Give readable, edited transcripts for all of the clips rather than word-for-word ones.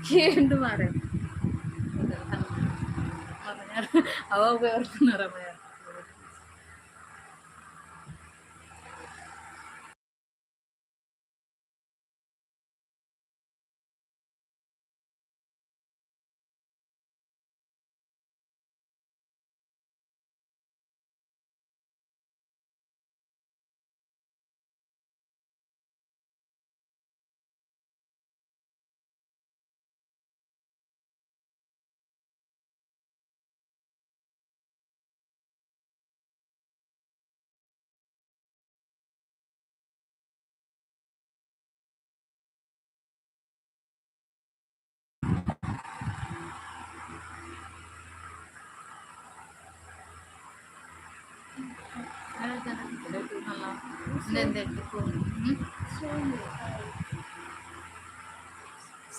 ಕೇಂಡು ಮಾರೆ ಅವಾಗ ರಮಯ್ಯ.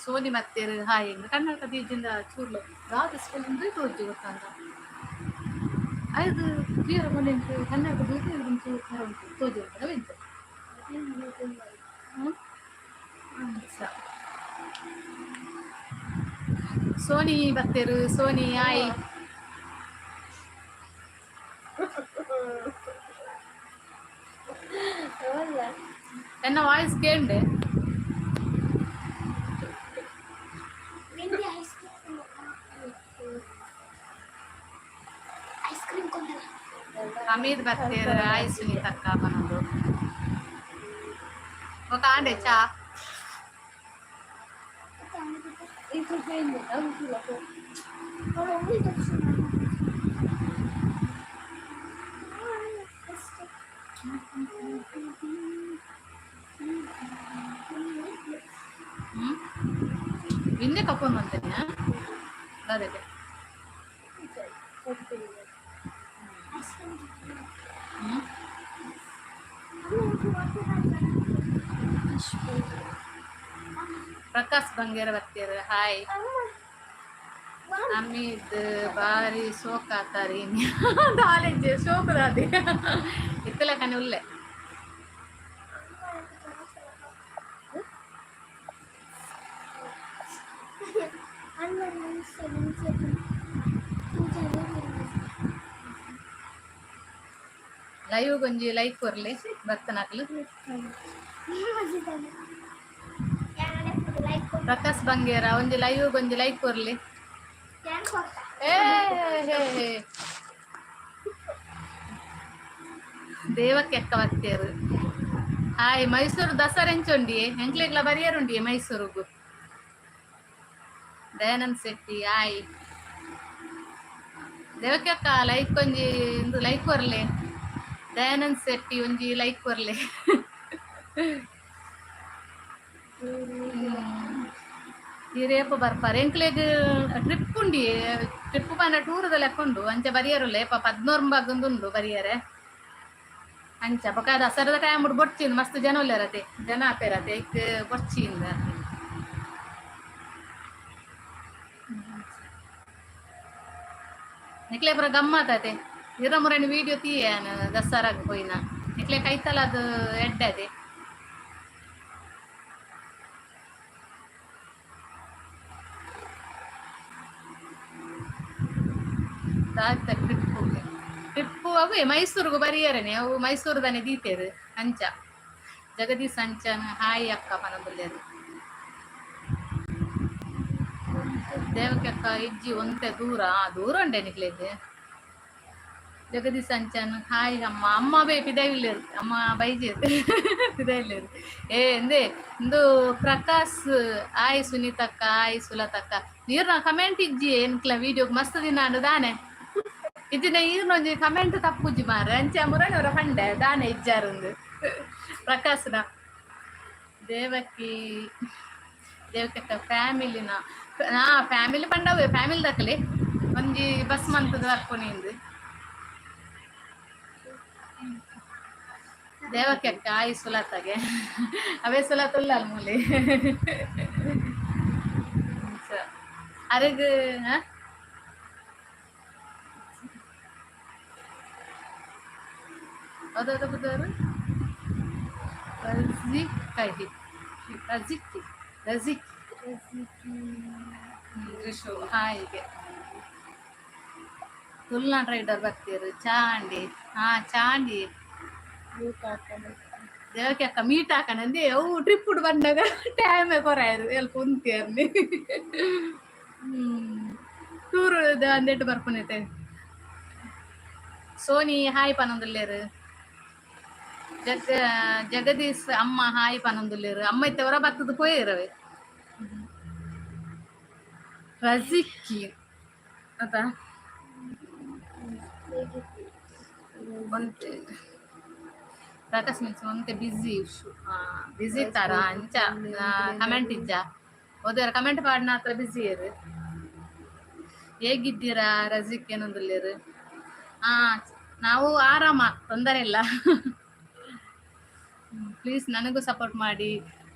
ಸೋನಿ ಮತ್ತೆ ಹಾಯ್. ಕನ್ನಡ ಬೀಜಿಂದ ಚೂರ್ಲು ದಾದ ಸ್ಕೂಲ್ ತೋಜಿ ಗೊತ್ತಂತ ಅದು ಕ್ಲಿಯರ್ ಮೊನ್ನೆ. ಕನ್ನಡ ಬೀಜ ಚೂರು ಖರ ಉಂಟು, ತೋಜಿ ಉಂಟು ಎಂತ. ಸೋನಿ ಬತ್ತೇರು. ಸೋನಿ, ಹಾಯ್. ಎನ್ನ ವಾಯ್ಸ್ ಕೇಂಡೆ. Ice cream. ಹಮೀದ್ ಬತ್ತೇರು. ಹಾಯ್ ಸುನೀತಕ್ಕ ಬನೊಂದು. ఒక ಆಂಡೆ ಚಾ. ಹ್ಮ್ ಹಿಂದೆ ಕಪ್ಪನ್ ಬಂತೇನೆ ಅದಕ್ಕೆ. ಹ್ಮ್ ಪ್ರಕಾಶ್ ಬಂಗೇರ ಬತ್ತೇರು. ಹಾಯ್ ಅಮಿತ್. ಬಾರಿ ಸೋಕ್ ಆತಾರಿ. ಕಾಲೇಜ್ ಸೋಕುದಾದಿ ಇತ್ತಲ ಕನೆ ಉಲ್ಲೆ. ಲೈವ್ ಗೊಂಜಿ ಲೈಕ್ ಕೊರ್ಲೆ ಬರ್ತನಾಕ್ಲು. ಪ್ರಕಾಶ್ ಬಂಗೇರ, ಒಂಜಿ ಲೈವ್ ಗೊಂಜಿ ಲೈಕ್ ಕೊರ್ಲೆ. ಏ ಹೇ ಹೇ, ದೇವಕ್ಕೆ ಅಕ್ಕ ಬತ್ತೇರು. ಹಾಯ್. ಮೈಸೂರು ದಸರಾ ಎಂಚುಂಡಿ? ಎಂಕ್ಲೆಗ್ಲ ಬರಿಯರುಂಡಿ ಮೈಸೂರುಗು. ದಯಾನಂದ್ ಶೆಟ್ಟಿ, ಹಾಯ್. ದೇವಕ್ಕೆ ಅಕ್ಕ, ಲೈಕ್ ಒಂಜಿ ಇಂದು ಲೈಕ್ ಕೊರ್ಲೆ. ದಯಾನಂದ್ ಶೆಟ್ಟಿ, ಒಂಜಿ ಲೈಕ್ ಕೊರ್ಲೆ. ಈ ರೇಪ ಬರ್ಪಾರೆ. ಎಂಕ್ಲೆಗ್ ಟ್ರಿಪ್ ಉಂಡಿ. ಟ್ರಿಪ್ ಪಂಡ ಟೂರ್ದ ಲೆಕ್ಕ ಉಂಡು. ಅಂಚ ಬರಿಯರುಲ್ಲ. ಏಪ 11 ಉಂಡು ಬರಿಯರೆ. ಅಂಚ ಬೊಕ ದಸರಾದ ಟೈಮ್ ಬೊಡ್ಚಿಂದು ಮಸ್ತ್ ಜನ ಉಲ್ಲೆರತೆ, ಜನ ಆಪೆರತೆ, ಇಕ್ ಬೊಡ್ಚಿಂದ. ನಿಕ್ಲೆ ಪೂರ ಗಮ್ಮತ್ ಇರ ಮುರನಿ ವಿಡಿಯೋ ತೀಯ ದಸರಾಗ್ ಪೋಯಿನ. ನಿಕ್ಲೆ ಕೈತಲ ಅದು ಎಡ್ಡೆ ಅದೇ. ಟ್ರಿಪ್ಪು ಟ್ರಿಪ್ಪು ಅವೇ ಮೈಸೂರಿಗೆ ಬರಿಯರನೆ. ಅವು ಮೈಸೂರುದನೆ ದೀತೇರು ಅಂಚ. ಜಗದೀಶ್ ಅಂಚನ್, ಹಾಯ್ ಅಕ್ಕ ಪನೊಂದುಲ್ಲೆರ್. ದೇವಕಕ್ಕ ಇಜ್ಜಿ, ಒಂತೆ ದೂರ ದೂರ ಉಂಡೆ ನಿಕ್ಲೆಗ್. ಜಗದೀಶ್ ಅಂಚನ್, ಹಾಯ್ ಅಮ್ಮ. ಅಮ್ಮ ಬೇ ಪಿದೈಲ್ಲೇರು. ಅಮ್ಮ ಬೈಜೇರು, ಪಿದೈಲ್ಲೇರು. ಏ ಎಂದೇ ಇಂದು. ಪ್ರಕಾಶ್, ಹಾಯ್ ಸುನೀತಕ್ಕ. ಹಾಯ್ ಸುಲತಕ್ಕ. ನೀರ್ನ ಕಮೆಂಟ್ ಇಜ್ಜಿ ಎನ್ಕ್ಲ ವಿಡಿಯೋ ಮಸ್ತ್ ದಿನ ಅಂಡು ದಾನೆ ಇಜ್ಜಿನ. ಈರ್ನೊಂಜಿ ಕಮೆಂಟ್ ತಪ್ಪುಜಿ ಮಾರೆ. ಅಂಚೆ ಮುರಳಿ ಪಂಡೆ ದಾನೆ ಇಜ್ಜಾರುಂದು ಪ್ರಕಾಶ್ನ. ದೇವಕಿ, ದೇವಕಕ್ಕ ಫ್ಯಾಮಿಲಿನ. ಹಾ, ಫ್ಯಾಮಿಲಿ ಪಂಡವೆ ಫ್ಯಾಮಿಲಿ ದಕ್ಕಲೆ ಒಂಜಿ ಬಸ್ ಮಂತದ ಬರ್ಪುನಿಂದು. ದೇವಕಿ ಅಕ್ಕ, ಆಯ್ ಸುಲತಗೆ. ಅವೇ ಸುಲತ ಉಲ್ಲ ಮೂಲೆ ಅರೆಗ್. ಹಾ, ಹೌದೌದು. ಬುಧವಾರ ಕಹಿ. ರಜಿಕ್ಕಿ ರಜಿಕ್. ರಿಷು ಹಾಯ್ಗೆ. ತುಳುನಾಡ್ ರೈಡರ್ ಬರ್ತೀರು. ಚಾಂಡಿ, ಹಾ ಚಾಂಡಿ. ದೇವಕಿ ಅಕ್ಕ ಮೀಟ್ ಹಾಕಣಂದೆ. ಅವು ಟ್ರಿಪ್ ಬಂದಾಗ ಟೈಮೇ ಕೊರಾಯರು ಎಲ್ಪ ಉಂತಿಯರ್ನಿ. ಟೂರ್ ಅಂದೆಟ್ಟು ಬರ್ಪುನೈತೆ. ಸೋನಿ ಹಾಯ್ ಪನೊಂದುಲ್ಲೇರು. ಜಗದೀಶ್ ಅಮ್ಮ ಹಾಯ್ ಪನೊಂದುಲ್ಲೇರು. ಅಮ್ಮ ಇತ್ತವರ ಬತ್ತದ ಪೋಯಿರವೆ. ರಜಿಕ್ಕಿ ಅತ ಒಂತೆ ಪ್ರಕಾಶ್ ಮೀನ್ಸ್ ಒಂತೆ ಬಿಸಿ, ಬಿಸಿ ಇತ್ತಾರ. ಅಂಚ ಕಮೆಂಟ್ ಇಜ್ಜ. ಓದರ ಕಮೆಂಟ್ ಪಾಡಿನ ಹತ್ರ ಬಿಸಿ ಇರು. ಹೇಗಿದ್ದೀರಾ ರಜಿಕ್ ಏನೊಂದುಲ್ಲೇರು. ಹಾ, ನಾವು ಆರಾಮ, ತೊಂದರೆ ಇಲ್ಲ. ಪ್ಲೀಸ್ ನನಗೂ ಸಪೋರ್ಟ್ ಮಾಡಿ.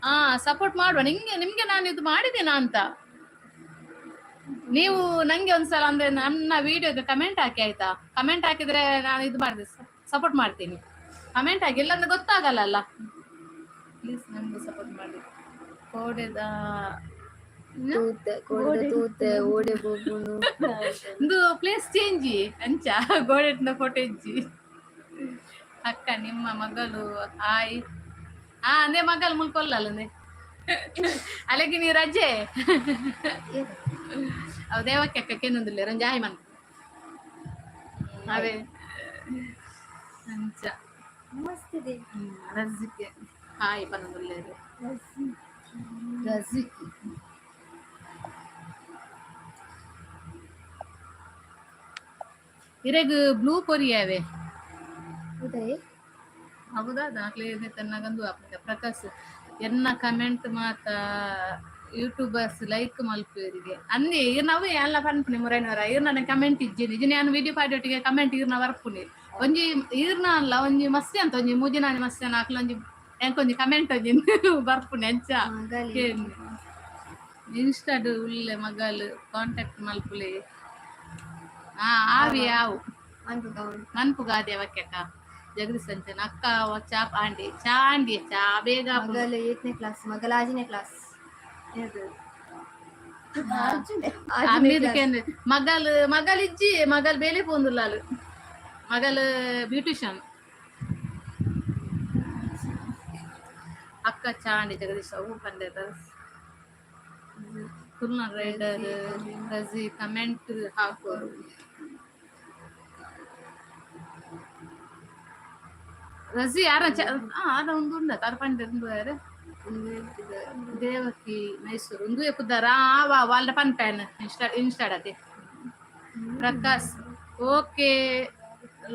ಹಾ, ಸಪೋರ್ಟ್ ಮಾಡುವ. ನಿಂಗೆ ನಿಮ್ಗೆ ನಾನು ಇದು ಮಾಡಿದ್ದೇನಾ ಅಂತ ನೀವು ನಂಗೆ ಒಂದ್ಸಲ, ಅಂದ್ರೆ ನನ್ನ ವಿಡಿಯೋಗೆ ಕಮೆಂಟ್ ಹಾಕಿ, ಆಯ್ತಾ? ಕಮೆಂಟ್ ಹಾಕಿದ್ರೆ ನಾನು ಇದು ಮಾಡಿದೆ, ಸಪೋರ್ಟ್ ಮಾಡ್ತೀನಿ. ಕಮೆಂಟ್ ಹಾಕಿ, ಇಲ್ಲಾಂದ್ರೆ ಗೊತ್ತಾಗಲ್ಲ ಅಲ್ಲ. ಪ್ಲೀಸ್ ನನಗೂ ಸಪೋರ್ಟ್ ಮಾಡಿ. ಕೋಡೆದ ತೂತೆ, ಕೋಡೆದ ತೂತೆ ಓಡೆ ಪೋಪುಂಡು. ಒಂದು ಪ್ಲೇಸ್ ಚೇಂಜ್ ಅಂಚ ಗೋಡೆಟ್ನ ಫೋಟೋ ಇಜ್ಜಿ. ಅಕ್ಕ, ನಿಮ್ಮ ಮಗಳು ಹಾಯ್. ಹಾ, ಅಂದೆ ಮಗಳು ಮುಲ್ಕೊಲ್ಲಲ್ಲ ಅಂದೆ. ಅಲೆಗೆ ನೀ ರಜೆ. ಅವು ದೇವಕ್ಕೆ ಅಕ್ಕ ಕೆನ್ನೊಂದಿಲ್ಲ ರಂಜ ಹಾಯ್ ಮನ್ ಅವೇ ಅಂಚ. ಮಸ್ತ್ ಇದೆ. ರಜಿಕ್ಕೆ ಹಾಯ್ ಪನ್ನೊಂದುಲ್ಲೇರು ರಜಿಕ್. ಇರೆಗ್ ಬ್ಲೂ ಕೊರಿಯಾವೆ. ಹೌದಾ? ಹೌದಾ? ದಾಖಲೆ ತನ್ನಗಂದು ಪ್ರಕಾಶ್ ಎನ್ನ ಕಮೆಂಟ್ ಮಾತ ಯೂಟ್ಯೂಬರ್ಸ್ ಲೈಕ್ ಮಲ್ಪುವರಿಗೆ ಅಂದೆ. ಇರ್ ನಾವು ಎಲ್ಲ ಪನ್ಪುನಿ ಮುರೈನವರ. ಇರ್ ನನ್ನ ಕಮೆಂಟ್ ಇಜ್ಜಿ ನಿಜ. ನಾನು ವಿಡಿಯೋ ಪಾಡೊಟ್ಟಿಗೆ ಕಮೆಂಟ್ ಇರ್ನ ಬರ್ಪುನಿ. ಒಂಜಿ ಈರ್ನ ಅಲ್ಲ, ಒಂಜಿ ಮಸ್ತಿ ಅಂತ ಒಂಜಿ ಮೂಜಿನಾನಿ ಮಸ್ತಿ ಹಾಕ್ಲ ಒಂಜಿ ಎಂಕೊಂಜಿ ಕಮೆಂಟ್ ಒಂಜಿ ಬರ್ಪುನಿ ಅಂಚ. ಮಗಲಿ. ಇನ್ಸ್ಟಾಡ್ ಉಲ್ಲೆ ಮಗಲ್, ಕಾಂಟ್ಯಾಕ್ಟ್ ಮಲ್ಪುಲೆ. ಹಾ, ಆವಿ ಆವು. ಮನ್ಪುಗ ದೇವಕ್ಕೆಕ್ಕ. ಜಗದೀಶ್ ಅಂಚನ ಅಕ್ಕ ಚಾ ಆಂಡಿ, ಚಾ ಆಂಡಿ, ಚಾ ಬೇಗ ಆಪುಂಡು. ಮಗಲ್ ಏತ್ನೇ ಕ್ಲಾಸ್? ಮಗಲ್ ಆಜಿನೇ ಕ್ಲಾಸ್. ಅಮ್ಮಿದಕ್ಕೆ ಮಗಲ್ ಮಗಲ್ ಇಜ್ಜಿ. ಮಗಲ್ ಬೇಲೆ ಪೋಂದುಲ್ಲಾಲು. ಮಗಲ್ ಬ್ಯೂಟಿಷಿಯನ್. ಅಕ್ಕ ಚಾಂಡಿ. ಜಗದೀಶ್ ಅವು ಪಂಡೆತ. ತುಳುನಾಡ್ ರೈಡರ್ ರಜಿ ಕಮೆಂಟ್ ಹಾಕೋರು. ರಜಿ ಯಾರ? ಆರ ಒಂದು ಉಂಡ ತಾರ ಪಂಡೆ ಯಾರು? ದೇವಕಿ ಮೈಸೂರು ಒಂದು ಪುದ್ದಾರ. ವಾ వాళ్ళ ಪನ್ಪ್ಯಾನ್ ಇನ್ಸ್ಟಾ ಇನ್ಸ್ಟಾಡ್ ಅದೇ. ಪ್ರಕಾಶ್ ಓಕೆ.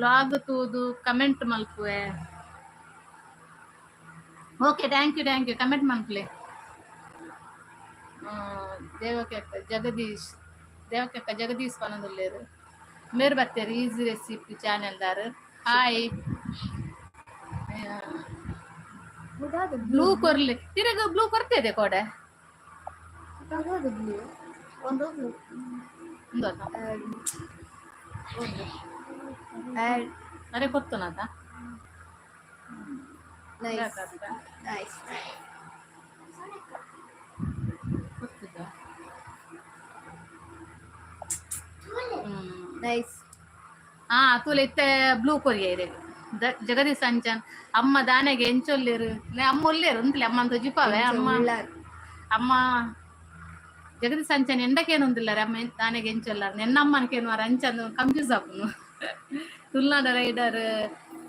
ಲಾಗ್ ತೂದು ಕಮೆಂಟ್ ಮಲ್ಪುವೆ. Okay, thank you, thank you. Comment ಮಲ್ಪಲೆ. ದೇವಕಿ ಅಕ್ಕ ಜಗದೀಶ್, ದೇವಕಿ ಅಕ್ಕ ಜಗದೀಶ್ ಪನೊಂದುಲ್ಲೇರು. ಮೇರ್ ಬತ್ತೇರು ಈಸಿ ರೆಸಿಪಿ ಚಾನೆಲ್ ದಾರು. ಹಾಯ್. ಬ್ಲೂ ಕೊರ್ಲಿ ತಿರುಗ. ಬ್ಲೂ ಕೊರ್ತಿದೆ ಕೋಡೆ. ಬ್ಲೂ ಒಂದು ಬ್ಲೂ. ಒಂದು ಅಲ್ಲ. ಆ್ಯಡ್. ಅರೆ ಕೊತ್ತುನದ. Nice nice. ಕೊತ್ತುದ. ನೈಸ್. ಹಾ, ತೂಲೆ ಇತ್ತೆ ಬ್ಲೂ ಕೊರಿಯ ಇದೆ. ಜಗದೀಶ್ ಅಂಚನ್ ಅಮ್ಮ ದಾನೆಗೆ ಎಂಚೊಲ್ಲೇರು? ಅಮ್ಮ ಒಲ್ಲೇರು ಉಂತ್ಲೆ. ಅಮ್ಮ ಅಂತ ಜಿಪಾವೆ ಅಮ್ಮ. ಅಮ್ಮ ಜಗದೀಶ್ ಅಂಚನ್ ಎಂಡಕೇನು ಉಂದಿಲ್ಲಾರೆ. ಅಮ್ಮ ದಾನೆಗೆ ಎಂಚೊಲ್ಲಾರ ನೆನ್ನಮ್ಮನಕೇನು ಅಂಚನ್ ಕನ್ಫ್ಯೂಸ್ ಆಪುನು. ತುಳುನಾಡ ರೈಡರ್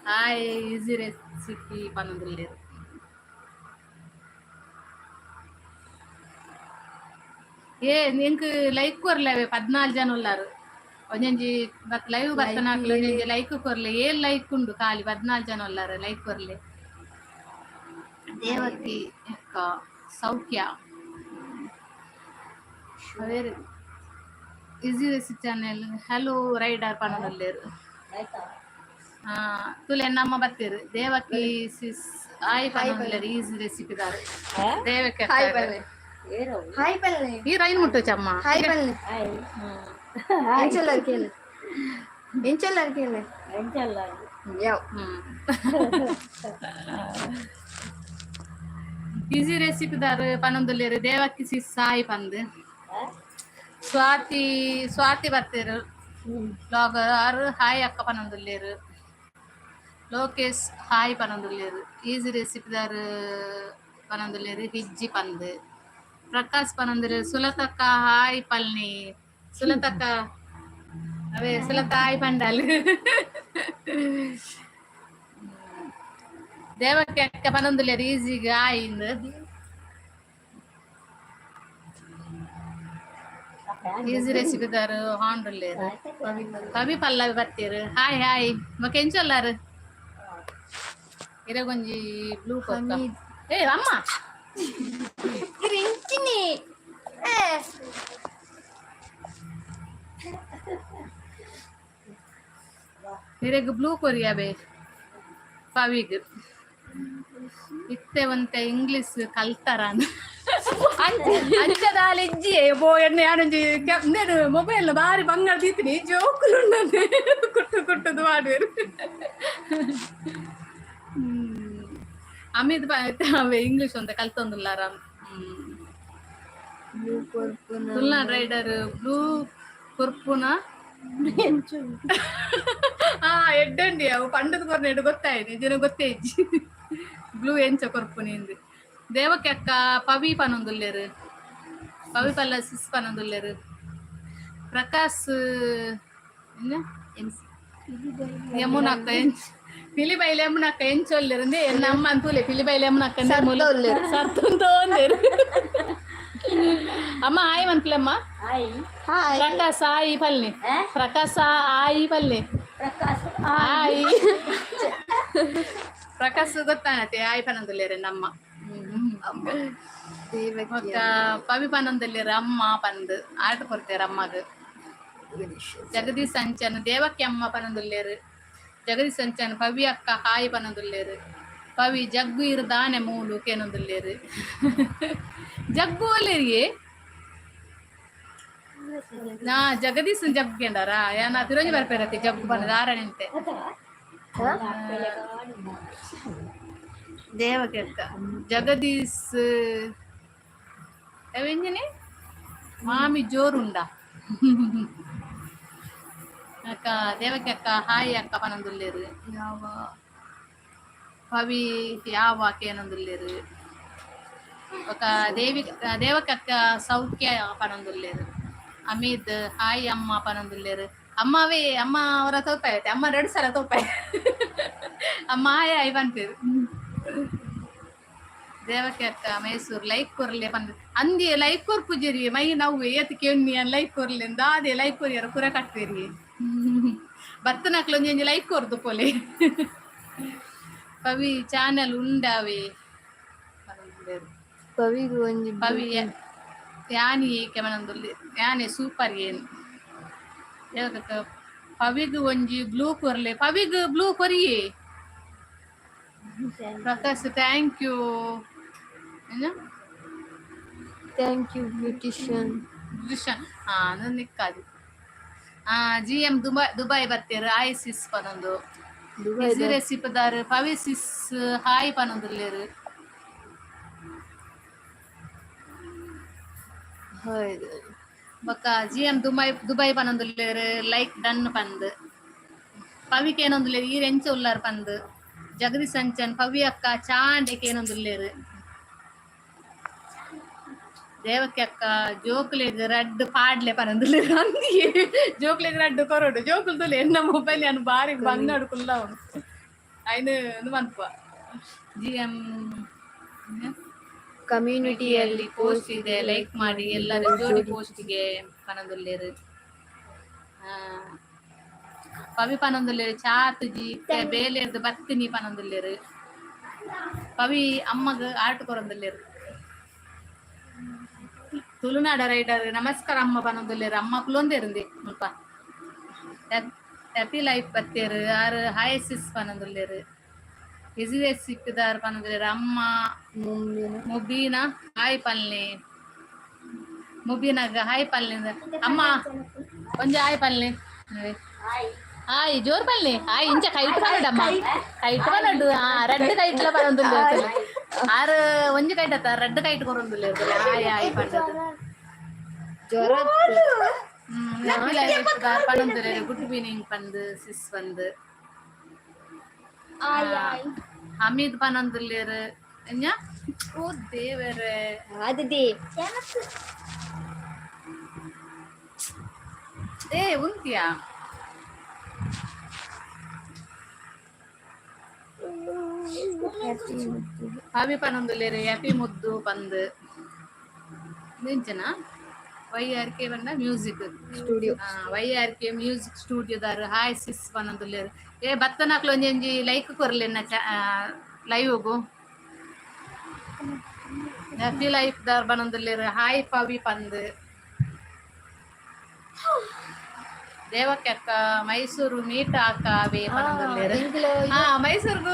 ಹಾಯ್. ಈಸಿ ರೆಸಿಪಿ ಪನೊಂದುಲ್ಲೇರು. ಏ, ಎಂಕ್ ಲೈಕ್ ಕೊರ್ಲೆವೆ. 14 ಜನ ಉಲ್ಲಾರು. ಒಂಜೊಂಜಿ ಲೈವ್ ಬತ್ತನಾಕ್ಲು ಒಂಜೊಂಜಿ ಲೈಕ್ ಕೊರ್ಲೆ. ಏಳ್ ಲೈಕ್ ಉಂಡು ಖಾಲಿ. 14 ಜನ ಉಲ್ಲಾರು, ಲೈಕ್ ಕೊರ್ಲೆ. ದೇವಕಿ ಅಕ್ಕ ಸೌಖ್ಯ ವೇರೆ easy recipe channel hello rider ಪನೊಂದುಲ್ಲೇರು. ತುಲೆ ನಮ್ಮ ಬತ್ತೀರು. ದೇವಕಿ ಸಿಸ್ ಆಯ್ ಪನೊಂದುಲ್ಲೇರು. ಈಸಿ ರೆಸಿಪಿ ದಾರು ದೇವಕಿ ಹಾಯ್ ಅಕ್ಕ. ಪಲ್ಲೆ, ಹಾಯ್ ಪಲ್ಲೆ. ಈ ರೈನ್ ಮುಟ್ಟು ಚಮ್ಮ. ಹಾಯ್ ಪಲ್ಲೆ. ಎಂಚೊಲ್ಲರ್ ಕೇಳು, ಎಂಚೊಲ್ಲರ್ ಕೇಳು. ಯಾವ? ಈಸಿ ರೆಸಿಪಿದಾರ್ ಪನೊಂದುಲ್ಲೆರ್. ದೇವಕ್ಕಿ ಸಿಸ್ ಸಾಯಿ ಪಂದ್. ಸ್ವಾತಿ, ಸ್ವಾತಿ ಬರ್ತೇರು ಬ್ಲಾಗರ್ ಆರ್. ಹಾಯ್ ಅಕ್ಕ ಪನೊಂದುಲ್ಲೆರ್. ಲೋಕೇಶ್ ಹಾಯ್ ಪನೊಂದುಲ್ಲೆರ್. ಈಸಿ ರೆಸಿಪಿದಾರ್ ಪನೊಂದುಲ್ಲೆರ್ ಹಿಜ್ಜಿ ಪಂದ್. ಪ್ರಕಾಶ್ ಪನೊಂದುಲ್ಲೆರ್, ಸುಲತಕ್ಕ ಹಾಯ್ ಪಲ್ನಿ. ಸುಲತಕ್ಕ, ಅವೇ ಸುಲತ ಹಾಯ್ ಪಂಡಲ್. ದೇವಕ್ಕೆ ಅಕ್ಕ ಪನೊಂದುಲ್ಲೆರ್ ಈಸಿಗ್ ಹಾಯ್ ಇಂದ್. ಈಸಿ ರೆಸಿಪಿದಾರ್ ಹಾಂಡುಲ್ಲೆರ್. ಕವಿ ಪಲ್ಲವಿ ಬತ್ತೀರ್. Hi hi. ಬೊಕ ಎಂಚೊಲ್ಲಾರ್? ಇರೆಗೊಂಜಿ ಬ್ಲೂ ಕೊಕ್ಕ. ಏ ಅಮ್ಮ. ಗ್ರಿಂಚಿನಿ. ಇರೆಗ್ ಬ್ಲೂ ಕೊರಿಯಾಬೆ ಪವಿಗ್. ಇತ್ತೆ ಒಂತೆ ಇಂಗ್ಲಿಷ್ ಕಲ್ತಾರ ಅಂಚದಾಲ ಇಜ್ಜಿ ಬೋ ಎಣ್ಣೆ. ಯಾನೊಂಜಿ ಇಂದೆನ್ ಮೊಬೈಲ್ ಬಾರಿ ಬಂಗಾರ ದೀತೀನಿ. ಜೋಕುಲು ಉಂಡಂದೆ ಕುಟ್ಟು ಕುಟ್ಟುದು ಮಾಡುವೆರ್. ಅಮಿತ್ ಇಂಗ್ಲಿಷ್ ಒಂತೆ ಕಲ್ತೊಂದುಲ್ಲಾರ. ಬ್ಲೂ ಕೊರ್ಪುನ. ತುಳುನಾಡ್ ರೈಡರ್ ಬ್ಲೂ ಕೊರ್ಪುನ. ಆ ಎಡ್ಡಂಡಿ ಅವು ಪಂಡದ ಕೊರ್ನ ಎಡ್ಡು ಗೊತ್ತಾಯ್ತು ಜನ ಗೊತ್ತೇ ಇಜ್ಜಿ ಬ್ಲೂ ಎಂಚ ಕೊರ್ಪುನಿ ಇಂದು. ದೇವಕ್ಕೆ ಅಕ್ಕ ಪವಿ ಪನೊಂದುಲ್ಲೆರ್. ಪವಿ ಪಲ್ಲ ಸಿಸ್ ಪನೊಂದುಲ್ಲೆರ್. ಪ್ರಕಾಶ್ ಯಮುನಕ್ಕ ಎಂಚ, ಪಿಲಿಬೈಲ್ ಯಮುನಕ್ಕ ಎಂಚೊಲ್ಲೆರ್ ಅಂದೆ. ಎನ್ನ ಅಮ್ಮ ಅಂತೂಲೆ ಪಿಲಿಬೈಲ್ ಯಮುನಕ್ಕ. ಸರ್ತೊಲ್ಲೆರ್. ಸರ್ತೊಂದೋಂದೆರ್. ಅಮ್ಮ ಆಯ್ ಮನ್ಪುಲಮ್ಮ. ಹಾಯ್. ಪ್ರಕಾಶ್ ಆಯಿ ಪಲ್ಲೆ. ಪ್ರಕಾಶ ಆಯಿ ಪಲ್ಲೆ. ಆಯಿ ಪ್ರಕಾಶ್ ಗೊತ್ತಾನತೆ. ಆಯ್ ಪನೊಂದುಲ್ಲೆರ್ ನಮ್ಮ. ದೇವಕಿ. ಬೊಕ್ಕ ಪವಿ ಪನೊಂದುಲ್ಲೆರ್ ಅಮ್ಮ ಪಂದ್. ಆಟ ಕೊರ್ತೆರ್ ಅಮ್ಮಗ್. ಜಗದೀಶ್ ಅಂಚನ್ ದೇವಕ್ಕಿ ಅಮ್ಮ ಪನೊಂದುಲ್ಲೆರ್. ಜಗದೀಶ್ ಅಂಚನ್ ಪವಿ ಅಕ್ಕ ಹಾಯ್ ಪನೊಂದುಲ್ಲೆರ್. ಪವಿ ಜಗ್ಗು ಇರು ದಾನೆ ಮೂಲು ಕೇನೊಂದುಲ್ಲೆರ್. ಜಗ್ಗು ಒಲ್ಲೆರಿಗೆ ನಾ ಜಗದೀಶ್ ಜಗ್ಗು ಕೇಂಡಾರ. ಯಾನ ತಿರುಂಜಿ ಬರ್ಪೇರತಿ ಜಗ್ಗು ಪನ್ನದ ಆರಣಂತೆ. ದೇವಕಿ ಅಕ್ಕ ಜಗದೀಶ್ ಅವೆಂಜಿನಿ ಮಾಮಿ ಜೋರುಂಡ ಅಕ್ಕ. ದೇವಕಿ ಅಕ್ಕ ಹಾಯ್ ಅಕ್ಕ ಪನೊಂದುಲ್ಲೆರ್. ಯಾವ ಪವಿ ಯಾವ ಕೇನೊಂದುಲ್ಲೆರ್. ಬೊಕ ದೇವಿ ದೇವಕಕ್ಕ ಸೌಖ್ಯ ಪನೊಂದುಲ್ಲೆರ್. ಅಮಿತ್ ಹಾಯ್ ಅಮ್ಮ ಪನೊಂದುಲ್ಲೆರ್. ಅಮ್ಮವೇ ಅಮ್ಮ ಅವರ ತೋಪಾಯತೆ. ಅಮ್ಮ ಎರಡು ಸಲ ತೋಪಾಯ. ಅಮ್ಮ ಹಾಯ್ ಹಾಯ್ ಪನ್ಪೆರ್. ದೇವಕಿ ಅಕ್ಕ ಮೈಸೂರು ಲೈಕ್ ಕೊರ್ಲೆ ಪಂದ್ ಅಂದಿ. ಲೈಕ್ ಕೊರ್ಪುಜೆರಿ ಮೈ ನವ್ವೆ ಏತ್ ಕೆಣ್ಣಿ ಲೈಕ್ ಕೊರ್ಲೆ ದಾದೆ. ಲೈಕ್ ಕೊರಿಯರ ಪೂರ ಕಟ್ಪೇರಿ. ಬತ್ತನಕ್ಲು ಒಂಜಿ ಲೈಕ್ ಕೊರ್ದು ಪೋಲೆ. ಪವಿ ಚಾನೆಲ್ ಉಂಡಾವೆ ಪನೊಂದುಲ್ಲೆರ್. ಪವಿಗ್ ಒಂಜಿ. ಪವಿ ಯಾನಿ ಕೆಮನಂದುಲ್ಲೆ ಯಾನೆ ಸೂಪರ್ ಏನ್. ದೇವಕಕ್ಕ ಪವಿಗ್ ಒಂಜಿ ಬ್ಲೂ ಕೊರ್ಲೆ. ಪವಿಗ್ ಬ್ಲೂ ಕೊರಿಯೆ. Prakash thank you. Thank you beautician. ಹಾ ನಿಕ್ಕಾದು. ಜಿ ಎಂ ದುಬೈ, ದುಬೈ ಬತ್ತೇರು. ಆಯ್ ಸಿಸ್ ಪನೊಂದು. ದುಬೈ. ಈಸಿ ರೆಸಿಪಿದಾರ್ ಪವಿ ಸಿಸ್ ಹಾಯ್ ಪನೊಂದುಲ್ಲೆರ್. ಹೌದು. ಬೊಕ್ಕ ಜಿ ಎಂ ದುಬೈ, ದುಬೈ ಪನೊಂದುಲ್ಲೆರ್ ಲೈಕ್ ಡನ್ ಪಂದ್. ಪವಿಕ್ ಏನೊಂದುಲ್ಲೆರ್ ಈರ್ ಎಂಚ ಉಲ್ಲಾರ್ ಪಂದ್. ಜಗದೀಶ್ ಅಂಚನ್ ಪವಿ ಅಕ್ಕ ಚಾಂಡೆ ಏನೊಂದುಲ್ಲೆರ್. ದೇವಕ್ಕಿ ಅಕ್ಕ ಜೋಕುಲೆಗ್ ರಡ್ಡ್ ಪಾಡ್ಲೆ ಪನೊಂದುಲ್ಲೆರ್. ಅಂದಿಯೇ ಜೋಕುಲೆಗ್ ರಡ್ಡ್ ಕೊರೊಡು. ಜೋಕುಲು ತುಲೆ ಎನ್ನ ಮೊಬೈಲ್ ಯಾನ್ ಬಾರಿ ಬಂಗಾಡು ಕುಲ್ಲವನು ಐನ್ ಉಂದು ಮನ್ಪುವ. ಜಿ ಎಂ ಕಮ್ಯುನಿಟಿಯಲ್ಲಿ ಪೋಸ್ಟ್ ಇದೆ, ಲೈಕ್ ಮಾಡಿ ಎಲ್ಲರೂ ಜೋಡಿ ಪೋಸ್ಟ್ಗೆ ಪನೊಂದುಲ್ಲೆರ್. ಪವಿ ಪನೊಂದುಲ್ಲೆರ್ ಚಾತುಜಿ ಬೇಲೆರ್ದು ಬತ್ತಿನಿ ಪನೊಂದುಲ್ಲೆರ್. ಪವಿ ಅಮ್ಮಗ್ ಆಟ ಕೊರೊಂದುಲ್ಲೆರ್. ತುಳುನಾಡ ರೈಡರ್ ನಮಸ್ಕಾರ ಅಮ್ಮ ಪನೊಂದುಲ್ಲೆರ್. ಅಮ್ಮ ಕುಲೊಂದೇರುಂದೆ ಮುಲ್ಪ. ಹ್ಯಾಪಿ ಲೈಫ್ ಬತ್ತೇರು ಆರ್. ಹಾಯ್ ಸಿಸ್ ಪನೊಂದುಲ್ಲೆರ್. ಇಸಿಎಸ್ ಸಿಕ್ಕಿದಾರ್ ಪನೊಂದುಲ್ಲೆರ್. ಅಮ್ಮ. ಮುಂಬಿನ. ಮುಬೀನಾ ಹಾಯ್ ಪಲ್ನೆ. ಮುಬೀನಾಗ ಹಾಯ್ ಪಲ್ನೆ. ಅಮ್ಮ ಒಂಜಿ ಹಾಯ್ ಪಲ್ನೆ. ಹಾಯ್ ಜೋರ್ ಪಲ್ನೆ ಹಾಯ್. ಇಂಚ ಕೈಟ್ ಪನಡಮ್ಮ, ಕೈಟ್ ಪನಡು. ಆ ರಡ್ಡ್ ಕೈಟ್ಲ ಪನೊಂದುಲ್ಲೆರ್. ಆರು ಒಂಜಿ ಕೈಟ್ ಅತ್ತ, ರಡ್ಡ್ ಕೈಟ್ ಕೊರೊಂದುಲ್ಲೆರ್ ಆಯ್ ಆಯ್ ಪಂಡದು. ಜ್ವರ. ಪನೊಂದುಲ್ಲೆರ್ ಗುಡ್ ಈವ್ನಿಂಗ್ ಪಂದ್ ಸಿಸ್ ಪಂದ್. ಆಯ್ ಆಯ್. ಹಮೀದ್ ಪನೊಂದುಲ್ಲೆರ್ ಎಂಜ, ಓ ದೇವರೇ! ಅದೇ. ಏ, ಉಂತಿಯಾ? ಹಬಿ ಪನೊಂದುಲ್ಲೆರ್ ಹ್ಯಾಪಿ ಮುದ್ದು ಪಂದ್. ಎಂಚನ why are K ಪಂಡ music studio. Why are K music ಸ್ಟುಡಿಯೋದಾರ್ hi sis ಪನೊಂದುಲ್ಲೆರ್. ಏ, ಬತ್ತನಕ್ಲು ಒಂಜೊಂಜಿ ಲೈಕ್ ಕೊರ್ಲೆನ್ನ ಲೈವ್ಗು. ಹ್ಯಾಪಿ ಲೈಫ್ ದಾರ್ ಪನೊಂದುಲ್ಲೆರ್ ಹಾಯ್ ಪವಿ ಪಂದ್. ದೇವಕ್ಕಕ್ಕ, ಮೈಸೂರು ಮೀಟ್ ಆಕಾವೆ ಪನೊಂದುಲ್ಲೆರ್. ಹಾ, ಮೈಸೂರ್ಗು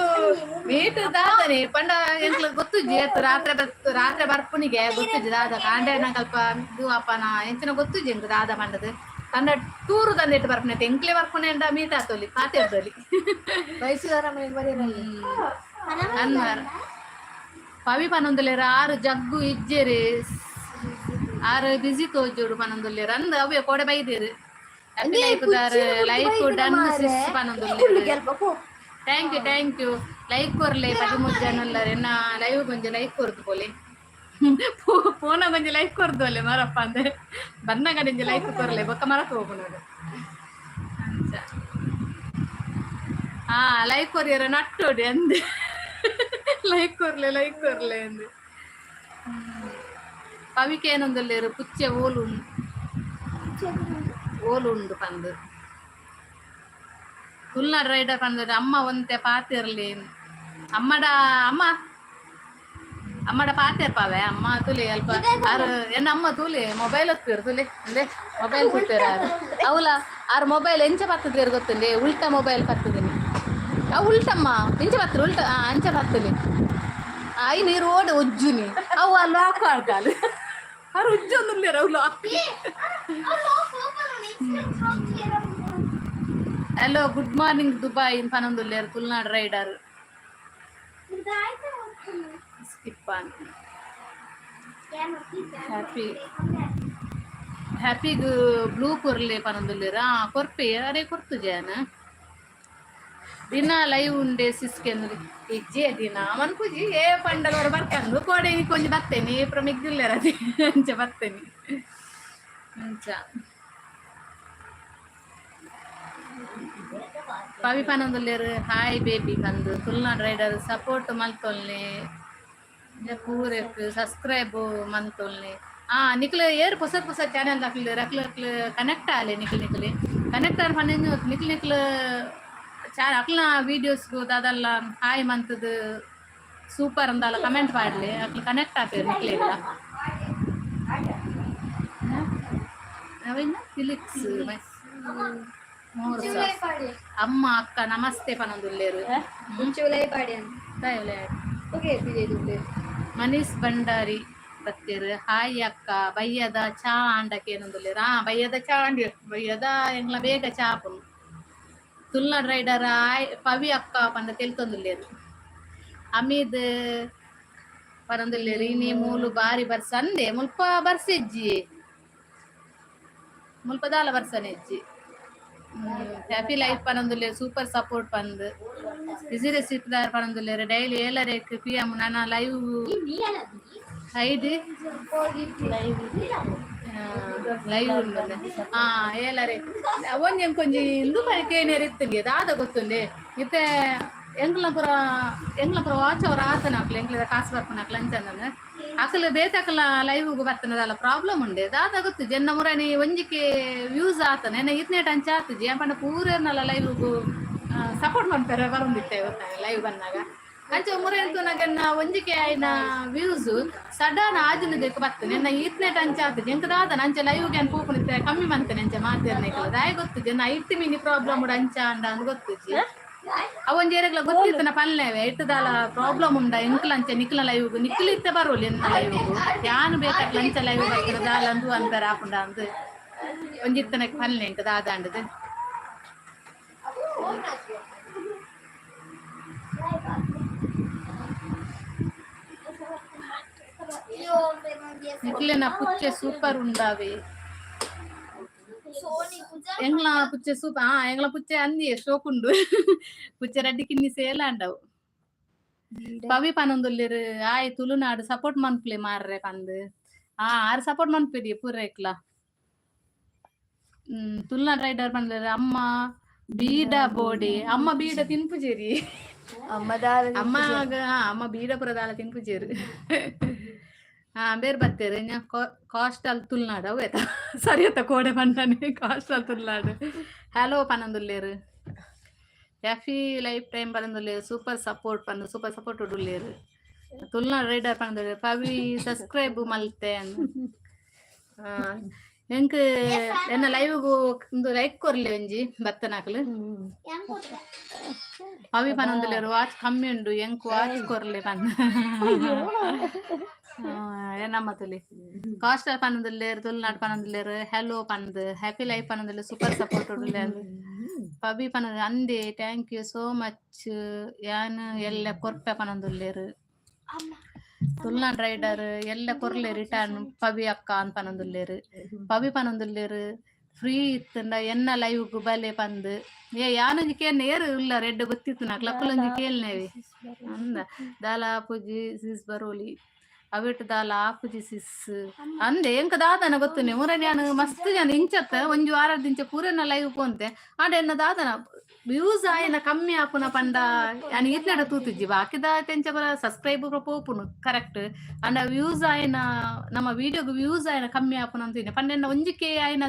ಮೀಟ್ ದಾದನೆ ಪಂಡ ಎಂಕ್ಲ ಗೊತ್ತುಜ್ಜಿ ಏತ್. ರಾತ್ರೆ ಬತ್ ರಾತ್ರೆ ಬರ್ಪುನಿಗೆ ಗೊತ್ತುಜ್ಜಿ ದಾದ. ಕಾಂಡೆ ನಂಕಲ್ಪ ಇದು ಅಪ್ಪನ ಎಂಚಿನ ಗೊತ್ತುಜ್ಜಿ ಎಂಕ್ ದಾದ ಪಂಡದು. ತಂಡ ಟೂರು ತಂದಿಟ್ಟು ಬರ್ಪುನೆ, ಎಂಕ್ಲೆ ಬರ್ಪುನೆ ಅಂಡ ಮೀಟ್ ಆತೊಲಿ, ಪಾತೆರ್ದೊಲಿ. ಮೈಸೂರು ಅರಮನೆ ಬರೀರಲ್ಲಿ. ಅನ್ವರ್ ಪವಿ ಪನೊಂದುಲ್ಲೆರ್ ಆರು ಜಗ್ಗು ಇಜ್ಜೆರ್, ಆರು ಬಿಸಿ ತೋಜೋಡು ಪನೊಂದುಲ್ಲೆರ್. ಅಂದ್, ಅವೇ ಕೋಡೆ ಬೈದೇರು. ಲೈಕ್ ಡನ್ ಸಿಸ್ ಪನೊಂದುಲ್ಲೆರ್. Thank you, thank you. Like ಕೊರ್ಲೆ. 13 ಜನ ಉಲ್ಲರ್. ಎನ್ನ ಲೈವ್ ಕೊಂಚ ಲೈಕ್ ಕೊರ್ದು ಪೋಲೆ. ಪೋನ ಕೊಂಚ ಲೈಕ್ ಕೊರ್ದು ಅಲ್ಲೇ ಮರಪ್ಪ ಅಂದ್ರೆ ಬನ್ನಗ ನಿಂಜ ಲೈಕ್ ಕೊರ್ಲೆ, ಬೊಕ್ಕ ಮರಕ್ ಹೋಗುನದು ಅಂಚ. ಹಾ, ಲೈಕ್ ಕೊರಿಯರ ನಟ್ಟೋಡಿ ಅಂದೆ. ಲೈಕ್ ಕೊರ್ಲೆ, ಲೈಕ್ ಕೊರ್ಲೆ ಅಂದೆ. ಪವಿಕೆ ಏನೊಂದುಲ್ಲೇರು, ಪುಚ್ಚೆ ಓಲು ಉಂಡು, ಓಲು ಉಂಡು ಪಂದು. ತುಳುನಾಡು ರೈಡರ್ ಪಂದ್ರೆ ಅಮ್ಮ ಒಂತೆ ಪಾತಿರ್ಲಿ ಅಮ್ಮಡ. ಅಮ್ಮ, ಅಮ್ಮಡ ಪಾತೆರ್ಪಾವೆ. ಅಮ್ಮ ತುಲಿ ಅಲ್ಪ ಆರು ಎನ್ನ ಅಮ್ಮ ತೂಲಿ ಮೊಬೈಲ್ ಒತ್ತೀರು ತುಲಿ ಅಂದೆ. ಮೊಬೈಲ್ ತೂಪೇರು ಆರು. ಅವಲ ಆರು ಮೊಬೈಲ್ ಎಂಚ ಪತ್ತದೇರು ಗೊತ್ತುಂಡೆ? ಉಲ್ಟಾ ಮೊಬೈಲ್ ಪತ್ತದಿನಿ ಅವು. ಉಲ್ಟಮ್ಮ, ಎಂಚ ಪತ್ತರು ಉಲ್ಟ? ಅಂಚ ಪತ್ತಲಿ. I ನೀರು ಓಡೆ ಒಜ್ಜುನಿ ಅವು. ಅಲ್ಲಿ ಲಾಕ್ ಆಡ್ತಾಳೆ. ಆರು ಉಜ್ಜೊಂದುಲ್ಲೇರು ಅವು lock. Hello, good morning Dubai ಪನೊಂದುಲ್ಲೇರು Tulunadu rider. Skip on. Happy ಹ್ಯಾಪಿಗ್ ಬ್ಲೂ ಕೊರ್ಲೆ ಪನೊಂದುಲ್ಲೇರು. ಆ, ಕೊರ್ಪೆ, ಅರೆ ಕೊರ್ತು ಜನ. ದಿನ ಲೈವ್ ಉಂಡೆ ಸಿಸ್ಕೆ ಇಜ್ಜೆ. ದಿನ ಮನ್ಪುಜಿ. ಏ ಪಂಡಲೋರು ಬರ್ಕಂದು ಕೋಡೆ ಕೊಂಚ ಬತ್ತೇನಿ ಪ್ರಮಿಗ್ದಿಲ್ಲೇರ ಅದೇ ಅಂಚ ಬತ್ತೇನಿ ಅಂಚ. ಪವಿ ಪನೊಂದುಲ್ಲೇರು ಹಾಯ್ ಬೇಬಿ ಪಂದು. ತುಳುನಾಡ್ ರೈಡರ್ ಸಪೋರ್ಟ್ ಮಲ್ತೊಲ್ನೆ ಪೂರೆಕ್ ಸಬ್ಸ್ಕ್ರೈಬ್ ಮಲ್ತೊಲ್ನೆ. ಆ ನಿಕ್ಲು ಏರ್ ಪೊಸ ಪೊಸ ಚಾನೆಲ್ ಅಕ್ಲು ಅಕ್ಲು ಅಕ್ಲು ಕನೆಕ್ಟ್ ಆಲೆ. ನಿಕ್ಲು ನಿಕ್ಲೆ ಕನೆಕ್ಟ್ ಆರ್ ಪಂಡ ನಿಕ್ಲು ನಿಕ್ಲು ಚಾ ಅಕ್ಲ್ನ ವೀಡಿಯೋಸ್ಗು ದಾದಲ್ಲ ಹಾಯ್ ಮಂತದು, ಸೂಪರ್ ಅಂದಲ್ಲ ಕಮೆಂಟ್ ಪಾಡ್ಲೆ. ಅಕ್ಲು ಕನೆಕ್ಟ್ ಆಪೇರು ನಿಕ್ಲೆಗ್ಲ. ಅವೇನ ಫಿಲಿಕ್ಸ್ ಮೂರು. ಅಮ್ಮ ಅಕ್ಕ ನಮಸ್ತೆ ಪನೊಂದುಲ್ಲೇರು. ಓಕೆ. ಮನೀಶ್ ಭಂಡಾರಿ ಬತ್ತೇರು. ಹಾಯ್ ಅಕ್ಕ, ಬಯ್ಯದ ಚಾ ಆಂಡಕ್ಕೆ ಏನೊಂದುಲ್ಲೇರು. ಆ, ಬಯ್ಯದ ಚಾ ಅಂಡಿ. ಬಯ್ಯದ ಎಂಗ್ಲ ಬೇಗ ಚಾ ಆಪುಂಡು. ತುಳುನಾಡ್ ರೈಡರ್ ಆಯ್ ಪವಿ ಅಕ್ಕ ಪಂಡ ತೆಲ್ತೊಂದುಲ್ಲೇರು. ಅಮೀದ್ ಪನೊಂದುಲ್ಲೇರು ಇನಿ ಮೂಲು ಬಾರಿ ಬರ್ಸ ಅಂದೆ. ಮುಲ್ಪ ಬರ್ಸೆಜ್ಜಿ, ಮುಲ್ಪ ದಾಲ ಬರ್ಸನೆಜ್ಜಿ. ಹ್ಯಾಪಿ ಲೈಫ್ ಪನೊಂದುಲ್ಲೇರು ಸೂಪರ್ ಸಪೋರ್ಟ್ ಪಂದ್. ಬಿಸಿ ರೆಸಿಪಿ ಪನೊಂದುಲ್ಲೇರು ಡೈಲಿ ಏಲರೇಕ್ ಪಿ ಎಂ ನನ್ನ ಲೈವ್ ಐದು ಲೈವ್ ಉಂಡು. ಆ, ಏಲರೆ ಒಂಜಿ ಒಂಜಿ ಇಂದು ಕೇನೇರು ಇತ್ತುಂಗೆ ದಾದ ಗೊತ್ತುಂಡೆ. ಇತ್ತೆ ಎಂಕ್ಲ ಪುರ ಎಂಕ್ಲ ಪುರ ವಾಚ್ ಅವ್ರ ಆತನ ಅಕ್ಲು ಎಂಕ್ಲ ಕಾಸು ಬರ್ಪುನ ಅಕ್ಲು ಅಂಚನ. ಅಕ್ಲು ಬೇತಕ್ಲ ಲೈವ್ ಬರ್ತನದಲ್ಲ, ಪ್ರಾಬ್ಲಮ್ ಉಂಡೆ ದಾದ ಗೊತ್ತು. ಜನ ಮುರನಿ ಒಂಜಿಕೆ ವ್ಯೂಸ್ ಆತನ ಎನ್ನ ಇತ್ನೇಟ್ ಅಂಚ ಆತುಜಿ. ಪಂಡ ಪೂರೇರ್ನಲ್ಲ ಲೈವ್ ಸಪೋರ್ಟ್ ಮಾಡ್ತಾರೆ ಬರೊಂದಿತ್ತೆ ಗೊತ್ತಾ ಲೈವ್ ಬಂದಾಗ. ಅಂಚ ಮುರೇನ್ ತೂನಗ ಒಂಜಿಕೆ ಆಯ್ನ ವ್ಯೂಸ್ ಸಡನ್ ಆಜಿನ ದೇಕ ಬರ್ತನೆ. ಎನ್ನ ಈತ್ನೇಟ್ ಅಂಚ ಆತುಜಿ ಎಂಕ್ ದಾದನ. ಅಂಚ ಲೈವ್ ಗೆ ಪೋಪುನಿತ್ತೆ ಕಮ್ಮಿ ಮಂತನೆ ಅಂಚ ಮಾತೇರ್ನೆ. ದಾಯ ಗೊತ್ತು ಜನ ಇಟ್ಟು ಮಿನಿ ಪ್ರಾಬ್ಲಮ್ ಉಂಡು ಅಂಚ ಅಂಡ ಅಂದ್ ಗೊತ್ತುಜಿ. ಅವೊಂಜಿ ಏರೆಗ್ಲ ಗೊತ್ತಿತ್ತನ ಪಲ್ಲೆವೆ ಇಟ್ಟದಾಲ ಪ್ರಾಬ್ಲಮ್ ಉಂಡ ಎಂಕ್ಲ ಅಂಚ ನಿಕ್ಲ ಲೈವ್ ನಿಕ್ಲ ಇತ್ತೆ ಬರೋಲಿ ಎನ್ನ ಲೈವ್ ಯಾನು ಬೇಕಾಗ್ಲ ಅಂಚ ಲೈವ್ ಬೈಕರ ದಾಲ ಅಂದು ಅಂತಾರೆ ಆಪುಂಡ ಅಂದ್ ಒಂಜಿತ್ತನಕ್ಕೆ ಪಲ್ಲೆ ಎಂಕ್ ದಾದಾಂಡದು. ನಿಕ್ಲೆನ ಪುಚ್ಚೆ ಸೂಪರ್ ಉಂಡಾವೆ. ಎಂಗ್ಲ ಪುಚ್ಚೆ ಸೂಪರ್. ಹಾ, ಎಂಗ್ಲ ಪುಚ್ಚೆ ಅಂದಿಯೇ ಶೋಕುಂಡು. ಪುಚ್ಚೆ ರಡ್ಡಿ ಕಿನ್ನಿ ಸೇಲ್ ಆಂಡವು. ಪವಿ ಪನೊಂದುಲ್ಲೆರ್, ಆಯ್ ತುಳುನಾಡು, ಸಪೋರ್ಟ್ ಮನ್ಪುಲೆ ಮಾರ್ರೆ ಪಂದ್. ಆ ಆರ್ ಸಪೋರ್ಟ್ ಮನ್ಪೆರಿ ಪೂರೈಕ್ಲ. ತುಳುನಾಡ್ ರೈಡರ್ ಪಂಡ್ಲೆರ್, ಅಮ್ಮ ಬೀಡ ಬೋಡಿ. ಅಮ್ಮ ಬೀಡ ತಿನ್ಪುಜೇರಿ. ಅಮ್ಮ ದಾಲ. ಅಮ್ಮ, ಅಮ್ಮ ಬೀಡ ಪುರ ದಾಲ ತಿನ್ಪುಜೇರು. ಹಾ, ಬೇರೆ ಬತ್ತೇರು. ಕಾಸ್ಟಲ್ ತುಳುನಾಡು ಅವು ಆಯ್ತಾ? ಸರಿ ಅತ್ತ, ಕೋಡೆ ಪಂಡನೆ. ಕಾಸ್ಟಲ್ ತುಳುನಾಡು ಹಲೋ ಪನೊಂದುಲ್ಲೇರು. ಹ್ಯಾಪಿ ಲೈಫ್ ಟೈಮ್ ಪನೊಂದುಲ್ಲೇರು. ಸೂಪರ್ ಸಪೋರ್ಟ್ ಪಂದ್, ಸೂಪರ್ ಸಪೋರ್ಟ್ ಉಡುಲ್ಲೇರು. ತುಳುನಾಡು ರೈಡರ್ ಪನೊಂದುಲ್ಲೇರು, ಪವಿ ಸಬ್ಸ್ಕ್ರೈಬ್ ಮಲ್ತೆ. ಎಂಕ್ ಎನ್ನ ಲೈವ್ ಒಂದು ಲೈಕ್ ಕೊರ್ಲಿ ಒಂಜಿ ಬತ್ತನಾಕ್ಲು. ಪವಿ ಪನೊಂದುಲ್ಲೇರು, ವಾಚ್ ಕಮ್ಮಿ ಉಂಡು, ಎಂಕ್ ವಾಚ್ ಕೊರ್ಲೆ ಪಂದ್. ಏನಮ್ಮ ತುಲಿ. ಕಾಸ್ಟಲ್ ಪನೊಂದುಲ್ಲೇರು, ತುಳುನಾಡು ಪನೊಂದುಲ್ಲೇರು, ಹೆಲೋ ಪಂದ್. ಹ್ಯಾಪಿ ಲೈಫ್ ಪನೊಂದುಲ್ಲೇರು, ಸೂಪರ್ ಸಪೋರ್ಟ್ ಉಡುಲ್ಲೇರು. ಪವಿ ಪನೊಂದು ಅಂದೆ, thank you so much, ಯಾನ್ ಎಲ್ಲ ಕೊರ್ಪೆ ಪನೊಂದುಲ್ಲೇರು. ತುಳುನಾಡ್ ರೈಡರ್ ಎಲ್ಲ ಕೊರ್ಲೆ ರಿಟರ್ನ್ ಪವಿ ಅಕ್ಕ ಅಂತ ಪನೊಂದುಲ್ಲೇರು. ಪವಿ ಪನೊಂದುಲ್ಲೇರು, ಫ್ರೀ ಇತ್ತಂಡ ಎನ್ನ ಲೈವ್ ಬಲೆ ಪಂದ್. ಏ, ಯಾನೊಂಜಿ ಕೇನ್ ಏರು ಇಲ್ಲ ರೆಡ್ ಗೊತ್ತಿತ್ತು ನಾಕ್ಲ ಅಕ್ಕುಲೊಂಜಿ ಕೇಳ್ನೇವಿ ಅಂದ. ದಾಲ ಆಪುಜಿ ಸಿಸ್, ಬರೋಲಿ ಅವೆಟ್ ದಾಲ ಆಪುಜಿ ಸಿಸ್ ಅಂದೆ. ಎಂಕ ದಾದನ ಗೊತ್ತುನೆ ಮುರನಿ. ಯಾನ್ ಮಸ್ತ್ ಜನ ಇಂಚತ್ತ ಒಂಜಿ ವಾರದಿಂಚ ಪೂರೆನ ಲೈವ್ ಪೋಂತೆ. ಆಂಡ ಎನ್ನ ದಾದನ ವ್ಯೂಸ್ ಆಯನ ಕಮ್ಮಿ ಆಪುನ ಪಂಡ ಯಾನ್ ಈತ್ನಡ ತೂತುಜ್ಜಿ. ಬಾಕಿದ ತೆಂಚ ಪೂರ ಸಬ್ಸ್ಕ್ರೈಬ್ ಪೂರ ಪೋಪುನು ಕರೆಕ್ಟ್. ಆಂಡ ವ್ಯೂಸ್ ಆಯನ, ನಮ್ಮ ವಿಡಿಯೋಗ್ ವ್ಯೂಸ್ ಆಯನ ಕಮ್ಮಿ ಆಪುನ ಅಂತ ಪಂಡ ಎನ್ನ ಒಂಜಿ ಕೆ ಆಯನ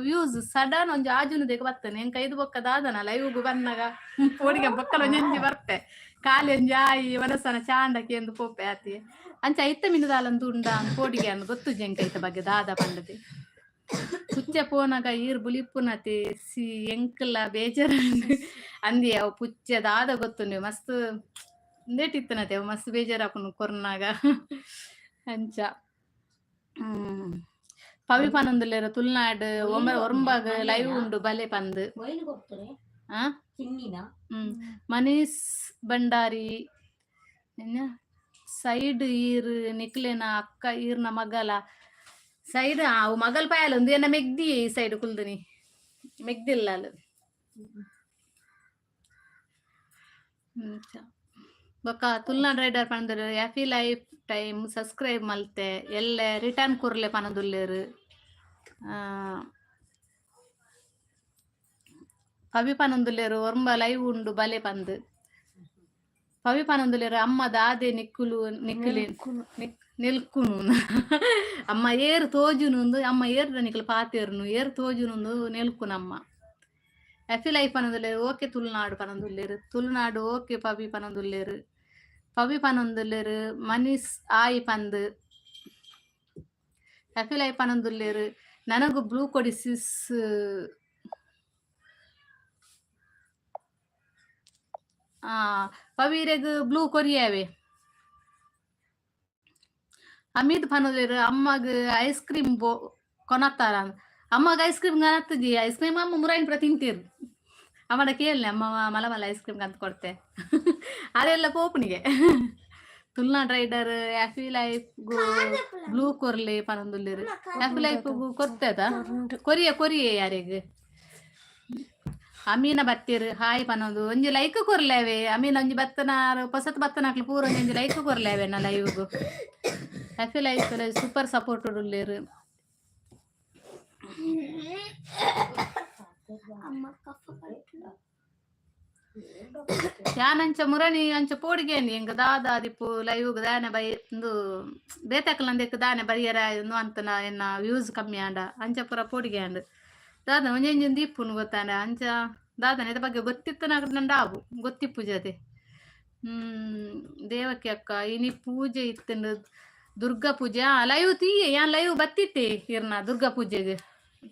ವ್ಯೂಸ್ ಸಡನ್ ಒಂಜಿ ಆಜುನ ದೇಕ ಬತ್ತನೆ. ಎಂಕ ಐದು ಬೊಕ್ಕ ದಾದನ ಲೈವ್ ಬನ್ನಗ ಪೋಡಿಗೆ ಬೊಕ್ಕಲ ಒಂಜೊಂಜಿ ಬರ್ಪೆ. ಖಾಲಿ ಒಂಜಿ ಆಯಿ ಮನಸ್ಸನ ಚಾಂಡಕ್ಕೆ ಎಂದು ಪೋಪೆ ಆತಿ. ಅಂಚ ಐತ ಮಿನದಾಲಂದು ಉಂಡ ಪೋಡಿಗೆ ಅನ್ನು ಗೊತ್ತುಜ್ಜಿ ಎಂಕ ಐತ ಬಗ್ಗೆ ದಾದ ಪಂಡದೆ. ಪುಚ್ಚೆ ಪೋನಗ ಈರ್ ಬುಲಿಪುನತಿ ಸಿ, ಎಂಕಲ ಬೇಜಾರ ಅಂದಿ. ಅವು ಪುಚ್ಚೆ ದಾದ ಗೊತ್ತುಂಡು, ಮಸ್ತ್ ಉಂದೇಟಿತ್ತನತೆ. ಅವು ಮಸ್ತ್ ಬೇಜಾರಾಪುನು ಕೊರ್ನಾಗ ಅಂಚ. ಪವಿ ಪನೊಂದುಲ್ಲೆರ್, ತುಳುನಾಡ್ ಒಮ ಒರ್ಂಬಗ್ ಲೈವ್ ಉಂಡು ಬಲೆ ಪಂದ್. ಆ ಮನೀಶ್ ಭಂಡಾರಿ ಸೈಡ್ ಈರ್ ನಿಕ್ಲೆನ ಅಕ್ಕ ಈರ್ನ ಮಗಲ ಸೈಡ್. ಅವು ಮಗಲ್ ಪಾಯಲ್ ಒಂದು ಎನ್ನ ಮೆಗ್ದಿ. ಈ ಸೈಡ್ ಕುಲ್ದನಿ ಮೆಗ್ದಿಲ್ಲ ಅಲ್ಲ. ಬೊಕ್ಕ ತುಳುನಾಡ್ ರೈಡರ್ ಪಂಡರು, ಹ್ಯಾಪಿ ಲೈಫ್ ಟೈಮ್ ಸಬ್ಸ್ಕ್ರೈಬ್ ಮಲ್ತೆ, ಎಲ್ಲೆ ರಿಟರ್ನ್ ಕೊರ್ಲೆ ಪನದುಲ್ಲೇರು. ಪವಿ ಪನೊಂದುಲ್ಲೇರು, ಒರ್ಂಬ ಲೈವ್ ಉಂಡು ಬಲೆ ಪಂದ್. ಪವಿ ಪನೊಂದುಲ್ಲೇರು, ಅಮ್ಮ ದಾದೆ ನಿಕ್ಕುಲು ನಿಕ್ಕುಲಿ ನಿಲ್ಕುನು ಅಮ್ಮ ಏರ್ ತೋಜುನು. ಅಮ್ಮ ಏರ್ ನಿಕ್ಲು ಪಾತೇರ್ನು, ಏರ್ ತೋಜುನು ನೆಲ್ಕುನಮ್ಮ. ಹ್ಯಾಪಿ ಲೈಫ್ ಪನೊಂದುಲ್ಲೇರು, ಓಕೆ ತುಳುನಾಡು ಪನೊಂದುಲ್ಲೇರು. ತುಳುನಾಡು ಓಕೆ ಪವಿ ಪನೊಂದುಲ್ಲೇರು. ಪವಿ ಪನೊಂದುಲ್ಲೇರು, ಮನೀಶ್ ಆಯ್ ಪಂದ್. ಹ್ಯಾಪಿ ಲೈಫ್ ಪನೊಂದುಲ್ಲೇರು, ನನಗು ಬ್ಲೂ ಕೊಡಿ ಸಿಸ್. ಆ ಪವೀರೆಗ್ ಬ್ಲೂ ಕೊರಿಯಾವೆ. ಅಮಿತ್ ಪನೊಂದುಲ್ಲೇರು, ಅಮ್ಮಗ್ ಐಸ್ ಕ್ರೀಮ್ ಬೋ ಕೊನತ್ತಾರ. ಅಮ್ಮಗ ಐಸ್ ಕ್ರೀಮ್ ಕನತ್ತುಜಿ. ಐಸ್ ಕ್ರೀಮ್ ಅಮ್ಮ ಮುರಾಯಿನ ಪೂರ ತಿಂತೀರ್. ಅಮ್ಮಡ ಕೇಳ್ನೆ, ಅಮ್ಮ ಮಲ ಮಲ ಐಸ್ ಕ್ರೀಮ್ ಕಂತ ಕೊಡ್ತೆ. ಅದೆಲ್ಲ ಪೋಪುನಿಗೆ. Tulunad rider happy life blue ಕೊರ್ಲೆ ಪನೊಂದುಲ್ಲೆರ್. ಹ್ಯಾಪಿ ಲೈಫ್ ಕೊರ್ತೇದ, ಕೊರಿಯ ಕೊರಿಯೆ ಯಾರಿಗ್. ಅಮೀನ ಬತ್ತೀರ್, ಹಾಯ್ ಪನೊಂದು. ಒಂಜಿ ಲೈಕ್ ಕೊರ್ಲೇವೆ ಅಮೀನ. ಒಂಜಿ ಬತ್ತನಾರ್ ಪೊಸತ್ ಬತ್ತನಾಕ್ಲು ಪೂರ ಒಂಜಿ ಲೈಕ್ ಕೊರ್ಲೇವೆ ನಾ ಲೈವ್ಗು. ಹ್ಯಾಪಿ ಲೈಫ್ ಸೂಪರ್ ಸಪೋರ್ಟ್ ಉಲ್ಲೇರು. ಅಮ್ಮ ಕಫ ಕಟ್ಟು. ಯಾನ್ ಅಂಚ ಮುರಣಿ ಅಂಚ ಪೋಡಿಗೇನಿ. ಎಂಕ್ ದಾದ ದಿಪ್ಪು ಲೈವ್ ದಾನೆ ಬೈ ಇಂದು ಬೇತಕ್ಲಂದೆಕ್ ದಾನೆ ಬರಿಯರ ಇಂದು ಅಂತನ. ಎನ್ನ ವ್ಯೂಸ್ ಕಮ್ಮಿ ಆಂಡ ಅಂಚ ಪೂರ ಪೋಡಿಗೆ ಆಂಡ್. ದಾದ ಒಂಜೊಂಜಿ ದೀಪುನು ಗೊತ್ತಾಂಡ. ಅಂಚ ದಾದನ ಇದ ಬಗ್ಗೆ ಗೊತ್ತಿತ್ತು ನಂಡ ಆವು ಗೊತ್ತಿಪ್ಪುಜತೆ. ದೇವಕಿ ಅಕ್ಕ, ಇನಿ ಪೂಜೆ ಇತ್ತಂಡು, ದುರ್ಗಾ ಪೂಜೆ. ಲೈವ್ ತೀಯೆ ಯಾನ್. ಲೈವ್ ಬತ್ತಿತ್ತೆ ಇರ್ನ ದುರ್ಗಾ ಪೂಜೆಗೆ.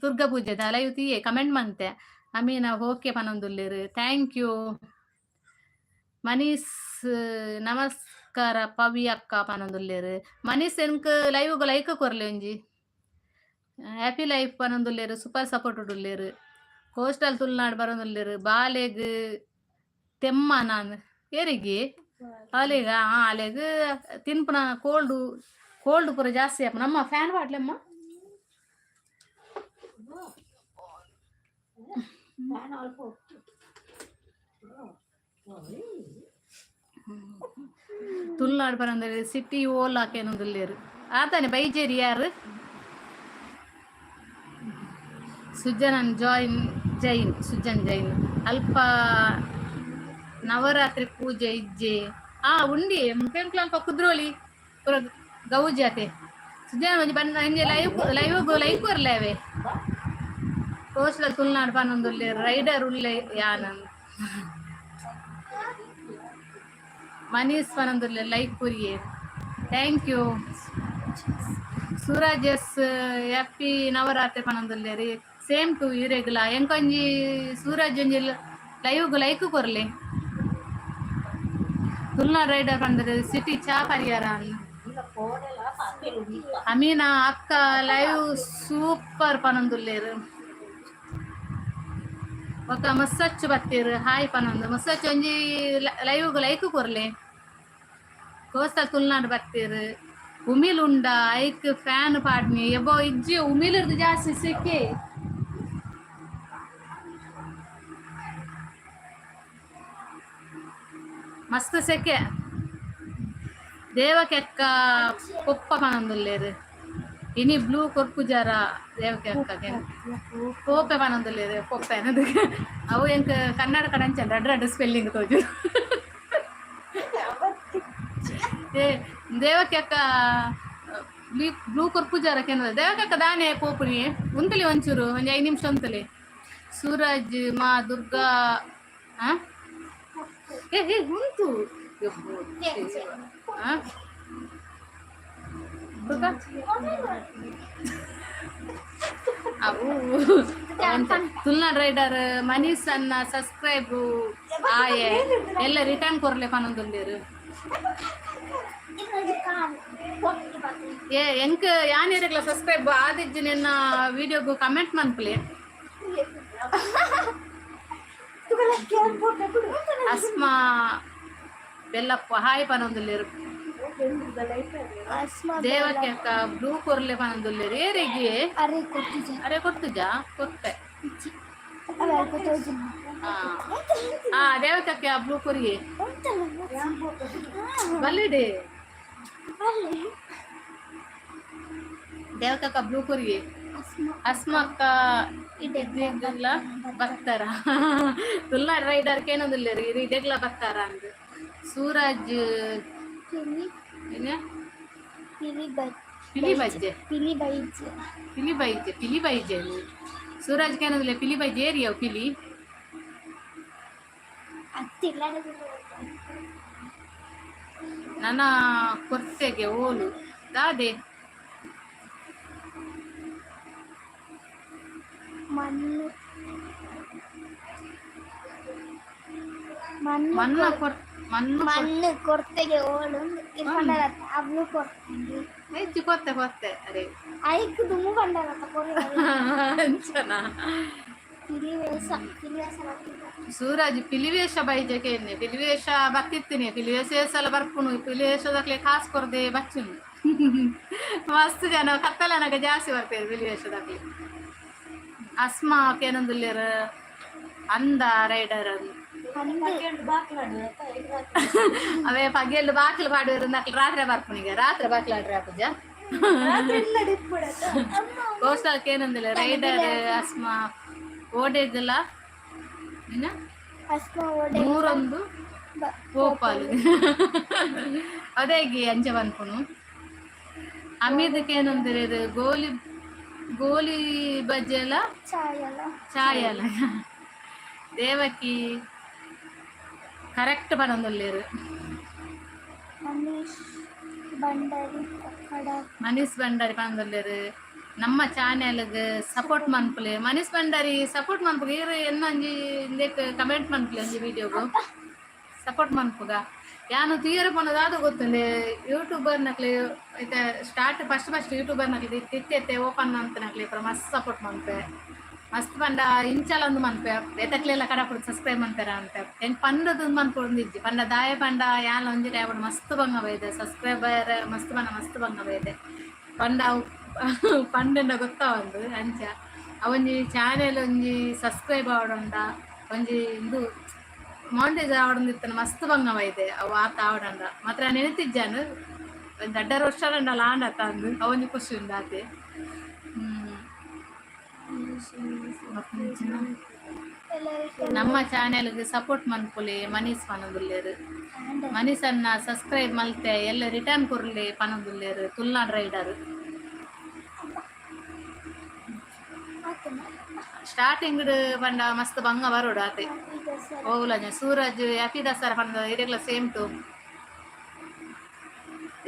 ದುರ್ಗಾ ಪೂಜೆ ಲೈವ್ ತೀಯೆ, ಕಮೆಂಟ್ ಮಂತೆ. ಅಮೀನ ಓಕೆ ಪನೊಂದುಲ್ಲೆರ್, thank you. Manish ನಮಸ್ಕಾರ ಪವಿ ಅಕ್ಕ ಪನೊಂದುಲ್ಲೆರ್. ಮನೀಶ್ ಎನ್ಕ್ ಲೈವ್ ಲೈಕ್ ಕೊರ್ಲೆ ಒಂಜಿ. ಹ್ಯಾಪಿ ಲೈಫ್ ಪನೊಂದುಲ್ಲೆರ್, ಸೂಪರ್ ಸಪೋರ್ಟ್ ಉಲ್ಲೆರ್. ಕೋಸ್ಟಲ್ ತುಳುನಾಡ್ ಬರೋದುಲ್ಲೆರ್, ಬಾಲೆಗ್ ತೆಮ್ಮ ನಾನ್ ಏರಿಗೆ ಅಲೆಗ. ಆ ಅಲೆಗ್ ತಿನ್ಪುನ ಕೋಲ್ಡ್. ಕೋಲ್ಡ್ ಪೂರ ಜಾಸ್ತಿ ಆಪ ನಮ್ಮ ಫ್ಯಾನ್ ಪಾಡ್ಲಮ್ಮ. ತುಳುನಾಡು ಪರಂದ್ರೆ ಸಿಟಿ ಓಲಾಕೇನೊಂದುಲ್ಲೇರು ಆತಾನೆ ಬೈಜೇರಿ ಯಾರು. ಸುಜನನ್ ಜಾಯಿನ್ ಜೈನ್, ಸುಜನ್ ಜೈನ್. ಅಲ್ಪ ನವರಾತ್ರಿ ಪೂಜೆ ಇಜ್ಜೆ? ಆ ಉಂಡಿ ಮುಖಂಕ್ಲಂಕ ಕುದ್ರೋಲಿ ಪೂರ ಗೌಜಿ ಆತೆ. ಸುಜನ್ ಒಂಜಿ ಬಣ್ಣ ಒಂಜಿ ಲೈವ್ ಲೈವ್ ಲೈಕ್ ಕೊರ್ಲೇವೆ. ಕೋಸ್ಟಲ್ ತುಳುನಾಡು ಪನೊಂದುಲ್ಲೇರು. ರೈಡರ್ ಉಲ್ಲೆ ಯಾನನ್. ಮನೀಶ್ ಪನೊಂದುಲ್ಲೆ ಲೈಕ್ ಕೊರಿಯೆ. Thank you. Suraj S happy Navratri ಪನೊಂದುಲ್ಲೇರಿ. Same to ಇರೆಗ್ಲ. ಎಂಕೊಂಜಿ ಸೂರಜ್ ಒಂಜಿ ಲೈವ್ ಲೈಕ್ ಕೊರ್ಲೆ. ತುಳುನಾಡ್ ರೈಡರ್ ಪಂದ್ರೆ ಸಿಟಿ ಚಾ ಪರಿಹಾರ. ಅಮೀನಾ ಅಕ್ಕ ಲೈವ್ ಸೂಪರ್ ಪನೊಂದುಲ್ಲೇರು. ಬೊಕ ಮಸ್ಸಚ್ಚು ಬತ್ತೀರು ಹಾಯ್ ಪನೊಂದು. ಮಸ್ಸಚ್ಚು ಒಂಜಿ ಲೈವ್ ಲೈಕ್ ಕೊರ್ಲೆ. ಕೋಸ್ಟಲ್ ತುಳುನಾಡು ಬತ್ತೀರು. ಉಮಿಲ್ ಉಂಡ ಐಕ್ ಫ್ಯಾನ್ ಪಾಡ್ನಿ ಎಬೋ ಇಜ್ಜಿ. ಉಮಿಲಿರ್ದು ಜಾಸ್ತಿ ಸೆಕೆ. ಮಸ್ತ್ ಸೆಕೆ. ದೇವಕೆಕ್ಕ ಪೊಪ್ಪ ಪನೊಂದುಲ್ಲೇರು. ಇನಿ ಬ್ಲೂ ಕೊರ್ಪುಜಾರ ದೇವಕೆ ಅಕ್ಕಗೆ? ಪೋಪೆ ಪನೊಂದುಲ್ಲೇರು. ಪೊಪ್ಪೆ ಅನ್ನೋದು ಅವು ಎಂಕ್ ಕನ್ನಡ ಕಡಂಚ ರಡ್ಡ್ ರಡ್ಡ್ ಸ್ಪೆಲ್ಲಿಂಗ್ ತೋಜು. ಏ ದೇವಕ್ಕೆ ಅಕ್ಕ ಬ್ಲೂ ಬ್ಲೂ ಕೊರ್ಪುಜಾರ ಕೇಂದ್ರ. ದೇವಕ್ಕೆ ದಾನೆ ಪೋಪುನಿ? ಉಂತಲಿ ಒಂಚೂರು, ಒಂಜಿ 5 ನಿಮಿಷ ಉಂತಲಿ. ಸೂರಜ್ ಮಾ ದುರ್ಗಾ. ಆ ಏ ಏ ಉಂತು. ಆ ದುರ್ಗಾ ಅವು. ತುಳುನಾಡ್ ರೈಡರ್ ಮನೀಶ್ ಅನ್ನ ಸಬ್ಸ್ಕ್ರೈಬ್ ಆಯೆ ಎಲ್ಲ ರಿಟರ್ನ್ ಕೊರ್ಲೆ ಪನೊಂದುಲ್ಲೇರು. ಏ ಎಂಕ್ ಯಾನಿರಗ್ಲ ಸಬ್ಸ್ಕ್ರೈಬ್ ಆದಿಜ್ಜಿ ನಿನ್ನ ವಿಡಿಯೋಗು ಕಮೆಂಟ್ ಮನ್ಪುಲೆ. ಅಸ್ಮಾ ಬೆಲ್ಲಪ್ಪ ಹಾಯ್ ಪನೊಂದುಲ್ಲೇರು. ದೇವಕ್ಕೆ ಅಕ್ಕ ಬ್ಲೂ ಕೊರ್ಲೆ ಪನೊಂದುಲ್ಲೇರು. ಏರಿಗೆ? ಅರೆ ಕೊಟ್ಟಿಜ. ಅರೆ ಕೊರ್ತುಜಾ? ಕೊರ್ತೆ. ಆ ದೇವಕಕ್ಕೆ ಆ ಬ್ಲೂ ಕೊರಿಯೆ ಬಲ್ಲಿಡೆ. ದೇವಕಕ್ಕ ಬ್ಲೂ ಕೊರಿಯೆ. ಅಸ್ಮಕ್ಕ ಇಡೆಗ್ಲ ಬರ್ತಾರ? ತುಳುನಾಡ್ ರೈಡರ್ ಕೇನೊಂದುಲ್ಲೇರು ಇರು ಇಡೆಗ್ಲ ಬರ್ತಾರ ಅಂದ್. ಸೂರಜ್ ಏನ? ಪಿಲಿ ಬಜ್ಜೆ. ಪಿಲಿ ಬೈಜ್. ಪಿಲಿ ಬೈಜೆ, ಪಿಲಿ ಬೈಜೆ. ಸೂರಜ್ ಕೇನೊಂದುಲ್ಲೆ ಪಿಲಿ ಬೈಜೆ ಏರಿಯವು ಪಿಲಿ. ಅತ್ತಿಲ್ಲ. ನನ್ನ ಕೊರ್ತೆಗೆ ಓಲು ದಾದೆ? ಮಣ್ಣು ಮಣ್ಣು. ಮನ್ನ ಕೊರ್ ಮಣ್ಣು. ಮಣ್ಣು ಕೊರ್ತೆಗೆ ಓಳು ಪಂಡರತ್ತ ಅವ್ಲು ಕೊರ್ತೆಗೆ. ಹೆಚ್ಚು ಕೊರ್ತೆ ಕೊರ್ತೆ ಅರೆ. ಐಕ್ ದುಮ್ಮು ಪಂಡರತ್ತ ಕೊರ್ರೆ. ಅಂಚನ. ಪಿಲಿ ವೇಷ, ಪಿಲಿ ವೇಷ ಬರ್ತಿದ್ದ. ಸೂರಜ್ ಪಿಲಿವೇಶ ಬೈಜಕ್ಕೆ ಎನ್ನೆ ಪಿಲಿವೇಶ ಬತ್ತಿತ್ತೀನಿ. ಪಿಲಿವೇಶ ಸಲ ಬರ್ಪುನು. ಪಿಲಿವೇಶದಕ್ಲೆ ಕಾಸು ಕೊರ್ದೆ ಬಚ್ಚುನು. ಮಸ್ತ್ ಜನ ಕತ್ತಲನಗ ಜಾಸ್ತಿ ಬರ್ಪೇರು ಪಿಲಿವೇಶದಕ್ಲೆ. ಅಸ್ಮಾ ಕೇನೊಂದುಲ್ಲೇರು ಅಂದ ರೈಡರ್. ಅವೇ ಪಗೆಲ್ ಬಾಕಿಲು ಪಾಡುವೆರು ನಕ್ಲು ರಾತ್ರಿ ಬರ್ಪುನಿಗೆ. ರಾತ್ರಿ ಬಾಕಿಲಾಡ್ರೆ ಪೂಜಾ ಕೋಸ್ಟಲ್ ಕೇನೊಂದಿಲ್ಲ ರೈಡರ್ ಅಸ್ಮಾ ಓಡೇಗಲ ಏನ? ಅಸ್ಮ ಓಡೆ ನೂರೊಂದು ಪೋಪಾಲು ಅದೇಗಿ ಅಂಚ ಪನ್ಪುನು. ಅಮೀದಕ್ಕೆ ಏನಂದ್ರೆ ಗೋಲಿ ಗೋಲಿ ಬಜ್ಜೆಲ. ಚಾಯಲ. ಚಾಯಲ. ದೇವಕಿ ಕರೆಕ್ಟ್ ಪನೊಂದುಲ್ಲೇರು. ಮನೀಶ್ ಭಂಡಾರಿ ಕೊಕ್ಕಡ. ಮನೀಶ್ ಭಂಡಾರಿ ಪನೊಂದುಲ್ಲೇರು ನಮ್ಮ ಚಾನೆಲ್ಗ್ ಸಪೋರ್ಟ್ ಮನ್ಪುಲೆ. ಮನೀಶ್ ಭಂಡಾರಿ ಸಪೋರ್ಟ್ ಮನ್ಪುಗ. ಈರ್ ಎನ್ನೊಂಜಿ ಇಂದೆಕ್ ಕಮೆಂಟ್ ಮನ್ಪುಲೆ ಒಂಜಿ ವಿಡಿಯೋಗು. ಸಪೋರ್ಟ್ ಮನ್ಪುಗ. ಯಾನು ತೂಯರ ಪೋನದಾದ ಗೊತ್ತುಂಡೆ ಯೂಟ್ಯೂಬರ್ ನಕ್ಲೆ ಐತೆ ಸ್ಟಾರ್ಟ್ ಫಸ್ಟ್ ಫಸ್ಟ್ ಯೂಟ್ಯೂಬರ್ ನಕ್ಲೆ ಇತ್ತೆ ಇತ್ತೆ ಓಪನ್ ಅಂತ ನಕ್ಲೆ ಪೂರ ಮಸ್ತ್ ಸಪೋರ್ಟ್ ಮನ್ಪೆ. ಮಸ್ತ್ ಪಂಡ ಇಂಚಲ ಒಂದು ಮನ್ಪೆ ಬೇತಕ್ಲೆಲ್ಲ ಕಡಪುಡು ಸಬ್ಸ್ಕ್ರೈಬ್ ಮನ್ಪೆರ ಅಂತ. ಎಂಕ್ ಪಂಡದು ಮನ್ಪೊಂದಿಜ್ಜಿ. ಪಂಡ ದಾಯ ಪಂಡ ಯಾನ್ ಒಂಜಿ ಟೈಮ್ ಮಸ್ತ್ ಬಂಗ ಬೈದೆ ಸಬ್ಸ್ಕ್ರೈಬರ್, ಮಸ್ತ್ ಪಂಡ ಮಸ್ತ್ ಬಂಗ ಬೈದೆ. ಪಂಡ ಅವು ಪಂಡಂಡ ಗೊತ್ತಾವಂದು. ಅಂಚ ಅವೊಂಜಿ ಚಾನೆಲ್ ಒಂಜಿ ಸಬ್ಸ್ಕ್ರೈಬ್ ಆವಡಂಡ ಒಂಜಿ ಇಂದು ಮಾನಿಟೈಸ್ ಆವಡಂದಿತ್ತನ ಮಸ್ತ್ ಬಂಗ ಬೈದೆ. ಅವು ಆತ ಆವಡಂಡ ಮಾತ್ರ ನೆನತಿಜ್ಜಾನು. ಒಂಜಿ ಅಡ್ಡರ ವರ್ಷ ಆಂಡ ಅಂದು ಅವೊಂಜಿ ಖುಷಿ ಉಂಡು ಆತೆ. ನಮ್ಮ ಚಾನೆಲ್ಗೆ ಸಪೋರ್ಟ್ ಮನ್ಪುಲೆ ಮನೀಸ್ ಪನೊಂದುಲ್ಲೆರ್. ಮನೀಸನ್ನ ಸಬ್ಸ್ಕ್ರೈಬ್ ಮಲ್ತೆ, ಎಲ್ಲ ರಿಟರ್ನ್ ಕೊರ್ಲೆ ಪನೊಂದುಲ್ಲೆರ್ ತುಲ್ನಾಡ್ ರೈಡರ್. ಸ್ಟಾರ್ಟಿಂಗ್ ಪಂಡ ಮಸ್ತ್ ಬಂಗ ಬರೋಡು ಆತೆ. ಓಲ ಸೂರಜ್, ಹ್ಯಾಪಿ ದಸರಾ ಪಂಡ. ಇರೆಗ್ಲ ಸೇಮ್ ಟು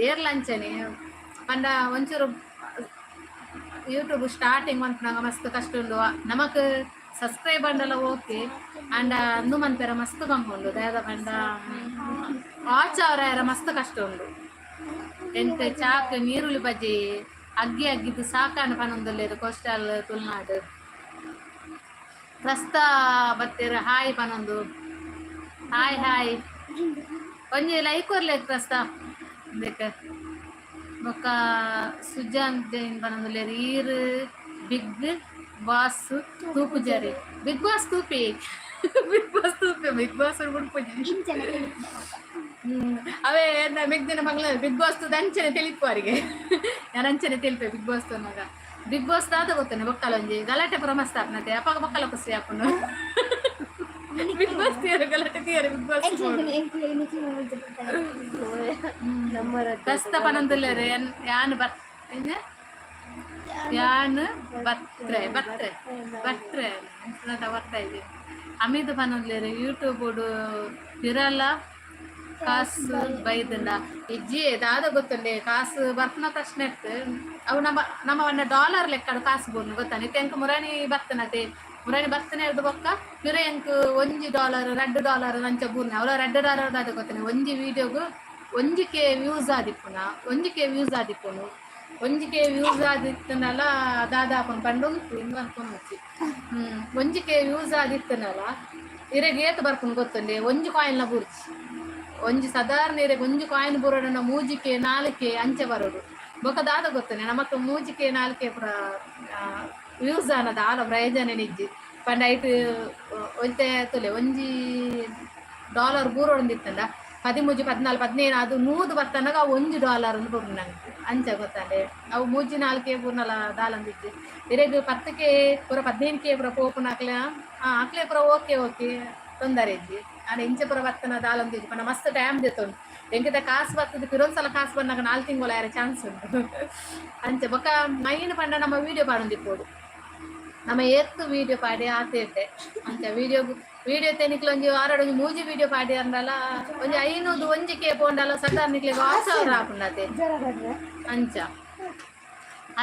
ಏರ್ಲ ಅಂಚನೆ. ಪಂಡ ಒಂಚೂರು ಯೂಟ್ಯೂಬ್ ಸ್ಟಾರ್ಟಿಂಗ್ ಮನ್ಪುನಾಗ ಮಸ್ತ್ ಕಷ್ಟ ಉಂಡು. ನಮಕ್ ಸಬ್ಸ್ಕ್ರೈಬ್ ಅಂಡಲ ಓಕೆ, ಅಂಡ ಅಂದು ಮನ್ಪೆರ ಮಸ್ತ್ ಬಂಗ ಉಂಡು. ದಾದ ಪಂಡ ವಾಚ್ ಅವರ ಮಸ್ತ್ ಕಷ್ಟ ಉಂಡು. ಎಂತ ಚಾಕ್ ನೀರುಳ್ಳಿ ಬಜ್ಜಿ ಅಗ್ಗಿ ಅಗ್ಗಿದ್ದು ಸಾಕಾಣ ಪನೊಂದುಲ್ಲೆರ್ ಕೋಸ್ಟಲ್ ತುಳುನಾಡು. ಪ್ರಸ್ತ ಬತ್ತೆರ್, ಹಾಯ್ ಪನೊಂದು. ಹಾಯ್ ಹಾಯ್, ಒಂಜಿ ಲೈಕ್ ಕೊರ್ಲೆ ಪ್ರಸ್ತ ಇಂದೆಕ್. ಬೊಕ್ಕ ಸುಜಾನ್ ಜೈನ್ ಪನೊಂದುಲ್ಲೆರ್, ಈರ್ ಬಿಗ್ ಬಾಸ್ ತೂಪುಜರಿ? ಬಿಗ್ ಬಾಸ್ ತೂಪಿ, ಬಿಗ್ ಬಾಸ್ ತೂಪೆ. ಬಿಗ್ ಬಾಸ್ ಬುಡ್ಪುಜಿ. ಅವೇ ಮೆಗ್ದಿನ ಮಗ್ಲ ಬಿಗ್ ಬಾಸ್ ತೂದು ಅಂಚನೆ ತೆಲಿಪು ಅವರಿಗೆ. ಯಾನ್ ಅಂಚನೆ ತೆಲಿಪೆ. ಬಿಗ್ ಬಾಸ್ ತೂನಗ ಬಿಗ್ ಬಾಸ್ ದಾದ ಗೊತ್ತನೆ, ಬೊಕ್ಕಲ ಒಂಜಿ ಗಲಾಟೆ ಪೂರ ಮಸ್ತ್ ಆಪುನತೆ. ಅಪಗ ಬೊಕ್ಕಲ ಖುಷಿ ಆಪುಂಡು. ಬಿಗ್ ಬಾಸ್ ತೀರ ಗಲಾಟೆ ತೀರ ಬಿಗ್ ಬಾಸ್. ಕಸ್ತ ಪನೊಂದುಲ್ಲೆರ್, ಯಾನ್ ಬತ್ ಯಾನ್ ಬತ್ರೆ ಬತ್ರೆ ಬತ್ರೆ ಬರ್ತಾ ಇದೆ. ಅಮಿತ್ ಪನೊಂದುಲ್ಲೆರ್, ಯೂಟ್ಯೂಬ್ ಪಿರಲ ಕಾಸು ಬೈದಂಡ ಇಜ್ಜಿ? ದಾದ ಗೊತ್ತುಂಡೆ, ಕಾಸು ಬರ್ಪುನ ಪ್ರಶ್ನೆ ಇತ್ತು. ಅವು ನಮ್ಮ ನಮ್ಮ ವನ್ನ ಡಾಲರ್ ಲೆಕ್ಕಡು ಕಾಸು ಬೋರ್ನು ಗೊತ್ತಾನೆ. ಎಂಕ್ ಮುರಾನಿ ಬತ್ತನತೆ, ಮುರಾನಿ ಬತ್ತನೆ ಹಿಡ್ದು ಬೊಕ್ಕ ಪಿರ ಎಂಕ್ $1, $2 ಅಂಚ ಬೂರ್ನೆ. ಅವಳ $2 ದಾದ ಗೊತ್ತನೆ, ಒಂಜಿ ವೀಡಿಯೋಗು 1K views ಆದಿಪ್ಪುನ, 1K views ಆದಿಪ್ಪುನು. 1K views ಆದಿತ್ತನಲ್ಲ, ದಾದ ಆಪುಂಡು ಪಂಡ ಉಂತು ಇಂದು ಅನ್ಕೊಂಡು. 1K views ಆದಿತ್ತನಲ್ಲ, ಇರೆಗ್ ಏತ್ ಬರ್ಪುಂಡು ಗೊತ್ತುಂಡೆ? ಒಂಜಿ ಕಾಯಿನ್ಲ ಬೂರ್ಚಿ. ಒಂಜಿ ಸಾಧಾರಣ ಇರೆಗ್ ಒಂಜಿ ಕಾಯಿನ್ ಬರೋಡನ್ನ 3K, 4K ಅಂಚೆ ಬರೋಡು. ಬೊಕ್ಕ ದಾದ ಗೊತ್ತನೆ, ನಮಕ್ 3K, 4K ಪೂರ ವ್ಯೂಸ್ ಆನದ ಆಲ ಪ್ರಯೋಜನ ಇಜ್ಜಿ. ಪಂಡ ಐಟ್ ಒಂತೆ ತುಲೆ, $1 ಬೂರೊಂದಿತ್ತಂಡ 13, 14, 15, ಅದು 100 ಬತ್ತನಾಗ ಅವು $1 ಅಂದ್ ನಂಗೆ. ಅಂಚ ಗೊತ್ತಂಡೆ, ಅವು 3 4ಕೆ ಬೂರ್ನಲ ದಾಲಂದಿಜ್ಜಿ. ಇರೆಗ್ 10ಕೆ ಪೂರ, 15ಕೆ ಪೂರ ಪೋಪುನಕ್ಲೆ ಅಕ್ಲೆ ಪೂರ ಓಕೆ ಓಕೆ, ತೊಂದರೆ ಇಜ್ಜಿ. ಆಂಡ ಇಂಚ ಪೂರ ಬತ್ತನ ದಾಲಂದಿಜ್ಜಿ. ಪಂಡ ಮಸ್ತ್ ಟೈಮ್ ದೆತ್ತೊಂಡು. ಎಂಕಿತ ಕಾಸು ಬತ್ತದ ಪಿರೊಂದ್ಸಲ ಕಾಸು ಬಂದಾಗ 4 ತಿಂಗಳು ಆಯರೆ ಚಾನ್ಸ್ ಉಂಟು ಅಂಚ. ಬೊಕ್ಕ ಮೈನ್ ಪಂಡ ನಮ್ಮ ವೀಡಿಯೋ ಪಾಡೊಂದಿಪ್ಪೊಡು. ನಮ್ಮ ಏತ್ ವೀಡಿಯೋ ಪಾಡಿ ಆತೆ ಇಟ್ಟೆ ಅಂಚ. ವೀಡಿಯೋ ವೀಡಿಯೋ ತೆನಿಕ್ಲ ಒಂಜಿ ವಾರಡ್ ಒಂಜಿ ಮೂಜಿ ವೀಡಿಯೋ ಪಾಡಿ ಅಂಡಲ ಒಂಜಿ 500 1K ಪೋಂಡಲ ಸಾಧಾರಣ ನಿಕ್ಲೆಗ್ 6,000 ಆಪುಂಡತೆ ಅಂಚ.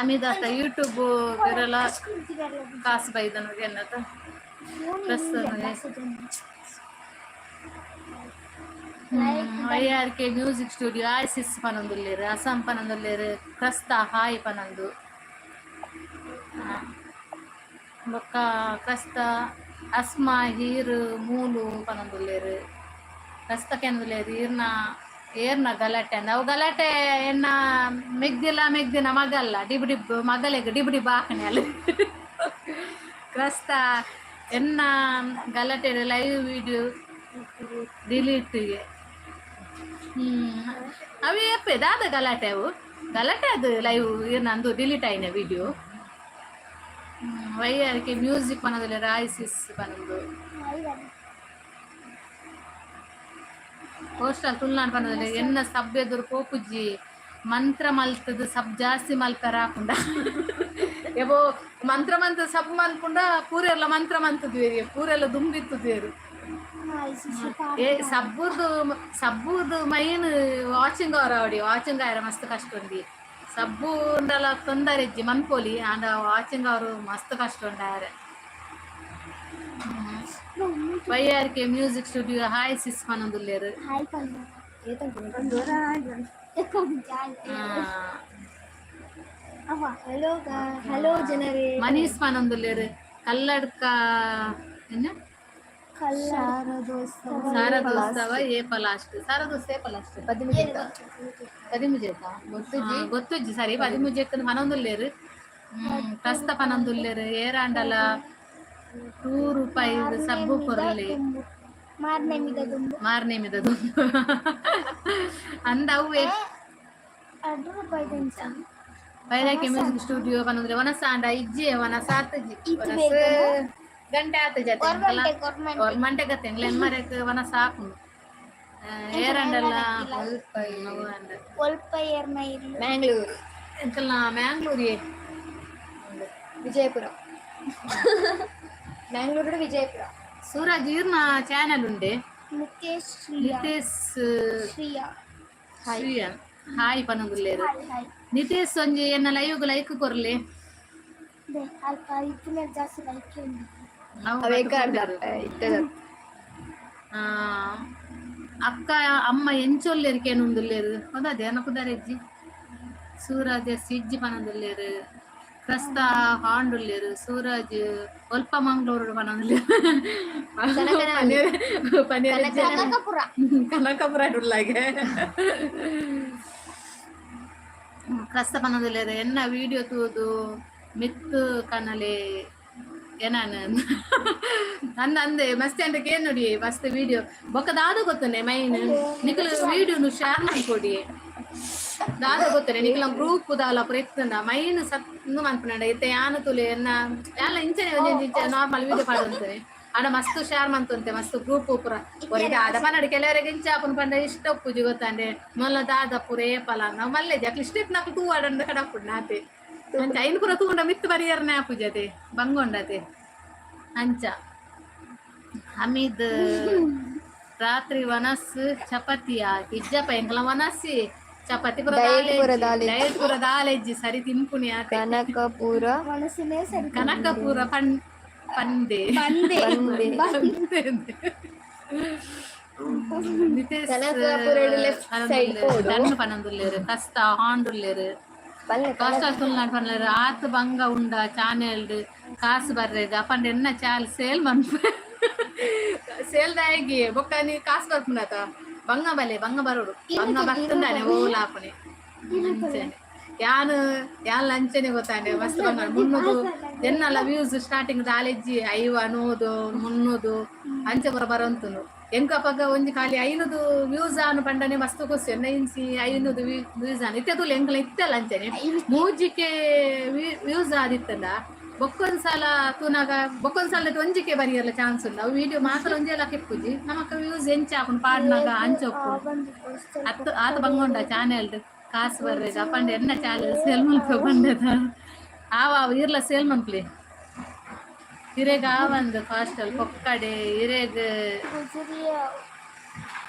ಅಮಿದಾತ ಯೂಟ್ಯೂಬ್ ಪಿರಲ ಕಾಸು ಬೈದನು ಎನ್ನತ. I R K music studio hi sis ಪನೊಂದುಲ್ಲೆರ್. ಅಸ್ಸಾಂ ಪನೊಂದುಲ್ಲೆರ್. ಕ್ರಸ್ತ ಹಾಯ್ ಪನೊಂದು. ಬೊಕ್ಕ ಕ್ರಸ್ತ ಅಸ್ಮಾ ಹೀರ್ ಮೂಲು ಪನೊಂದುಲ್ಲೆರ್. ಕ್ರಸ್ತ ಕೆಂದುಲ್ಲೆರ್, ಈರ್ನ ಏರ್ನ ಗಲಾಟೆ ಅಂದ್. ಅವು ಗಲಾಟೆ ಎನ್ನ ಮೆಗ್ದಿಲ ಮೆಗ್ದಿನ ಮಗಲ್ಲ ಡಿಬ್ ಡಿಬ್ ಮಗಲೆಗ್ ಡಿಬ್ ಡಿಬ್ ಆಕಣೆ ಅಲ್ಲಿ. ಕ್ರಸ್ತ ಎನ್ನ ಗಲಾಟೆ ಲೈವ್ ವಿಡಿಯೋ ಡಿಲೀಟ್. ಅವು ಏಪೆ ದಾದ ಗಲಾಟೆ? ಅವು ಗಲಾಟೆ ಅದು ಲೈವ್ ನಂದು ಡಿಲೀಟ್ ಆಯ್ನ video. Why are K music ಪನೊಂದುಲ್ಲೆರ್, hi sis ಪನೊಂದು. ಕೋಸ್ಟಲ್ ತುಳುನಾಡ್ ಪನೊಂದುಲ್ಲೆರ್, ಎನ್ನ ಸಬ್ ಎದುರು ಪೋಪುಜಿ, ಮಂತ್ರ ಮಲ್ತದು ಸಬ್ ಜಾಸ್ತಿ ಮಲ್ಪೆರ ಆಪುಂಡ? ಎಬೋ ಮಂತ್ರ ಮಂತ್ರ ಸಬ್ ಮನ್ಪುಂಡ ಪೂರೆಲ್ಲ ಮಂತ್ರ ಮಂತುದುವೆರ್, ಪೂರೆಲ್ಲ ದುಂಬಿತ್ತುದುವೆರ್. ಏ ಸಬ್ಬುದು ಸಬ್ಬುದು ಮೈನ್ ವಾಚಿಂಗ್ ಅವರ್ ಅವಡಿ. ವಾಚಿಂಗ್ ಆಯರ ಮಸ್ತ್ ಕಷ್ಟ ಉಂಡಿ. ಸಬ್ಬು ಉಂಡಲ ತೊಂದರೆ ಇಜ್ಜಿ, ಮನ್ಪೊಲಿ. ಆಂಡ ವಾಚಿಂಗ್ ಅವರು ಮಸ್ತ್ ಕಷ್ಟ ಉಂಡಾರೆ. Y R K music studio hi sis ಪನೊಂದುಲ್ಲೆರ್. Hi. Hello hello ಜನರೇ. ಮನೀಶ್ ಪನೊಂದುಲ್ಲೆರ್. ಕಲ್ಲಡ್ಕ ಏನ? ಶಾರದೋತ್ಸವ ಏಪ ಲಾಸ್ಟ್? ಶಾರದೋತ್ಸವ ಏಪ ಲಾಸ್ಟ್? ಪದಿಮುಜೆತ ಗೊತ್ತುಜಿ. ಗೊತ್ತುಜ್ಜಿ. ಸರಿ, ಪದಿಮೂಜೆಕ್ ಪನೊಂದುಲ್ಲೇರು. ಪ್ರಸ್ತ ಪನೊಂದುಲ್ಲೇರು. ಏರಾಂಡಲ 2 ರೂಪಾಯಿ ಸಬ್ಬು ಕೊರ್ಲೆ. ಮಾರ್ನೆಮಿದ ದುಂಬು. ಮಾರ್ನೇಮಿದ ದುಂಬು ಅಂದ ಅವ್ವೆ. 2 ರೂಪಾಯಿ. ಬೈರಾಕೆ ಮ್ಯೂಸಿಕ್ ಸ್ಟುಡಿಯೋ ಪನೊಂದ್ರೆ ವನಸ ಆಂಡ ಇಜ್ಜಿ, ವನಸ ಆತುಜಿ. ಇತ್ತು. ವನಸ ಬೇಕನ? ಗಂಟೆ ಆತುಜಿ. Government, government. ಗೌರ್ಮೆಂಟ್ ಗತ್ತೆ ಮರಕ್ ವನಸ ಆಪುಂಡು. ಏರಂಡಲ್ಲ ಅವು ಅಂಡ. ಒಲ್ಪ ಏರ್ನ ಇಲ್ಲ. ಮ್ಯಾಂಗ್ಳೂರ್. ಎಂಕಲ್ನ ಮ್ಯಾಂಗ್ಳೂರಿಯೇ. ವಿಜಯಪುರ, ಮ್ಯಾಂಗ್ಳೂರು, ವಿಜಯಪುರ. ಸೂರಜ್, ಇರ್ನ ಚಾನೆಲ್ ಉಂಡೆ? ನಿತೇಶ್ ಶ್ರೀಯಾ. ನಿತೇಶ್. ಶ್ರೀಯಾ. ಶ್ರೀಯಾ ಹಾಯ್ ಪನೊಂದುಲ್ಲೇರು. Hi hi. ನಿತೇಶ್, ಒಂಜಿ ಎನ್ನ ಲೈವ್ ಲೈಕ್ ಕೊರ್ಲೆ. ದೆ ಅಲ್ಪ ಇತ್ತಿನ ಜಾಸ್ತಿ ಲೈಕ್ ಉಂಡು. ಅವು ಅವೇ. ಬತ್ತುಂಡರು. ಇತ್ತದ. ಆ, ಅಕ್ಕ ಅಮ್ಮ ಎಂಚೊಲ್ಲೇರು ಕೇನುಂದುಲ್ಲೇರು. ಹೌದಾ, ಅನ ಪುದರೆಜ್ಜಿ. ಸೂರಜ್ ಸಿಜ್ಜಿ ಪನೊಂದುಲ್ಲೇರು. ಕ್ರಸ್ತ ಹಾಂಡುಲ್ಲೇರು. ಸೂರಜ್ ಒಲ್ಪ ಮಂಗಳೂರು ಪನೊಂದುಲ್ಲೇರು. ಪನೀರ್. ಕನಕಪುರ. ಕನಕಪುರ ಉಲ್ಲಾಗೆ. ಕ್ರಸ್ತ ಪನೊಂದುಲ್ಲೇರು, ಎನ್ನ ವಿಡಿಯೋ ತೂದು ಮಿತ್ತು ಕನಲೆ ಏನಾನ ಅಂದ ಅಂದೆ. ಮಸ್ತ್ ಅಂತ ಕೇನ್ ನೋಡಿ, ಮಸ್ತ್ ವಿಡಿಯೋ. ಬೊಕ್ಕ ದಾದ ಗೊತ್ತನೆ ಮೈನ್, ನಿಕಲ್ ವಿಡಿಯೋನು ಶೇರ್ ಮಾಡ್ಕೊಡಿ. ದಾದ ಗೊತ್ತನೆ, ನಿಕಲ ಗ್ರೂಪ್ ದಾಲ ಪ್ರಯತ್ನ ಮೈನ್ ಸತ್ ಮನ್ಪುನಂಡ. ಇತ್ತೆ ಯಾನ ತುಲೆ ಎನ್ನ ಯಾಲ ಇಂಚನೆ ಒಂಜಿ ಇಂಚ ನಾರ್ಮಲ್ ವಿಡಿಯೋ ಪಾಡಂತಾನೆ. ಆಡ ಮಸ್ತ್ ಶೇರ್ ಮಂತುಂತೆ, ಮಸ್ತ್ ಗ್ರೂಪ್ ಪೂರ ಒರಿಗೆ ಆದ ಪನ್ನಡ. ಕೆಲವರಿಗೆ ಇಂಚ ಆಪುನ ಪಂಡ ಇಷ್ಟ ಉಪ್ಪುಜಿ ಗೊತ್ತಂಡೆ. ಮೊಲ್ಲ ದಾದ ಪೂರ ಏಪಲ ನಾವು ಮಲ್ಲೆಜಿ. ಅಕ್ಲು ಇಷ್ಟ ಇತ್ತು ತೂ ಆಡಂದ ಕಡಪುಡ್ ನಾತೆ. ಅಂಚ ಐನ್ ಪೂರ ತೂಂಡ ಮಿತ್ತು ಬರಿಯರ್ನೆ ಆಪುಜತೆ, ಬಂಗೊಂಡತೆ ಅಂಚ. ಹಮೀದ್, ರಾತ್ರಿ ವನಸ್ ಚಪಾತಿಯ? ಇಜ್ಜಪ್ಪ, ಎಂಕಲ ವನಸ್ಸಿ ಚಪಾತಿ ಪೂರ. Diet ಪೂರ ದಾಲ್. ಡಯಟ್ ಪೂರ ದಾಲೆಜ್ಜಿ, ಸರಿ ತಿನ್ಪುನಿ ಆತೆ. ಕನಕಪುರ. ಮನಸ್ಸಿನೇ ಸರಿ. ಕನಕಪುರ ಪನ್ ಪಂದೆ. ಬಂದೆ. ಬಂದೆ. ನಿತೇಶ್. Kanakapura left side ಪೋಡು. ದಣ್ಣು ಪನೊಂದುಲ್ಲೇರು. ಕಸ್ತ ಹಾಂಡುಲ್ಲೇರು. ಪಲ್ಲೆ. ಕಷ್ಟ ತುಳುನಾಡ್ ಪನ್ಲೇರು. ಆತ್ ಬಂಗ ಉಂಡ ಚಾನೆಲ್ ಕಾಸು ಬರ್ರೇಗ ಅಪಂಡ ಎನ್ನ ಚಾಲ್ ಸೇಲ್ ಮನ್ಪ ಸೇಲ್ ದಾಯಗಿ ಬೊಕ್ಕ ನೀ ಕಾಸು ಬರ್ಪುಂಡತ. ಬಂಗ ಬಲೆ, ಬಂಗ ಬರೋಡು, ಬಂಗ ಬರ್ತಂದಾನೆ ಓಲಾಪನೆ. ಯಾನು ಯಾನ್ ಲಂಚನೆ ಗೊತ್ತಾಂಡೆ, ಮಸ್ತ್ ಬಂಗ 300 ಎನ್ನಲ್ಲ ವ್ಯೂಸ್ ಸ್ಟಾರ್ಟಿಂಗ್ ದಾಲೆಜ್ಜಿ. 50, 100, 300 ಅಂಚೆ ಬರ ಬರಂತುನು. ಎಂಕಪಗ ಒಂಜಿ ಖಾಲಿ 500 ವ್ಯೂಸ್ ಆನು ಪಂಡನೆ ಮಸ್ತ್ ಖುಷಿ. ಎನ್ನ ಇಂಚಿ 500 ವ್ಯೂಸ್ ಆನು ಇತ್ತೆ ತೂಲೆ. ಎಂಕಲ ಇತ್ತಲ್ಲ ಅಂಚನೆ ಮೂಜಿಕೆ ವ್ಯೂಸ್ ಆದಿತ್ತಂದ. ಬೊಕ್ಕೊಂದ್ ಸಲ ತೂನಾಗ ಬೊಕ್ಕೊಂದ್ ಸಲ ಒಂಜಿಕೆ ಬರಿಯಲ್ಲ ಚಾನ್ಸ್ ಉಂಡು. ಅವು ವಿಡಿಯೋ ಮಾತ್ರ ಒಂಜೆ ಎಲ್ಲ ಕೆಪ್ಪುಜಿ. ನಮಕ್ ವ್ಯೂಸ್ ಎಂಚ ಆಪುಂಡು ಪಾಡ್ನಾಗ ಅಂಚ ಉಪ್ಪು. ಬಂದು. ಅತ್ತು ಆತ ಬಂಗೊಂಡ ಚಾನೆಲ್ ಕಾಸು ಬರ್ರೇಗ ಅಪ್ಪಂಡ ಎನ್ನ ಚಾನೆಲ್ ಸೇಲ್ ಮಲ್ಪೆ ಬಂದದ. ಆವ ಆವ ಇರ್ಲ ಸೇಲ್ ಮನ್ಪ್ಲಿ. ಇರೆಗ್ ಆವಂದು ಫಾಸ್ಟಲ್ ಪೊಕ್ಕಡೆ ಇರೆಗ್. ಗುಜುರಿಯ.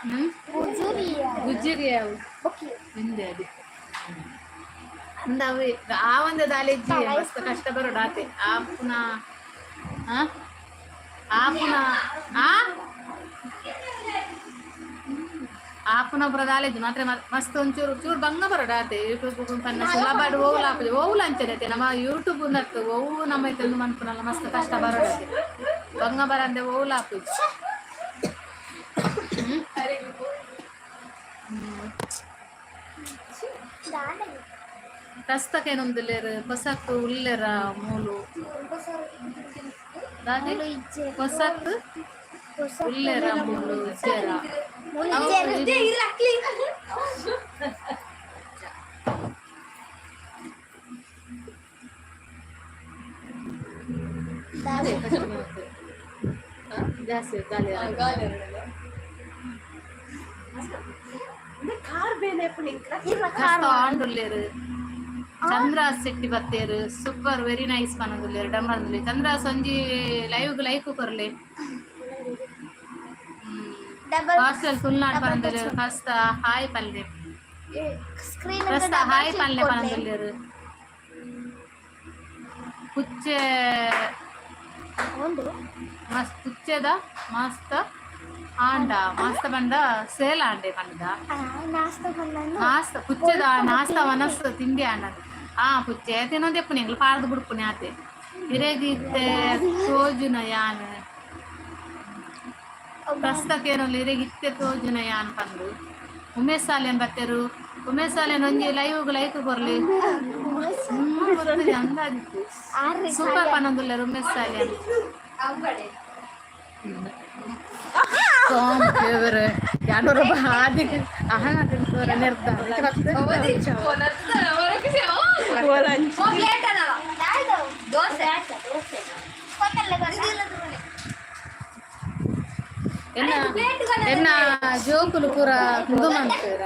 ಹ್ಮ್. ಗುಜುರಿಯ. ಗುಜ್ಜಿರಿ ಅವು. ಓಕೆ. ಹಿಂದೆ ಅದಿ ಅಂದವೆ ಆ ಒಂದು ದಾಲೆಜ್ಜಿ. ಮಸ್ತ್ ಕಷ್ಟ ಬರೋಡು ಆತೆ. ಆ ಪುನಃ ಆ ಆ ಪುನಃ ಆ ಆ ಪುನಃ ಪುರ ದಾಲೆಜ್ಜಿ ಮಾತ್ರ. ಮಸ್ತ್ ಒಂಚೂರು ಚೂರು ಬಂಗ ಬರೋಡು ಆತೆ. ಯೂಟ್ಯೂಬ್ ಪನ್ನ ಸುಲಭ ಓವುಲ ಆಪುಜಿ, ಓವುಲ ಅಂಚನೆ ಆತೆ. ನಮ್ಮ ಯೂಟ್ಯೂಬ್ ನತ್ತು ಓವು ನಮ್ಮ ಇತ್ತಂದು ಮನ್ಪುನಲ್ಲ. ಮಸ್ತ್ ಕಷ್ಟ ಬರೋಡು ಆತೆ. ಬಂಗ ಬರಂದೆ ಓವುಲ ಆಪುಜಿ. ಹ್ಮ್. ದಾನೆ. ರಸ್ತಕೇನೊಂದುಲ್ಲೇರು ಪೊಸಕ್ ಉಲ್ಲೆರ ಮೂಲು ದಾದಿ? ಇಜ್ಜೆ. ಪೊಸಕ್ ಉಲ್ಲೆರ ಮೂಲು ಇಜ್ಜೆರ? ಮೂಲು ಇಜ್ಜೆರ್. ಅದೇ ಕಷ್ಟ ಬರುತ್ತೆ. ಜಾಸ್ತಿ ಗಾಳಿ. ಕಾರ್ ಬೇನೆ. ಕಸ್ತ ಆಂಡುಲ್ಲೇರು. ಚಂದ್ರ ಶೆಟ್ಟಿ ಬತ್ತೇರು. ಸೂಪರ್, ವೆರಿ ನೈಸ್ ಪನೊಂದುಲ್ಲೇರು. ಡಂಬಂದುಲ್ಲೆ. ಚಂದ್ರ, ಒಂಜಿ ಲೈವ್ ಲೈಕ್ ಕೊರ್ಲೆ. ಡಬಲ್. ಹಾಸ್ಟೆಲ್ ತುಳುನಾಡ್ ಪನೊಂದುಲ್ಲೇರು. ಕಸ್ತ ಹಾಯ್ ಪಲ್ಲೆ. ಸ್ಕ್ರೀನ್. ಪ್ರಸ್ತ ಹಾಯ್ ಪಲ್ಲೆ ಪನೊಂದುಲ್ಲೇರು. ಪುಚ್ಚೆ. ಒಂದು. ಮಸ್ತ್ ಪುಚ್ಚೆದ ಮಸ್ತ್ ಆಂಡ. ಮಸ್ತ್ ಪಂಡ ಸೇಲ್ ಆಂಡೆ ಪಂಡದ. ನಾಸ್ತ ಬಂದನ್ನು. ನಾಸ್ತ ಪುಚ್ಚೆದ ನಾಸ್ತ ವನಸ್ ತಿಂಡಿ ಆಂಡ. ಆ ಪುಚ್ಚೆ ತಿನ್ನೊಂದೆಪ್ಪುನೆ ಎಂಗ್ಲು ಪಾರ್ದು ಬುಡ್ಪುನೆ ಆತೆ. ಇರೆಗಿತ್ತೆ ತೋಜುನ ಯಾನ್. ಪ್ರಸ್ತಕೇನೊಂದು ಇರೆಗಿತ್ತೆ ತೋಜುನ ಯಾನ್ ಪಂದು. ಉಮೇಶ್ ಸಾಲೆನ್ ಬತ್ತೆರು. ಉಮೇಶ್ ಸಾಲೆನ್ ಒಂಜಿ ಲೈವ್ ಲೈಕ್ ಕೊರ್ಲಿ. ಅಂದಾಜಿತ್ತು. ಸೂಪರ್ ಪನೊಂದುಲ್ಲೆರ್ ಉಮೇಶ್ ಸಾಲೆನ್. ದೇವರೇ, ಯಾನೊರ ಬಾದಿಗೆ ಅಹನ ತಿನ್ಸೋರ ನಿರ್ದ. ದೋಸೆ. ಎನ್ನ ಎನ್ನ ಜೋಕುಲು ಪೂರ ಉಂದು ಮನ್ಪೇರ.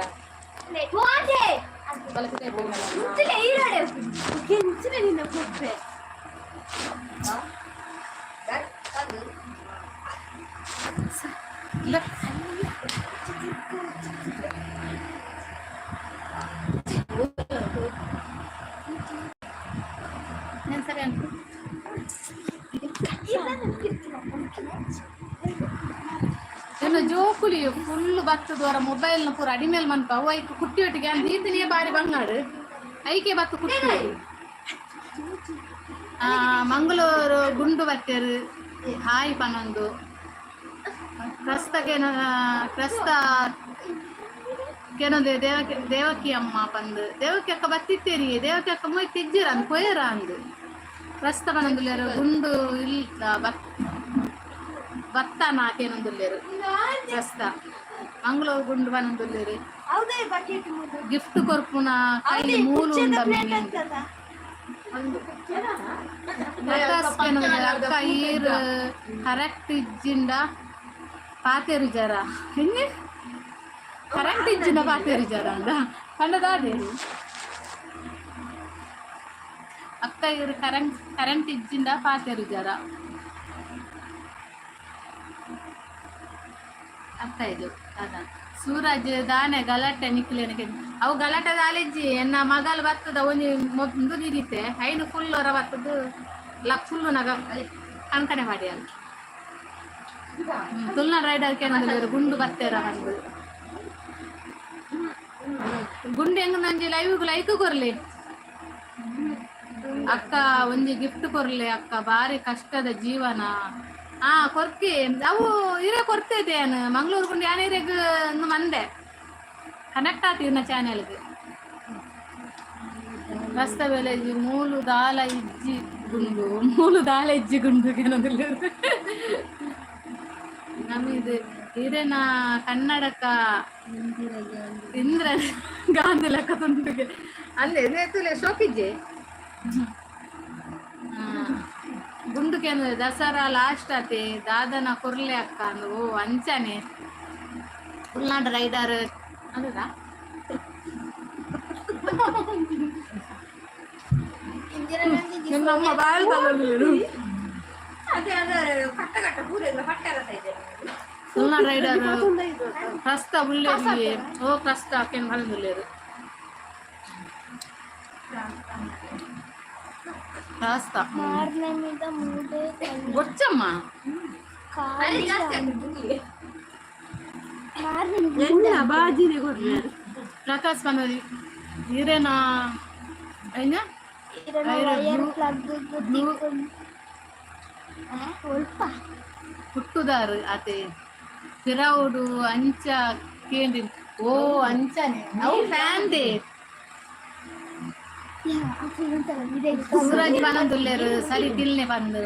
నేను సరే అనుకో. ಎನ್ನ ಜೋಕುಲಿ ಫುಲ್ ಬತ್ತದವರ ಮೊಬೈಲ್ನ ಪೂರ ಅಡಿಮೇಲ್ ಮನ್ಪ. ಅವು ಐಕ್ ಕುಟ್ಟಿ ಒಟ್ಟಿಗೆ ದೀತನಿಯೇ ಬಾರಿ ಬಂಗಾಡು ಐಕೆ ಬತ್ತು ಕುಟ್ಟಿ. ಆ ಮಂಗಳೂರು ಗುಂಡು ಬತ್ತೇರು ಹಾಯ್ ಪನೊಂದು. ಕ್ರಸ್ತಕೇನ ಕ್ರಸ್ತ ಕೆನೊಂದು ದೇವಕಿ, ದೇವಕಿ ಅಮ್ಮ ಪಂದು. ದೇವಕಿ ಅಕ್ಕ ಬತ್ತಿತ್ತೇರಿ. ದೇವಕಿ ಅಕ್ಕ ಮೊಯ್ ತಿಜ್ಜಿರ ಅಂದ್ ಕೊಯ್ಯರ ಅಂದು. ಕ್ರಸ್ತ ಪನೊಂದುಲ್ಲೇರು. ಗುಂಡು ಇಲ್ಲ ಬತ್ ಬತ್ತಾನ ಕೇನೊಂದುಲ್ಲೇರು. ಕ್ರಸ್ತ ಮಂಗಳೂರು ಗುಂಡು ಪನೊಂದುಲ್ಲೇರು. ಗಿಫ್ಟ್ ಕೊರ್ಪುನ ಕೈ ಮೂಲು ಉಂಡ. ಪ್ರಕಾಶ್ ಕೆನೊಂದು, ಅಕ್ಕ ಈರ್ ಕರೆಕ್ಟ್ ಇಜ್ಜಿಂಡ ಪಾತೆರು ಜರ. ಹೆಂಗೆ ಕರೆಂಟ್ ಇಜ್ಜಿಂಡ ಪಾತೆರು ಜರ ಅಂದ ಕಂಡದಾದೆ. ಅಕ್ಕ ಇವ್ರು ಕರೆಂಟ್ ಕರೆಂಟ್ ಇಜ್ಜಿಂಡ ಪಾತೆರು ಜರ. ಅರ್ಥ ಇದು ಅದ. ಸೂರಜ್ ದಾನೆ ಗಲಾಟೆ ನಿಕ್ಲೇನಕ್ಕೆ? ಅವು ಗಲಾಟೆ ದಾಲಿಜ್ಜಿ. ಎನ್ನ ಮಗಲ್ ಬತ್ತದ ಒಂಜಿ ಮೊಂದು ನಿರಿತೆ. ಐನು ಫುಲ್ ಹೊರ ಬತ್ತದು ಫುಲ್ಲು ನಗ ಕಣ್ಕಣೆ ಮಾಡಿ ಅಲ್ಲಿ. ತುಲ್ನಾಡ್ ರೈಡರ್ ಕೇನಂದ್ರೆ ಗುಂಡು ಬತ್ತೇರ ಬಂದು. ಗುಂಡು ಹೆಂಗ್ ನಂಜಿ ಲೈವ್ ಲೈಕ್ ಕೊರ್ಲಿ. ಅಕ್ಕ ಒಂಜಿ ಗಿಫ್ಟ್ ಕೊರ್ಲಿ ಅಕ್ಕ, ಬಾರಿ ಕಷ್ಟದ ಜೀವನ. ಆ ಕೊರ್ತಿ. ಅವು ಇರೆ ಕೊರ್ತಿದ್ದೆ ಯಾನ್ ಮಂಗಳೂರು ಗುಂಡು. ಯಾನ್ ಇರೆಗ್ ಮಂದೆ ಕನೆಕ್ಟ್ ಆತಿ ಇನ್ನ ಚಾನೆಲ್ಗೆ. ರಸ್ತೆ ವೇಲೇಜ್ ಮೂಲು ದಾಲ ಇಜ್ಜಿ ಗುಂಡು, ಮೂಲು ದಾಲ ಇಜ್ಜಿ ಗುಂಡು ಏನದಿಲ್ಲ. ನಮಿದು ಇರೆನ ಕನ್ನಡಕ ಇಂದ್ರ ಗಾಂಧಿ ಲೆಕ್ಕ ತುಂಡುಗೆ ಅಂದೆ ತುಲೆ ಶೋಕಿಜ್ಜೆ. ಗುಂಡು ಕೇಂದ್ರ ದಸರಾ ಲಾಸ್ಟ್ ಆತೆ ದಾದನ ಕೊರ್ಲೆ ಅಕ್ಕ ಅಂದು. ಓ ಅಂಚನೆ. ಉಲ್ನಾಡ್ ರೈಡರ್ ಅದಾ. ನಿಮ್ಮ ಬಾಳ್ ಉಲ್ನಾಡ್ ರೈಡರ್ ಪ್ರಸ್ತ ಉಲ್ಲೇರಿ. ಓ ಪ್ರಸ್ತ ಕೇನ್ ಬಂದುಲ್ಲೇರು ಪ್ರಸ್ತ. ಮಾರನೇ మీద మూడే. ಗೊಚ್ಚಮ್ಮ. ಮಾರನೇ ಪ್ರಕಾಶ್ ಬಂದದಿ ಇರೇನಾ ಐನ. Wire plug ಒಲ್ಪ. ಹುಟ್ಟುದಾರು ಆತೆ ಪಿರವುಡು ಅಂಚ ಕೇಂದ್ರಿ. ಓ ಅಂಚನೆ ಅವು ಫ್ಯಾನ್ they. Suraj ಬನದುಲ್ಲೇರು ಸರಿ ತಿಲ್ನೆ ಬಂದು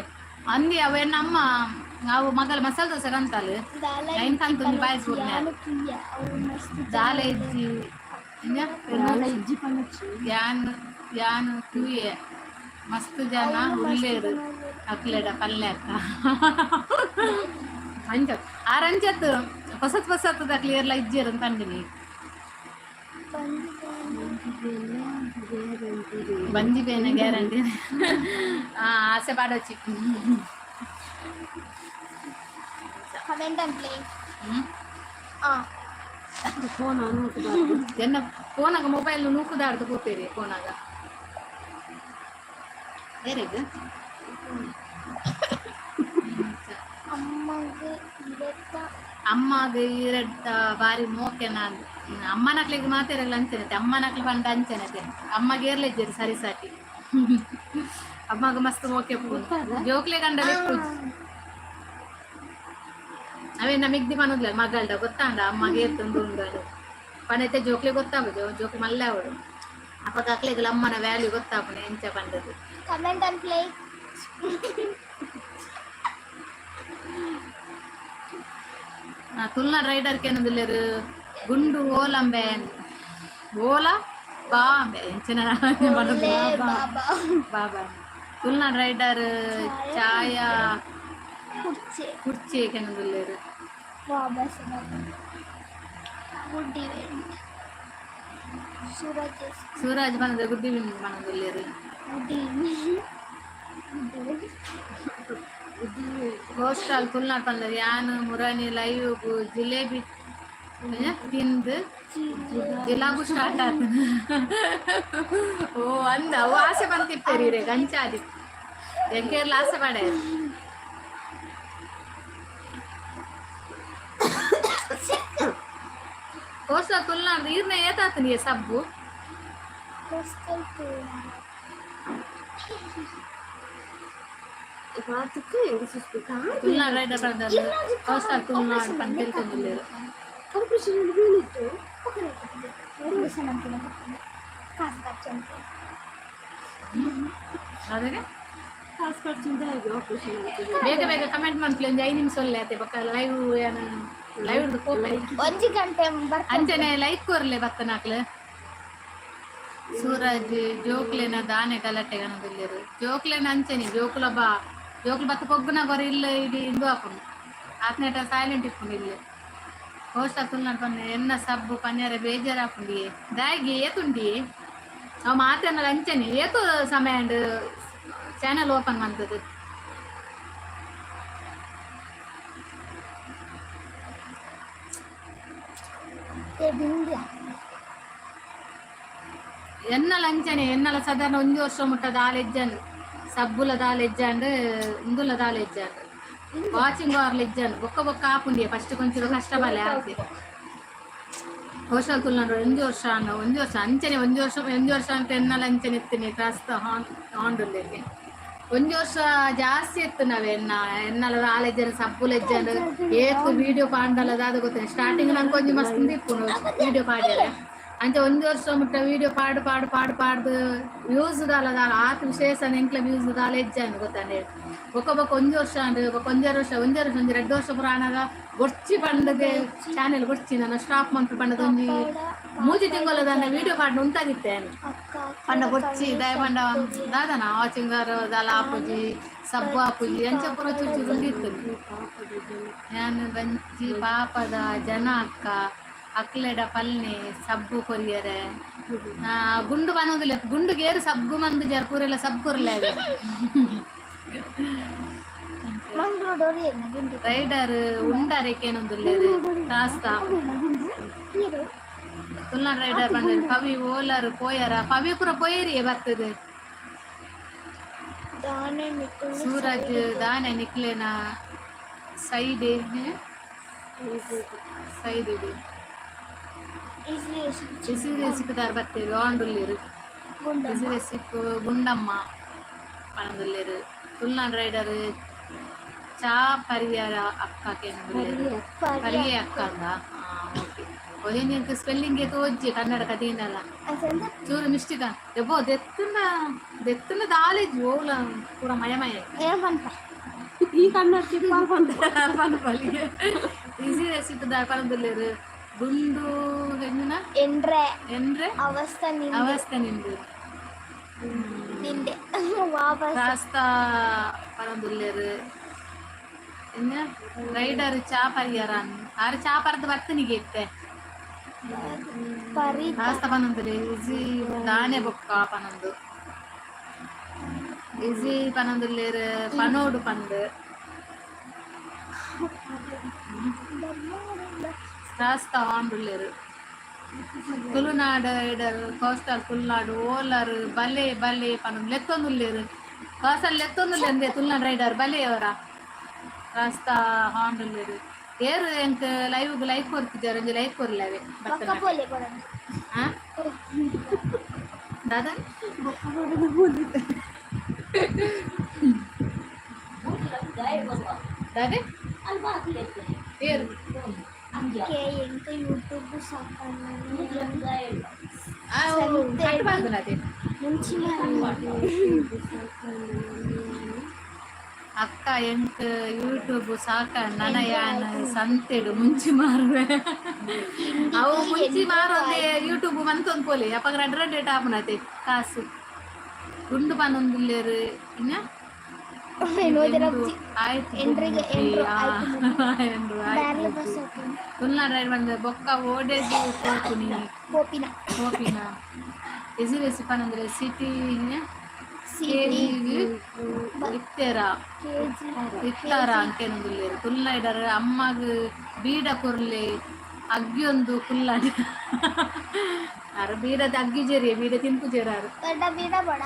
ಅಂದಿ. ಅವ ನಮ್ಮ ಅವು ಮಗಲ್ ಮಸಾಲೆ ದೋಸೆ ಕಂತಾಲು. ಐನ್ ಕಂತು ಬಾಯ್ ಸೂರ್ನೆ. ದಾಲ ಇಜ್ಜಿ. ಯಾನ್ ಯಾನ್ ತೂಯೆ ಮಸ್ತ್ ಜನ ಉಲ್ಲೇರು ಅಕ್ಲೆಡ ಪಲ್ಯ ಅಕ್ಕ ಅಂಚ ಆರ್ ಅಂಚತ್ ಹೊಸತ್ ಹೊಸತ್ ಕ್ಲಿಯರ್ಲ ಇಜ್ಜೇರು ಅಂತ ಅಂದಿನಿ. ಬಂಜಿ ಬೇನೆ ಗ್ಯಾರಂಟಿ. ಆಸೆ ಪಾಡೊಚ್ಚಿ. ಕಮೆಂಟ್ ಅಂಪ್ಲಿ. ಹ್ಮ್. ಆ. ಎನ್ನ ಫೋನಾಗ ಮೊಬೈಲ್ ನೂಕುದಾಡ್ದು ಕೂತೇರಿ ಫೋನಾಗ ಏರಿಗ್. ಅಮ್ಮಗೆ ಇರತ್ತ. ಅಮ್ಮಗ ಇರಡ್ಡ ಬಾರಿ ಮೋಕೆನ. ಅಮ್ಮನಕ್ಲಿಗೆ ಮಾತಾಡಲ್ಲ ಅಂಚನತೆ. ಅಮ್ಮನಕ್ಲು ಪಂಡ ಅಂಚನತೆ. ಅಮ್ಮಗೆ ಏರ್ಲೆಜ್ಜರು ಸರಿ ಸಾಟಿ. ಅಮ್ಮಗ ಮಸ್ತ್ ಮೋಕೆ. ಜೋಕ್ಲೆ ಗಂಡ. ಅವೇ ನಮಿಗ್ದಿ ಪನೊದ್ಲ ಮಗಲ್ಡ ಗೊತ್ತಾಂಡ ಅಮ್ಮಗೆ ಏತುಂಡು ಉಂಡು ಪನೈತೆ. ಜೋಕ್ಲೆ ಗೊತ್ತಾಗುದು, ಜೋಕ್ಲೆ ಮಲ್ಲೆ ಅವಳು. ಅಪ್ಪಗ ಅಕ್ಲೆಗ್ ಅಮ್ಮನ ವ್ಯಾಲ್ಯೂ ಗೊತ್ತಾಪುಂಡು ಎಂಚ ಪಂಡದು. Comment and play. Tulunadu rider ಕೇನೊಂದುಲ್ಲೆರ್. ಗುಂಡು ಓಲಂಬೆ, ಓಲಾ ಬಾಂಬೆ ಎಂಚಿನ? ಬಾಬಾ. ಬಾಬಾ. ತುಳುನಾಡ್ ರೈಡರ್ ಛಾಯಾ. ಕುರ್ಚಿ. ಕುರ್ಚಿ ಕೇನೊಂದುಲ್ಲೆರ್. ಬಾಬಾ ಗುಡ್ ಈವೆಂಟ್ ಸೂರಜ್. ಸೂರಜ್ ಪನದ ಗುಡ್ ಈವ್ನಿಂಗ್ ಪನೊಂದುಲ್ಲೆರ್. Good evening, good evening. Coastal Tulunad ಪಂಡ ಯಾನ್ ಮುರಾನಿ ಲೈವ್ ಜಿಲೇಬಿ ತಿಂದು ಜಿಲಾಬು ಸ್ಟಾರ್ಟ್ ಆತ. ಓ ಅಂದ, ಅವು ಆಸೆ ಬಂತಿಪ್ಪೇರಿ ರೇ ಗಂಚಾದಿ ಎಂಕೇರ್ಲ ಆಸೆ ಪಡೆ. ಕೋಸ್ಟಲ್ ತುಳುನಾಡ್ ಈರ್ನ ಏತಾತನಿಗೆ ಸಬ್ಬು? ಕೋಸ್ಟಲ್. ಮಾತಕ್ಕೆ ಹೆಂಗೆ ಸುಸ್ತು. ತುಳುನಾಡ್ ರೈಡರ್ ಪಂಡ ಕೋಸ್ಟಲ್ ತುಳುನಾಡ್ ಪಂಡ ತಿಳ್ಕೊಂದಿಲ್ಲೇರು. ಆಪರೇಷನ್ ಬೀಳಿತ್ತು. ಕಾಸು ಖರ್ಚು ಅಂತ. ಅದೇ. ಕಾಸು ಖರ್ಚಿಂದ ಆಪರೇಷನ್. ಬೇಗ ಬೇಗ ಕಮೆಂಟ್ ಮಾಡ್ಲಿ. ಒಂದು 5 ನಿಮಿಷ ಒಲ್ಲೆ ಆತೆ. ಬೊಕ್ಕ ಲೈವ್ ಲೈವ್ ಕೋಪ. ಒಂಜಿ ಗಂಟೆ ಬರ್ತ. ಅಂಚನೆ ಲೈಕ್ ಕೊರ್ಲೆ ಬತ್ತನಾಕ್ಲೆ. ಸೂರಜ್ ಜೋಕ್ಲೆನ ದಾನೆ ಗಲಾಟೆ ಗನದಿಲ್ಲೆರು. ಜೋಕ್ಲೆನ ಅಂಚನೆ, ಜೋಕುಲ ಬಾ ಜೋಕ್ಲು ಬತ್ತ ಪೊಗ್ಗುನ ಗೊರ ಇಲ್ಲ ಇಡಿ ಇಂದು ಆಪುಂಡು. ಆತ್ನೇಟ ಸೈಲೆಂಟ್ ಇಪ್ಪುಂಡು. ಇಲ್ಲಿ ಹೋಸ್ಟ ತುಳ್ನಾಡ್ ಪನ್ನೆ ಎನ್ನ ಸಬ್ಬು ಪನ್ಯರೆ ಬೇಜಾರಾಪುಂಡಿ ದಾಯಿಗೆ ಏತುಂಡಿ. ಅವು ಮಾತೇನಲ್ಲ ಅಂಚನೆ. ಏತು ಸಮಯ ಅಂಡ್ ಚಾನೆಲ್ ಓಪನ್ ಮಂತದ್ದು? ಬಿಂದ್ಯ. ಎನ್ನಲ ಅಂಚನೆ. ಎನ್ನಲ ಸಾಧಾರಣ 1 ವರ್ಷ ಮುಟ್ಟ ದಾಲೆಜ್ಜಂಡ್, ಸಬ್ಬುಲ ದಾಲೆಜ್ಜಂಡ್, ಇಂದುಲ ದಾಲೆಜ್ಜಂಡ್, ವಾಚಿಂಗ್ ಅವರ್ಲ ಇಜ್ಜಂಡ್. ಬೊಕ್ಕ ಬೊಕ್ಕ ಆಪುಂಡಿಯ. ಫಸ್ಟ್ ಕೊಂಚ ಕಷ್ಟ ಬಲೆ ಆತೆ. ಹೋಶಲ್ ತುಳ್ನಾಡು 1 ವರ್ಷ ಅನ್ನ 1 ವರ್ಷ ಅಂಚನೆ 1 ವರ್ಷ 1 ವರ್ಷ ಅಂತ ಎನ್ನಲ ಅಂಚನೆ ಇತ್ತೀನಿ. ಕ್ರಾಸ್ತ ಹಾಂಡುಲ್ಲೆಗೆ 1 ವರ್ಷ ಜಾಸ್ತಿ ಇತ್ತು. ನಾವೇ ಎನ್ನ ಎನ್ನಲ ದಾಲೆಜ್ಜನ ಸಬ್ಬುಲ ಎಜ್ಜಂಡ್. ಏತ್ ವಿಡಿಯೋ ಪಾಂಡಲ ದಾದ ಗೊತ್ತಿಲ್ಲ. ಸ್ಟಾರ್ಟಿಂಗ್ ನಂಗೆ ಕೊಂಚ ಮಸ್ತ್ ಇಪ್ಪುಂಡು ವಿಡಿಯೋ ಪಾಡ್ಯರೆ. ಅಂಚ 1 ವರ್ಷ ಮುಟ್ಟ ವಿಡಿಯೋ ಪಾಡು ಪಾಡು ಪಾಡು ಪಾಡ್ದು ವ್ಯೂಸ್ ದಾಲ ದಾಲ ಆತ್ ವಿಶೇಷ ಎಂಕ್ಲ ವ್ಯೂಸ್ ದಾಲ ಎಜ್ಜಂಡ್ ಗೊತ್ತಾಂಡೆ. ಬೊಕ್ಕ ಬೊಕ್ಕ 1 ವರ್ಷ ಅಂಡ್ ಬೊಕ್ಕ ಒಂಜರೆ ವರ್ಷ, ಒಂಜರೆ ವರ್ಷ, ಒಂಜಿ 2 ವರ್ಷ ಪುರ ಆನಗ ಬೊರ್ಚಿ ಪಂಡದೆ ಚಾನೆಲ್ ಬೊರ್ಚಿ ನಾನು ಸ್ಟಾಪ್ ಮಂತು ಪಂಡದ. ಒಂಜಿ 3 ತಿಂಗಳದಾನ ವಿಡಿಯೋ ಪಾಡ್ನ ಉಂತಾದಿತ್ತೆ. ಅಕ್ಕ. ಪಂಡ ಬೊರ್ಚಿ ದಾಯ ಪಂಡ ದಾದನ ವಾಚಿಂಗ್ ದಾಲ ಆಪುಜಿ, ಸಬ್ಬು ಆಪುಜಿ, ಅಂಚ ಪೂರ ಚೂರು ಚೂರು ಉಂದಿತ್ತು. ಯಾನ್ ಬಂಜಿ ಪಾಪದ ಜನ ಅಕ್ಕ ಅಕ್ಲೆಡ ಪಲ್ನೆ ಸಬ್ಬು ಕೊರಿಯರೆ. ಗುಂಡು ಬನ್ನೋದಿಲ್ಲ. ಗುಂಡು ಗೇರು ಸಬ್ಬು ಮಂದು ಜರ್ ಪೂರೆಲ್ಲ ಸಬ್ ಕೊರ್ಲೆ. ಮಂಗ್ಳೂರು ಗುಂಡು. ರೈಡರ್ ಉಂಡಾರೆಕೇನೊಂದುಲ್ಲೆರ್ ಕಾಸ್ತ. ಇರು. ತುಳ್ನಾಡ್ ರೈಡರ್ ಬಂದ ಪವಿ ಓಲರ್ ಪೋಯರ? ಪವಿ ಪೂರ ಪೋಯರಿಯೇ ಬರ್ತದೆ. ದಾನೆ ನಿಕ್ಕುಲು. ಸೂರಜ್ ದಾನೆ ನಿಕ್ಲೆನ ಸೈಡ್ ಸೈಡ್ ಇದೆ. ಈಸಿ. ಬಿಸಿ ರೆಸಿಪಿದಾರ್ ಬತ್ತೇರು ಆಂಡುಲ್ಲೇರು. ಗುಂಡು. ಬಿಸಿ ರೆಸಿಪ್ ಗುಂಡಮ್ಮ ಪಣದುಲ್ಲೇರು. ತುಳ್ನಾಡ್ ರೈಡರ್ ಚಾ ಪರಿಯರ ಅಕ್ಕ ಕೇನದುಲ್ಲೇರು. ಪರಿಯೆ ಅಕ್ಕ ಅಂದ. ಓಕೆ, ಒದೇನಿಂಕ ಸ್ಪೆಲ್ಲಿಂಗ್ ತೋಜ್ಜಿ ಕನ್ನಡ ಕದೀನಲ್ಲ. ಅಸಂದ. ಚೂರು ಮಿಸ್ಟೇಕ್ ಎಬ್ಬೋ. ದೆತ್ತುಂಡ ದೆತ್ತುಂಡ ದಾಲೇಜ್ ಓಲ ಪೂರ ಮಯ ಮಯ. ಏಮನ್ಪ. ಈ ಕನ್ನಡಕ್ಕೆ ಪಾಪ. ಈಸಿ ರೆಸಿಪಿ ದಾರ್ ಪಣದುಲ್ಲೇರು. ಗುಂಡು ಹೆಂಗಿನ? ಎಂಡ್ರೆ. ಎಂದ್ರೆ? ಅವಸ್ಥೆ ನಿಂದೆ. ಅವಸ್ಥೆ ನಿಂದು. ನಿಂದೆ ವಾಪಸ್. ರಾಸ್ತಾ ಪಣದುಲ್ಲೇರು. ಇನ್ನ ರೈಡರ್ ಚಾ ಪರಿಯರ ಆರು ಚಾ ಪರ್ದು ಬರ್ತನಿಗೆ ಇತ್ತೆ. ಪರಿ. ರಾಸ್ತಾ ಪನೊಂದುಲೆ. ಇಜಿ ದಾನೆ ಬೊಕ್ಕ ಪನೊಂದು ಇಜಿ ಪನೊಂದುಲ್ಲೇರು. ಪನೋಡು ಪಂದು ರಾಸ್ತಾ ಆಂಡುಲ್ಲೇರು. ತುಳುನಾಡು ರೈಡರ್ ಕೋಸ್ಟಲ್ ತುಳುನಾಡು ಓಲರ್ ಬಲೆ ಬಲೆ ಪನೊಂದು ಲೆತ್ತೊಂದುಲ್ಲೇರು. ಕೋಸ್ಟಲ್ ಲೆತ್ತೊಂದುಲ್ಲೆ ಅಂದೆ. ತುಳುನಾಡು ರೈಡರ್ ಬಲೆ ಅವರ ರಾಸ್ತಾ ಹಾಂಡುಲ್ಲೇರು. ಏರು ಎಂಕ್ ಲೈವ್ ಲೈಕ್ ಕೊರ್ತಿದ್ದಾರೆ? ಒಂಜಿ ಲೈಕ್ ಕೊರ್ಲವೆ. ಪಕ್ಕ ಪೋಲೆ ಕೊಡೋಣ. ಆ ದಾದಾ. ದಾದೆ? ಏರು? ಅಕ್ಕೆ ಎಂಕ ಯೂಟ್ಯೂಬ್ ಸಾಕಣ್ಣ. ಕಟ್ ಮಾಡ್ದನತೆ. ಮುಂಚಿನ. ಅಕ್ಕ, ಎಂಕ್ ಯೂಟ್ಯೂಬ್ ಸಾಕ, ನನ ಯಾನ್ ಸಂತೆಡು ಮುಂಚಿ ಮಾರುವೆ. ಅವು ಮುಂಚಿ ಮಾರೊಂದೆ ಯೂಟ್ಯೂಬ್ ಮಂತೊಂದು ಪೋಲೆ ಅಪ್ಪಗ ರಡ್ಡ್ ರಡ್ಡ್ ಏಟ್ ಆಪುನತೆ ಕಾಸು. ಗುಂಡು ಪನೊಂದುಲ್ಲೆರ್ ಇನ್ನ. ಆಯ್ತು. ಎಂಡ್ರಿಗೆ ಎಂಡ್ರು ಆಯ್ತು. ಎಂಡ್ರು ಬ್ಯಾರ್ಲ ಆಯ್ತು. ಬಸ್. ತುಳುನಾಡ್ ರೈಡ್ ಬಂದ ಬೊಕ್ಕ ಓಡೇದು ಪೋಪುನಿ? ಪೋಪಿನ. ಪೋಪಿನ. ಎಸಿ ರೆಸಿಪಿ ಪನಂದ್ರೆ ಸಿಟಿ. ಸಿಟಿ. ಕೆಜಿಗ್ ಇತ್ತೆರ? ಕೆಜಿ. ಇತ್ತಾರ ಅಂಕೇನೊಂದುಲ್ಲೆರ್ ತುಳುನಾಡರ್. ಅಮ್ಮಗ್ ಬೀಡ ಕೊರ್ಲೆ, ಅಗ್ಗಿಯೊಂದು ಕುಲ್ಲಾಡ ಅರ್ ಬೀಡದ ಅಗ್ಗಿ ಜೇರಿ ಬೀಡ ತಿನ್ಪುಜೆರ್ ಆರ್. ದೊಡ್ಡ ಬೀಡ ಬಡ.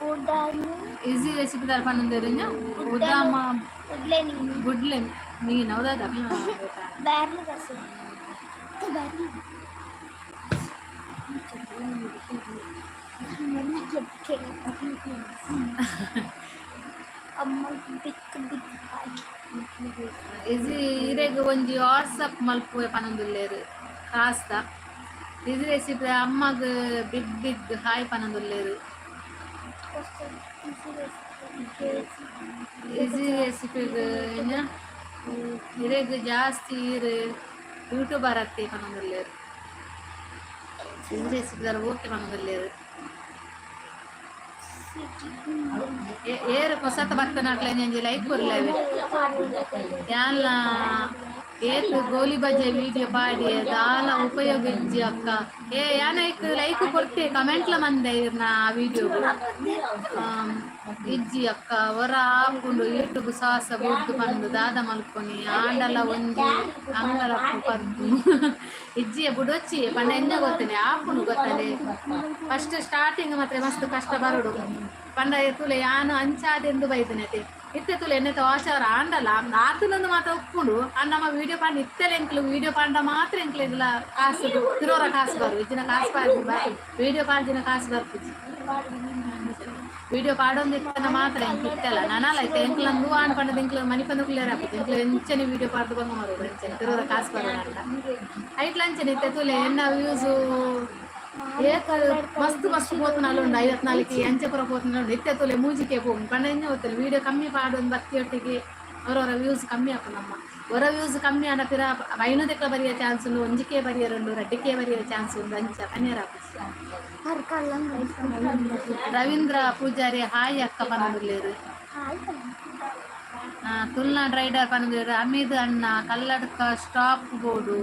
ಉಡಾನು. ಈಸಿ ರೆಸಿಪಿ ದಾರ ಪನೊಂದೆರ್ ಉದಾಮ. ಉಡ್ಲೆ ನೀನು. ಗುಡ್ಲೆ ಮೀನು ಹೌದಾ? ಬ್ಯಾರ್ಲ ಬಸ್ ಬ್ಯಾರ್ಲ. ಅಮ್ಮ, ಬಿಕ್ ಬಿಕ್ ಹಾಕಿ. ಈಸಿ ಇರೆಗ್ ಒಂಜಿ ವಾಟ್ಸಪ್ ಮಲ್ಪುವೆ ಪನೊಂದುಲ್ಲೆರ್ ಕಾಸ್ದ. ಈಸಿ ರೆಸಿಪಿ ಅಮ್ಮಗ್ ಬಿಗ್ ಬಿಗ್ ಹಾಯ್ ಪನೊಂದುಲ್ಲೆರ್. ಈಸಿ ರೆಸಿಪಿಗ್ ಇರೆಗ್ ಜಾಸ್ತಿ ಇರ್ ಯೂಟ್ಯೂಬರ್ ಅತ್ತೆ ಪನೊಂದುಲ್ಲೆರ್. ಈಸಿ ರೆಸಿಪಿ ಓಕೆ ಪನೊಂದುಲ್ಲೆರ್. ಏರ್ ಪೊಸತ್ ಬತ್ತನಕ್ಲೆ ಒಂಜಿ ಲೈಕ್ ಕೊರ್ಲೆವೆ. ಯಾನ್ಲ ಏತ್ ಗೋಲಿ ಬಜೆ ವಿಡಿಯೋ ಪಾಡಿ, ದಾಲ ಉಪಯೋಗ ಇಜ್ಜಿ ಅಕ್ಕ. ಏ, ಯಾನ ಐಕ್ ಲೈಕ್ ಕೊರ್ತೆ, ಕಮೆಂಟ್ಲ ಮಂದೆ ಇರ್ನ ಆ ವಿಡಿಯೋ. ಇಜ್ಜಿ ಅಕ್ಕ, ಹೊರ ಆಪುಂಡು ಯೂಟ್ಯೂಬ್ ಸಾಹಸ ಬುಡ್ದು ಪಂದು ದಾದ ಮಲ್ಪೊನಿ ಆಂಡಲ ಒಂಜಿ ಅಂಗಲಪ್ಪು ಪದ್ದು ಇಜ್ಜಿಯ ಬುಡೊಚ್ಚಿ ಪಂಡ ಎಂಜ ಗೊತ್ತನೆ ಆಪುಂಡು ಗೊತ್ತದೆ. ಫಸ್ಟ್ ಸ್ಟಾರ್ಟಿಂಗ್ ಮಾತ್ರ ಮಸ್ತ್ ಕಷ್ಟ ಬರೋಡು. ಪಂಡ ತುಲೆ ಯಾನು ಅಂಚಾದೆಂದು ಬೈದನತೆ. ಇತ್ತೆ ತುಲೆ ಎಣ್ಣೆ ಆಚಾರ ಆಂಡಲ ಆತನೊಂದು ಮಾತ್ರ ಉಪ್ಪುಂಡು. ಅಂಡ ನಮ್ಮ ವಿಡಿಯೋ ಪಾಂಡ ಇತ್ತೆಲ ಎಂಕ್ಲು ವಿಡಿಯೋ ಪಾಂಡ ಮಾತ್ರ ಎಂಕ್ಲು ಇದ್ಲ ಕಾಸು ತಿರೋರ ಕಾಸು ಬರು. ಇಜ್ಜಿನ ಕಾಸು ಪಾಡ್ದು ವಿಡಿಯೋ ಪಾಡ್ದಿನ ಕಾಸು ಬರ್ಪುಜಿ. ವಿಡಿಯೋ ಪಾಡೊಂದು ಇತ್ತನ ಮಾತ್ರ ಎಂಕ್ ಇತ್ತಲ್ಲ ನನಲ ಇತ್ತೆ ಎಂಕ್ಲಂದು ಆನ್ ಪಂಡದ ಎಂಕ್ಲು ಮನಿಪಂದು ಕ್ಲಿಯರ್ ಆಪುಜಿ. ಎಂಕ್ಲು ಎಂಚನೆ ವಿಡಿಯೋ ಪಾಡ್ದು ಬಂಗ ಮರೋಡು ಎಂಚನೆ ತಿರೋರ ಕಾಸು ಬರೋಣ ಅಂತ ಐಟ್ಲ ಅಂಚನೆ. ಇತ್ತೆ ತುಲೆ ಎನ್ನ ವ್ಯೂಸು ಏತ್ ಮಸ್ತ್ ಮಸ್ತ್ ಪೋತುನಲ್ಲ ಉಂಡು, 54 ಅಂಚೆ ಪೂರ ಪೋತುನಲ್ಲ ಉಂಡು. ಇತ್ತೆ ತುಲೆ ಮೂಜಿಕೆ ಪೋಪುಂಡು. ಪಂಡ ಎಂಚ ಗೊತ್ತಿಲ್ಲ, ವಿಡಿಯೋ ಕಮ್ಮಿ ಪಾಡೊಂದು ಬತ್ತಿಯೊಟ್ಟಿಗೆ ಅವರವರ ವ್ಯೂಸ್ ಕಮ್ಮಿ ಆಪುಂಡು. ನಮ್ಮ ಹೊರ ವ್ಯೂಸ್ ಕಮ್ಮಿ ಆಂಡ ಪಿರ ಐನೂದಕ್ಕೆ ಬರಿಯ ಚಾನ್ಸ್ ಉಂಡು, ಒಂಜಿಕೆ ಬರಿಯರ್ ಉಂಡು, ರಡ್ಡಿಕೆ ಬರಿಯ ಚಾನ್ಸ್ ಉಂಡು. ಅಂಚ ಪನಿಯರ್ ಆಪುಜಿ. ರವೀಂದ್ರ ಪೂಜಾರಿ ಹಾಯ್ ಅಕ್ಕ ಪನೊಂದುಲ್ಲೆರ್. ಹಾಯ್. ತುಳುನಾಡ್ ರೈಡರ್ ಪನೊಂದುಲ್ಲೆರ್. ಅಮೀದ್ ಅಣ್ಣ ಕಲ್ಲಡ್ಕ ಸ್ಟಾಪ್ ಬೋಡು.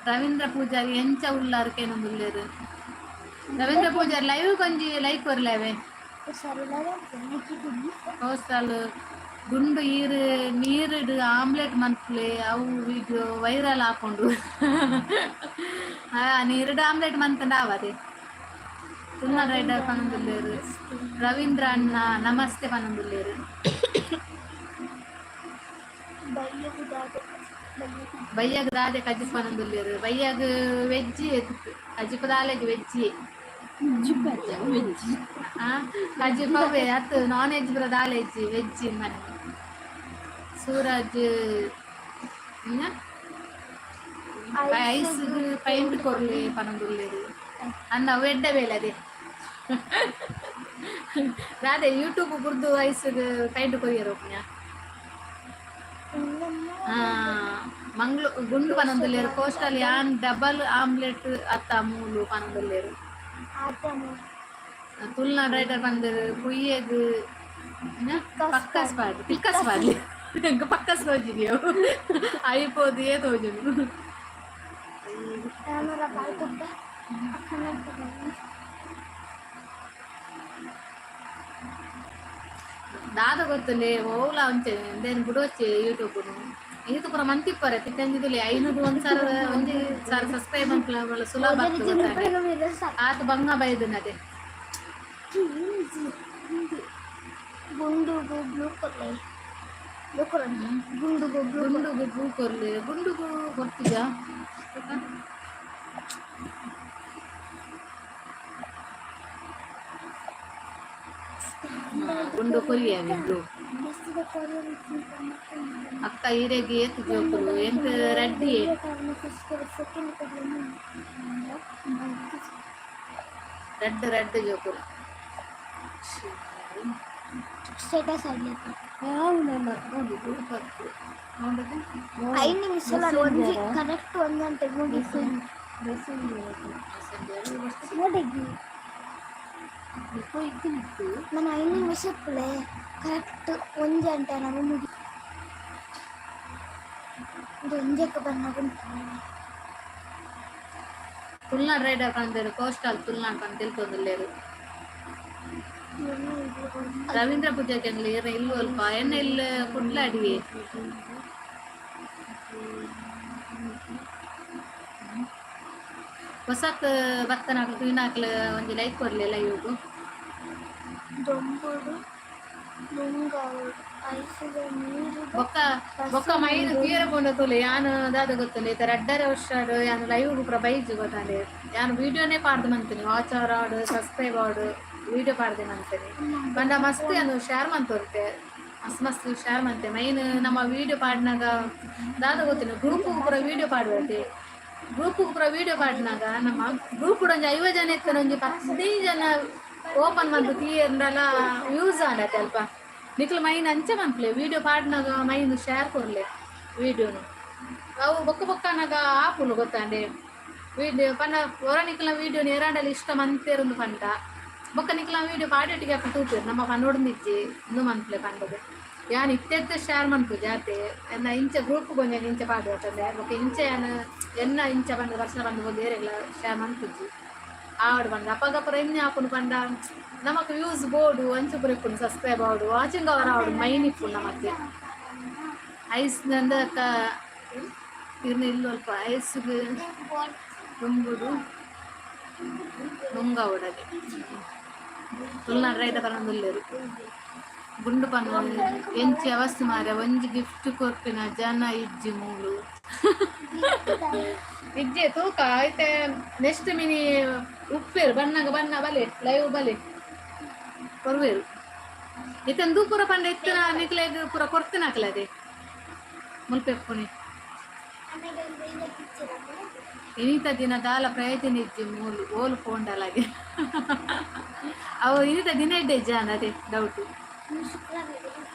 ರವೀಂದ್ರ ಪೂಜಾರಿ ಎಂಚ ಉಲ್ಲಾರ್ ಕೇನೊಂದುಲ್ಲೆರ್. ರವೀಂದ್ರ ಪೂಜಾರಿ ಲೈವ್ ಒಂಜಿ ಲೈಕ್ ಕೊರ್ಲೆವೆ. ಕೋಸ್ಟಲ್ ಗುಂಡು ಈರು ನೀರುಡು ಆಮ್ಲೆಟ್ ಮನ್ಪುಲೆ, ಅವು ವಿಡಿಯೋ ವೈರಲ್ ಆಪುಂಡು. ನೀರುಡು ಆಮ್ಲೆಟ್ ಮಂತಂಡ ಆವದೆ. ತುಳುನಾಡ್ ರೈಡರ್ ಪನೊಂದುಲ್ಲೆರ್. ರವೀಂದ್ರ ಅಣ್ಣ ನಮಸ್ತೆ ಪನೊಂದುಲ್ಲೆರ್. ಬಯ್ಯಗ್ ದಾದೆ ಕಜಿಪ್ ಪನೊಂದುಲ್ಲೆರ್. ಬಯ್ಯಗ್ ವೆಜ್ ಕಜಿಪ್ ದಾಲೇಜ್ ವೆಜ್. ವೆಜ್. ಕಜಿಪ್ ಅವೇ ಅತ್, ನಾನ್ ವೆಜ್ ಪೂರ ದಾಲೇಜ್ ವೆಜ್ ಮನೆ. ಸೂರಜ್ ಐಸ್ ಪೈಂಟ್ ಕೊರ್ಲಿ ಪನೊಂದುಲ್ಲೆರ್. ಅನ್ನ ಅವು ಎಡ್ಡೆ ಬೇಲೆ ಅದೇ ದಾದೆ ಯೂಟ್ಯೂಬ್ ಬುಡ್ದು ಐಸ್ ಪೈಂಟ್ ಕೊರಿಯರ್ ಒಪ್ಪುನ. ಮಂಗ್ಳು ಗುಂಡು ಪನೊಂದುಲ್ಲೆರ್. ಕೋಸ್ಟಲ್ ಯಾನ್ ಡಬಲ್ ಆಮ್ಲೆಟ್ ಅತ್ತ ಮೂಲು ಪನೊಂದುಲ್ಲೆರ್. ತುಳುನಾಡ್ ರೈಡರ್ ಪಂದೆರ್ ಪುಯ್ಯಗ್ ಪಕ್ಕಸ್ ಪಾಡ್ಲಿ ಪಿಕ್ಕಸ್ ಪಾಡ್ಲಿ. ಎಂಕ್ ಪಕ್ಕಸ್ ತೋಜಿದಿಯೋ ಐಪೋದು ಏ ತೋಜುಂಡು. ನಾನು ಬಾಯ್ ಅಕ್ಕನ. ದಾದ ಗೊತ್ತುಂಡೆ ಓಲ ಒಂಚೆ ಇಂದೆನ್ ಬುಡೊಚ್ಚಿ ಯೂಟ್ಯೂಬ್ ಈತ್ ಪೂರ ಮಂತಿಪ್ಪರೆ ತಿಕ್ಕಂಜಿದುಲೆ 500 ಒಂದ್ಸಾರ ಒಂಜಿ ಸಾರ ಸಬ್ಸ್ಕ್ರೈಬ್ ಮನ್ಪುಲ ಸುಲಭ ಆಗ್ತದೆ ಗೊತ್ತಾಂಡೆ. ಆತ್ ಬಂಗ ಬೈದನದೆ. ಗುಂಡುಗು ಬ್ಲೂ ಕೊರ್ಲೆ, ಬ್ಲೂ ಕೊರ್ಲೆ ಗುಂಡುಗು ಬ್ಲೂ. ಗುಂಡುಗು ಬ್ಲೂ ಕೊರ್ಲೆ. ಗುಂಡುಗು ಗೊತ್ತಿಜಾ? ಗುಂಡು ಕೊರಿಯಾವೆ ಬ್ಲೂ. ಅಕ್ಕ, ಈರೆಗೆ ಏತ್ ಜೋಕುಲು? ಎಂಕ್ ರಡ್ಡಿ. ರಡ್ಡ್ ರಡ್ಡ್ ಜೋಕುಲು. ಸ್ಟೇಟಸ್ ಆಗಲಿ. ಯಾವು? ನೋಡುದು. 5 ನಿಮಿಷ ಒಂಜಿ, ಕರೆಕ್ಟ್ 1 ಗಂಟೆ ಮುಗಿತು ನೋಡಿದ್ವಿ. ನಾನು 5 ನಿಮಿಷ ಇಪ್ಪಲೆ, ಕರೆಕ್ಟ್ 1 ಗಂಟೆ ನಾನು ಮುಗಿ ಇದು ಒಂಜಕ್ಕೆ ಬಂದಾಗ. ತುಳುನಾಡ್ ರೈಡರ್ ಪಂದೇರು, ಕೋಸ್ಟಲ್ ತುಳುನಾಡ್ ಪಂದ್ ತಿಳ್ಕೊಂದಿಲ್ಲೇರು. ರವೀಂದ್ರ ಪೂಜಾರಿ ಇರ ಇಲ್ಲು ಅಲ್ಪ ಎನ್ನ ಇಲ್ಲ ಕುಡ್ಲಾಡಿಯೇ. ಹೊಸಕ್ ಬತ್ತನಾಕ್ಲು ತೂಯಿನಾಕ್ಲು ಒಂಜಿ ಲೈಕ್ ಕೊರ್ಲಿಲ್ಲ ಇವಾಗ. ದೊಂಬುಡು ನುಂಗೌಡು ಐಸಿದ ನೀರು. ಬೊಕ್ಕ ಬೊಕ್ಕ ಮೈನ್ ತೀರ ಪೋಂಡ ತೂಲೆ. ಯಾನ್ ದಾದ ಗೊತ್ತುಂಡು, ಇತ್ತೆ 2.5 ವರ್ಷ ಯಾನ್ ಲೈವ್ ಪೂರ ಬೈಜು ಗೊತ್ತಾಂಡೆ. ಯಾನ್ ವೀಡಿಯೋನೇ ಪಾಡ್ದು ಮಂತೀನಿ. ವಾಚ್ ಅವರ್ ಆಡು, ಸಬ್ಸ್ಕ್ರೈಬ್ ಆಡು, ವೀಡಿಯೋ ಪಾಡ್ದೆ ಮಂತೀನಿ. ಪಂಡ ಮಸ್ತ್ ಯಾನ್ ಶೇರ್ ಮಂತೊರ್ತೆ, ಮಸ್ತ್ ಮಸ್ತ್ ಶೇರ್ ಮಂತೆ. ಮೈನ್ ನಮ್ಮ ವೀಡಿಯೋ ಪಾಡ್ನಾಗ ದಾದ ಗೊತ್ತಿನ, ಗ್ರೂಪ್ ಪೂರ ವೀಡಿಯೋ ಪಾಡ್ಬೇತಿ. ಗ್ರೂಪ್ ಪೂರ ವೀಡಿಯೋ ಪಾಡ್ನಾಗ ನಮ್ಮ ಗ್ರೂಪ್ ಒಂಜಿ 50 ಜನ ಇತ್ತನ, ಒಂಜಿ 15 ಜನ ಓಪನ್ ಮಂತು ತೀಯರ್ಂಡಲ ಯೂಸ್ ಆಂಡತೆ ಅಲ್ಪ. ನಿಕ್ಲು ಮೈನ್ ಅಂಚೆ ಮನ್ಪುಲೆ, ವೀಡಿಯೋ ಪಾಡ್ನಾಗ ಮೈನ್ ಶೇರ್ ಕೊರ್ಲೆ ವೀಡಿಯೋನು. ಅವು ಬೊಕ್ಕ ಬೊಕ್ಕನಾಗ ಆಪುಂಡು ಗೊತ್ತಾಂಡೆ. ವೀಡಿಯೋ ಪಂಡ ಒರ ನಿಕ್ಲ ವೀಡಿಯೋ ನೇರಾಂಡಲ ಇಷ್ಟ ಮಂತೇರುಂದು ಪಂಡ, ಬೊಕ್ಕ ನಿಕ್ಲ ವೀಡಿಯೋ ಪಾಡೊಟ್ಟಿಗೆ ಅಪ್ಪ ತೂಪೇರು ನಮ್ಮ ಪನ್ನೊಡ್ದಿಜ್ಜಿ ಇಂದು ಮನ್ಪುಲೆ ಪಂಡದು. ಯಾನ್ ಇತ್ತೆತ್ತೆ ಶೇರ್ ಮನ್ಪು ಜಾತೆ. ಎನ್ನ ಇಂಚ ಗ್ರೂಪ್ ಗೊಂಜ ಇಂಚ ಪಾಡುವಂತಂದೆ. ಬೊಕ್ಕ ಇಂಚ ಯಾನ್ ಎನ್ನ ಇಂಚ ಪಂಡ ವರ್ಷ ಬಂದು ಒಂದು ಏರೆಗ್ಲ ಶೇರ್ ಮನ್ಪುಜ್ಜಿ ಆವಡ್ ಪಂಡ. ಅಪಗಪುರ ಎಣ್ಣೆ ಆಪುಂಡು ಪಂಡ ನಮಕ್ ವ್ಯೂಸ್ ಬೋಡು, ಅಂಚ ಪೂರ ಇಪ್ಪುಂಡು, ಸಬ್ಸ್ಕ್ರೈಬ್ ಆವಡು, ವಾಚಿಂಗ್ ಅವರ್ ಆವಡು, ಮೈನ್ ಇಪ್ಪುಂಡು ನಮಕ್. ಐಸ್ ನಂದ ಇರ್ನ ಇಲ್ಲೊಲ್ಪ ಐಸ್ಗ್ ತುಂಬುದು ನುಂಗವಡಗೆ. ತುಳುನಾಡ್ ರೈತ ಪನೊಂದುಲ್ಲೆರ್. ಗುಂಡು ಪನ್ನು ಎಂಚಿ ಅವಸ್ಥೆ ಮಾರ್ರೆ, ಒಂಜಿ ಗಿಫ್ಟ್ ಕೊರ್ಪಿನ ಜನ ಇಜ್ಜಿ ಮೂಲು. ಇಜ್ಜೆ ತೂಕ ಐತೆ. ನೆಕ್ಸ್ಟ್ ಮಿನಿ ಉಪ್ಪೇರು ಬಣ್ಣಗ ಬಣ್ಣ ಬಲೆ ಲೈವ್ ಬಲೆ ಕೊರ್ವೇರು. ಇತ್ತಂದು ಪೂರ ಪಂಡ ಇತ್ತಿನ ನಿಕ್ಲೆಗ್ ಪೂರ ಕೊರ್ತಿನಕ್ಲೆ ಮುಲ್ಪೆಪ್ಪುನಿ. ಇನಿತ ದಿನ ದಾಲ ಪ್ರಯೋಜನ ಇಜ್ಜಿ ಮೂಲು ಓಲು ಪೋಂಡಲಾಗೆ. ಅವು ಇನಿತ ದಿನ ಇಡ್ಡೆ ಜಾನ, ಅದೇ ಡೌಟು.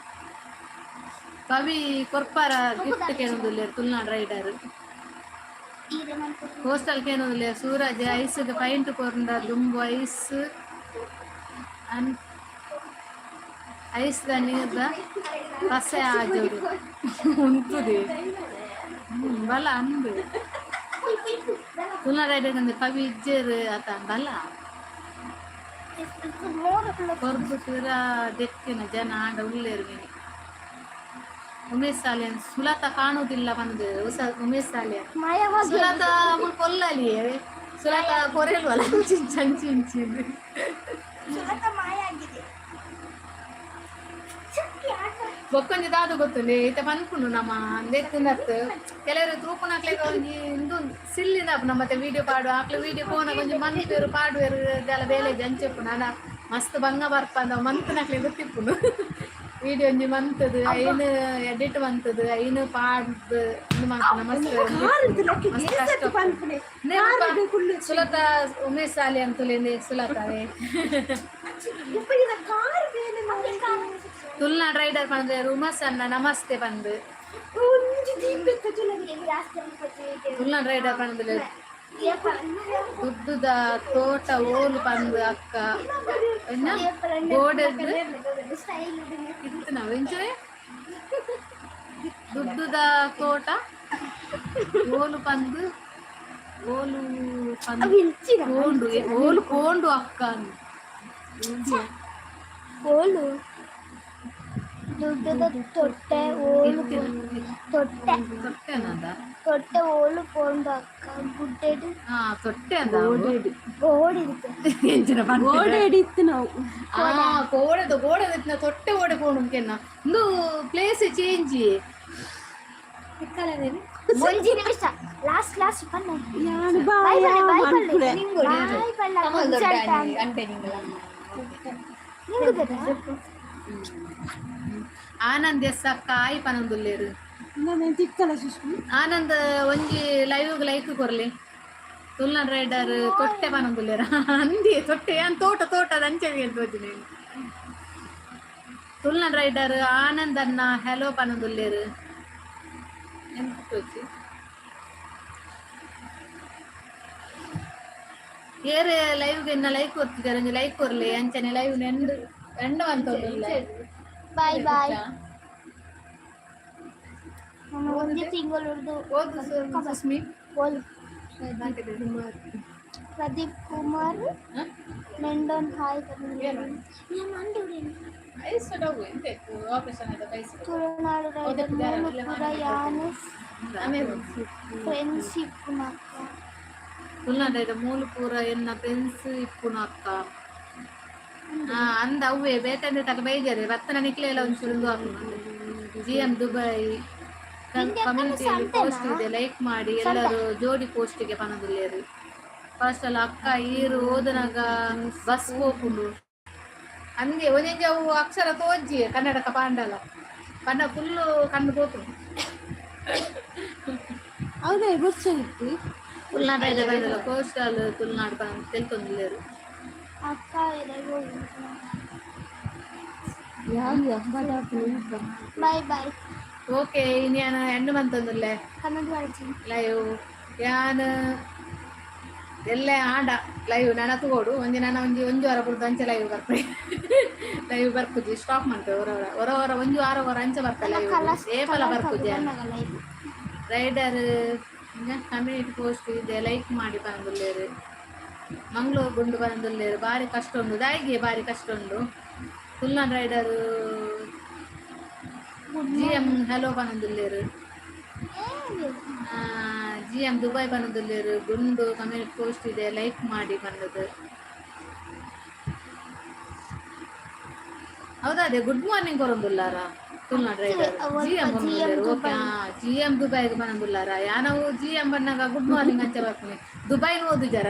ಕವಿ ಕೊರ್ಪಾರ ಗಿಫ್ಟ್ ಕೇಳೊಂದುಲ್ಲೆರ್ ತುಳುನಾಡ್ ರೈಡರ್. ಕೋಸ್ಟಲ್ ಕೇನೊಂದುಲ್ಲೆರ್. ಸೂರಜ್, ಐಸ್ಗ್ ಪೈಂಟ್ ಕೊರ್ಂಡ ದುಂಬು ಐಸ್ ಅನ್ ಐಸ್ ದ ನೀರ್ದ ಪಸೆ ಆಜೋಡು ಉಂತುದೆ ಬಲ ಅಂದು. ತುಳುನಾಡ್ ರೈಡರ್ ಅಂದ್ರೆ ಕವಿ ಇಜ್ಜೆರ್ ಅತ ಬಲ ಕೊರ್ದು ಪಿರ ದೆತ್ತಿನ ಜನ ಆಂಡ ಉಲ್ಲೇರು ಮಿನಿ. ಉಮೇಶ್ ಸಾಲಿಯನ್, ಸುಲತ ಕಾಣುದಿಲ್ಲ ಬಂದು ಉಸ ಉಮೇಶ್ ಸಾಲಿಯನ್. ಸುಲತ ಮುಲ್ಪ ಒಲ್ಲಲಿ, ಸುಲತ ಕೊರೆಲ್ವಲ್ಲ ಅಂಚಿಂಚಿ ಅಂಚಿಂಚಿ. ಸುಲತ ಮಾಯ ಆಗಿದೆ. ಬೊಕ್ಕೊಂಜಿ ದಾದ ಗೊತ್ತುಂಡೆ, ಇತ್ತೆ ಪನ್ಪುಂಡು ನಮ್ಮ ದೆತ್ತಿನತ್ ಕೆಲವರು ತೂಪುನಕ್ಲೆಗ್ ಒಂಜಿ ಇಂದು ಸಿಲ್ಲಿದ ನಮ್ಮ ಮತ್ತೆ ವೀಡಿಯೋ ಪಾಡು ಆಕ್ಲೆ ವೀಡಿಯೋ ಫೋನ್ ಒಂಜಿ ಮನ್ಪೇರು ಪಾಡುವೆರು ದಾಲ ಬೇಲೆ ಜಂಚೆಪ್ಪುಂಡು. ಆಂಡ ಮಸ್ತ್ ಬಂಗ ಬರ್ಪಂದ ಮಂತ್ನಕ್ಲೆ ಗೊತ್ತಿಪ್ಪುಂಡು. ವೀಡಿಯೋ ಒಂಜಿ ಮಂತದು, ಐನ್ ಎಡಿಟ್ ಮಂತದು, ಐನ್ ಪಾಡ್ದು ಇಂದು ಮನ್ಪುನ ಮಸ್ತ್ ಮಸ್ತ್ ಕಷ್ಟ. ಸುಲತ ಉಮೇಶ್ ಸಾಲಿ ಅಂತುಲೇನೆ ಸುಲತವೇ. ತುಳುನಾಡ್ ರೈಡರ್ ಪಂದ್ರೆ ಉಮಸ್ ಅಣ್ಣ ನಮಸ್ತೆ ಪಂದು. ತುಳುನಾಡ್ ರೈಡರ್ ಪಂದ್ರೆ ದುಡ್ಡುದ ತೋಟ ಓಲು ಪಂದು ಅಕ್ಕ ಎನ್ನ ಗೋಡೆದ್ದು ಇತ್ತು ನಾವು ಎಂಚನೆ ದುಡ್ಡುದ ತೋಟ ಓಲು ಪಂದು, ಓಲು ಪಂದು ಕೋಂಡು, ಓಲು ಕೋಂಡು ಅಕ್ಕ. ಓಲು ದುಡ್ಡದ ತೊಟ್ಟೆ ಓಲು ತೊಟ್ಟೆ. ತೊಟ್ಟೆನದ. ತೊಟ್ಟೆ ಓಲು ಪೋಂಡು ಅಕ್ಕ ಗುಡ್ಡೆಡು. ಹಾ, ತೊಟ್ಟೆ ಅಂದ. ಗೋಡಿರುತ್ತೆ. ಎಂಚಿನ? ಗೋಡೆಡ್ ಇತ್ತು ನಾವು. ಆ ಕೋಡೆದ ಗೋಡೆದ ತೊಟ್ಟೆ ಓಡೆ ಪೋಣು ಕೆನ್ನ ಇಂದು ಪ್ಲೇಸ್ ಚೇಂಜ್. 1 ನಿಮಿಷ, ಲಾಸ್ಟ್ ಲಾಸ್ಟ್ ಪನ್ನ. ಯಾನು ಬಾಯ್. ಬಾಯ ಬಾಯ್. ಮನ್ಪುಲೆ. ಬಾಯ್. ಬಾಯ್. ಆನಂದ್ ಎಸ್ ಅಕ್ಕ ಆಯ್ ಪನೊಂದುಲ್ಲೇರು. ನಾನು ತಿಕ್ಕಲ ಸುಷ್ಮಿ. ಆನಂದ್ ಒಂಜಿ ಲೈವ್ ಲೈಕ್ ಕೊರ್ಲಿ. ತುಲ್ನಾಡ್ ರೈಡರ್ ತೊಟ್ಟೆ ಪನೊಂದುಲ್ಲೇರ. ಅಂದಿ ತೊಟ್ಟೆ ಯಾನ್ ತೋಟ ತೋಟದ ಅಂಚೆ ತೋಜಿನಿ. ತುಲ್ನಾಡ್ ರೈಡರ್ ಆನಂದ್ ಅನ್ನ ಹೆಲೋ ಪನೊಂದುಲ್ಲೇರು. ಎಂತ ತೋಜಿ ಏರ್ ಲೈವ್ ಎನ್ನ ಲೈಕ್ ಕೊರ್ತಿದ್ದಾರೆ, ಒಂಜಿ ಲೈಕ್ ಕೊರ್ಲಿ. ಅಂಚನೆ ಲೈವ್ ನೆಂದು ಎಂಡು ಅಂತ. Bye bye. ನಾನು ಒಂದೇ ತಿಂಗಳು ಉಳಿದು. ಓದು ಸುಸ್ಮಿ. ಬೋಲ್. ಪ್ರದೀಪ್ ಕುಮಾರ್ ಮೆಂಡೋನ್ ಹಾಯ್. ತುಳುನಾಡು ರೈಡರ್ ಮೂಲಪುರ ಯಾನು ಫ್ರೆಂಡ್ಶಿಪ್ ಅಕ್ಕ. ತುಳುನಾಡ ಮೂಲು ಪೂರ ಎನ್ನ ಫ್ರೆಂಡ್ಸ್ ಇಪ್ಪುನು ಅಕ್ಕ. ಅಂದ ಅವ್ವೆ ಬೇತಂದ್ರೆ ತಕ ಬೈಜಾರೆ ಬತ್ತನ ನಿಕ್ಲೆಲ್ಲ ಒಂಚೂರು ಜಿ ಎಂ ದುಬೈ ಕಮ್ಯುನಿಟಿಯಲ್ಲಿ ಪೋಸ್ಟ್ ಇದೆ, ಲೈಕ್ ಮಾಡಿ ಎಲ್ಲರೂ. ಜೋಡಿ ಪೋಸ್ಟಿಗೆ ಪನದುಲ್ಲೇರು. ಫಸ್ಟ್ ಅಲ್ಲ ಅಕ್ಕ, ಈರು ಓದನಾಗ ಬಸ್ ಪೋಪುಂಡು ಅಂದೆ. ಒಂಜೊಂಜಿ ಅವು ಅಕ್ಷರ ತೋಜ್ಜಿ ಕನ್ನಡಕ ಪಾಂಡಲ ಪಂಡ ಫುಲ್ಲು ಕಣ್ಣು ಪೋಪುಂಡು. ಹೌದೇ ಗೊತ್ತಿತ್ತು. ತುಳುನಾಡು ಕೋಸ್ಟಲ್ ತುಳುನಾಡು ತೆಲ್ತೊಂದುಲ್ಲೇರು. ಅಕ್ಕ ಎಲ್ಲಿಗೆ? ಯಾವ? Bye bye. ಓಕೆ, ಇನ್ಯಾನ ಎಂಡ್ ಮಂತೊಂದುಲ್ಲೆ. ಕಮೆಂಟ್ ಮಾಡ್ತೀನಿ. ಲೈವ್ ಯಾನ್ ಎಲ್ಲೆ ಆಂಡ ಲೈವ್ ನನ ತಗೋಡು. ಒಂಜಿ ನನ ಒಂಜಿ ಒಂಜಿ ವಾರ ಬುಡ್ದು ಅಂಚೆ ಲೈವ್ ಬರ್ಪೆ. ಲೈವ್ ಬರ್ಪುಜಿ, ಸ್ಟಾಪ್ ಮಾಡ್ತೇವೆ. ಹೊರ ಹೊರ ಹೊರ ಹೊರ ಒಂಜಿ ವಾರ ಹೊರ ಅಂಚೆ ಬರ್ಪೆ ಲೈವ್. ಏಪಲ ಬರ್ಪುಜಿ. ರೈಡರ್ ಕಮ್ಯುನಿಟಿ ಪೋಸ್ಟ್ ಇದೆ, ಲೈಕ್ ಮಾಡಿ ಪನೊಂದುಲ್ಲೇರು. ಮಂಗಳೂರು ಗುಂಡು ಪನೊಂದುಲ್ಲೇರು. ಬಾರಿ ಕಷ್ಟ ಉಂಡು ದಾಯಿಗೆ, ಬಾರಿ ಕಷ್ಟ ಉಂಡು. Tulunad rider G M hello ಪನೊಂದುಲ್ಲೇರು. ಜಿ ಎಂ ದುಬೈ ಪನೊಂದುಲ್ಲೇರು. ಗುಂಡು ಕಮ್ಯುನಿಟಿ ಪೋಸ್ಟ್ ಇದೆ, ಲೈಕ್ ಮಾಡಿ ಬಂದದ್ದು. ಹೌದಾ? ಅದೇ ಗುಡ್ ಮಾರ್ನಿಂಗ್ ಕೊರೊಂದುಲ್ಲಾರ Tulunad rider G M. Okay, G M ದುಬೈಗೆ ಬನೊಂದುಲ್ಲಾರ. ಯಾನವು ಜಿ ಎಂ ಬನ್ನಾಗ ಗುಡ್ ಮಾರ್ನಿಂಗ್ ಅಂಚೆ ಬರ್ತೀನಿ. ದುಬೈನ ಓದು ಜರ.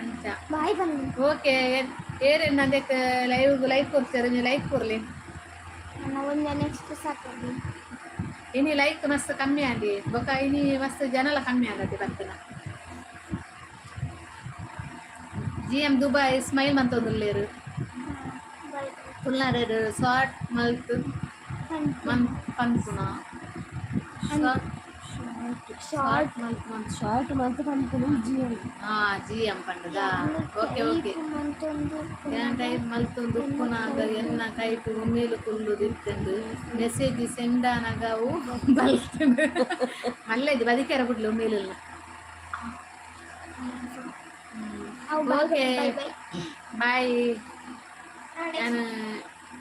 ಅಂಚ. ಬಾಯ್ ಬನ್ನಿ. ಓಕೆ, ಏರೆನ್ನ ಅದಕ್ಕೆ ಲೈವ್ ಲೈಕ್ ಕೊಡ್ತಾರೆ, ಲೈಕ್ ಕೊರ್ಲಿ. ನನ್ನ ಒಂದು ನೆಕ್ಸ್ಟ್ ಸಾಕು. ಇನಿ ಲೈಕ್ ಮಸ್ತ್ ಕಮ್ಮಿ ಆಂಡಿ ಬೊಕ ಇನಿ ಮಸ್ತ್ ಜನಲ ಕಮ್ಮಿ ಆಗತ್ತೆ ಬರ್ತನ. ಜಿ ಎಂ ದುಬೈ ಸ್ಮೈಲ್ ಮಂತೊಂದುಲ್ಲೇರು. ಬಾಯ್. ತುಳುನಾಡ್ ಶಾರ್ಟ್ ಮಲ್ತ್ ಮನ್ ಪನ್ಪುನ ಶಾರ್ಟ್. ಶಾರ್ಟ್ ಮಲ್ತ್ ಮನ್ಪುನ. ಶಾರ್ಟ್ ಮಂತ್ ಪನ್ಪುನು ಜಿ ಎಂ. ಹಾ, ಜಿ ಎಂ ಪಂಡದ. Okay okay. ಮಂತೊಂದು. ಯಾನ್ ಟೈಪ್ ಮಲ್ತೊಂದು ಉಪ್ಪುನಾಗ ಎನ್ನ ಕೈಟು ಉಮೇಲು ಕುಲ್ಲುದು ಇತ್ತೆಂದು ಮೆಸೇಜ್ ಸೆಂಡ್ ಆನಗ ಅವು ಬಲ್ತುಂಡು. ಮಲ್ಲೇಜ್ ಬದಿಕೆರ ಬುಡ್ಲು ಉಮೇಲಿಲ್ಲ. ಓಕೆ. Bye bye. ಬಾಯ್. ನಾನು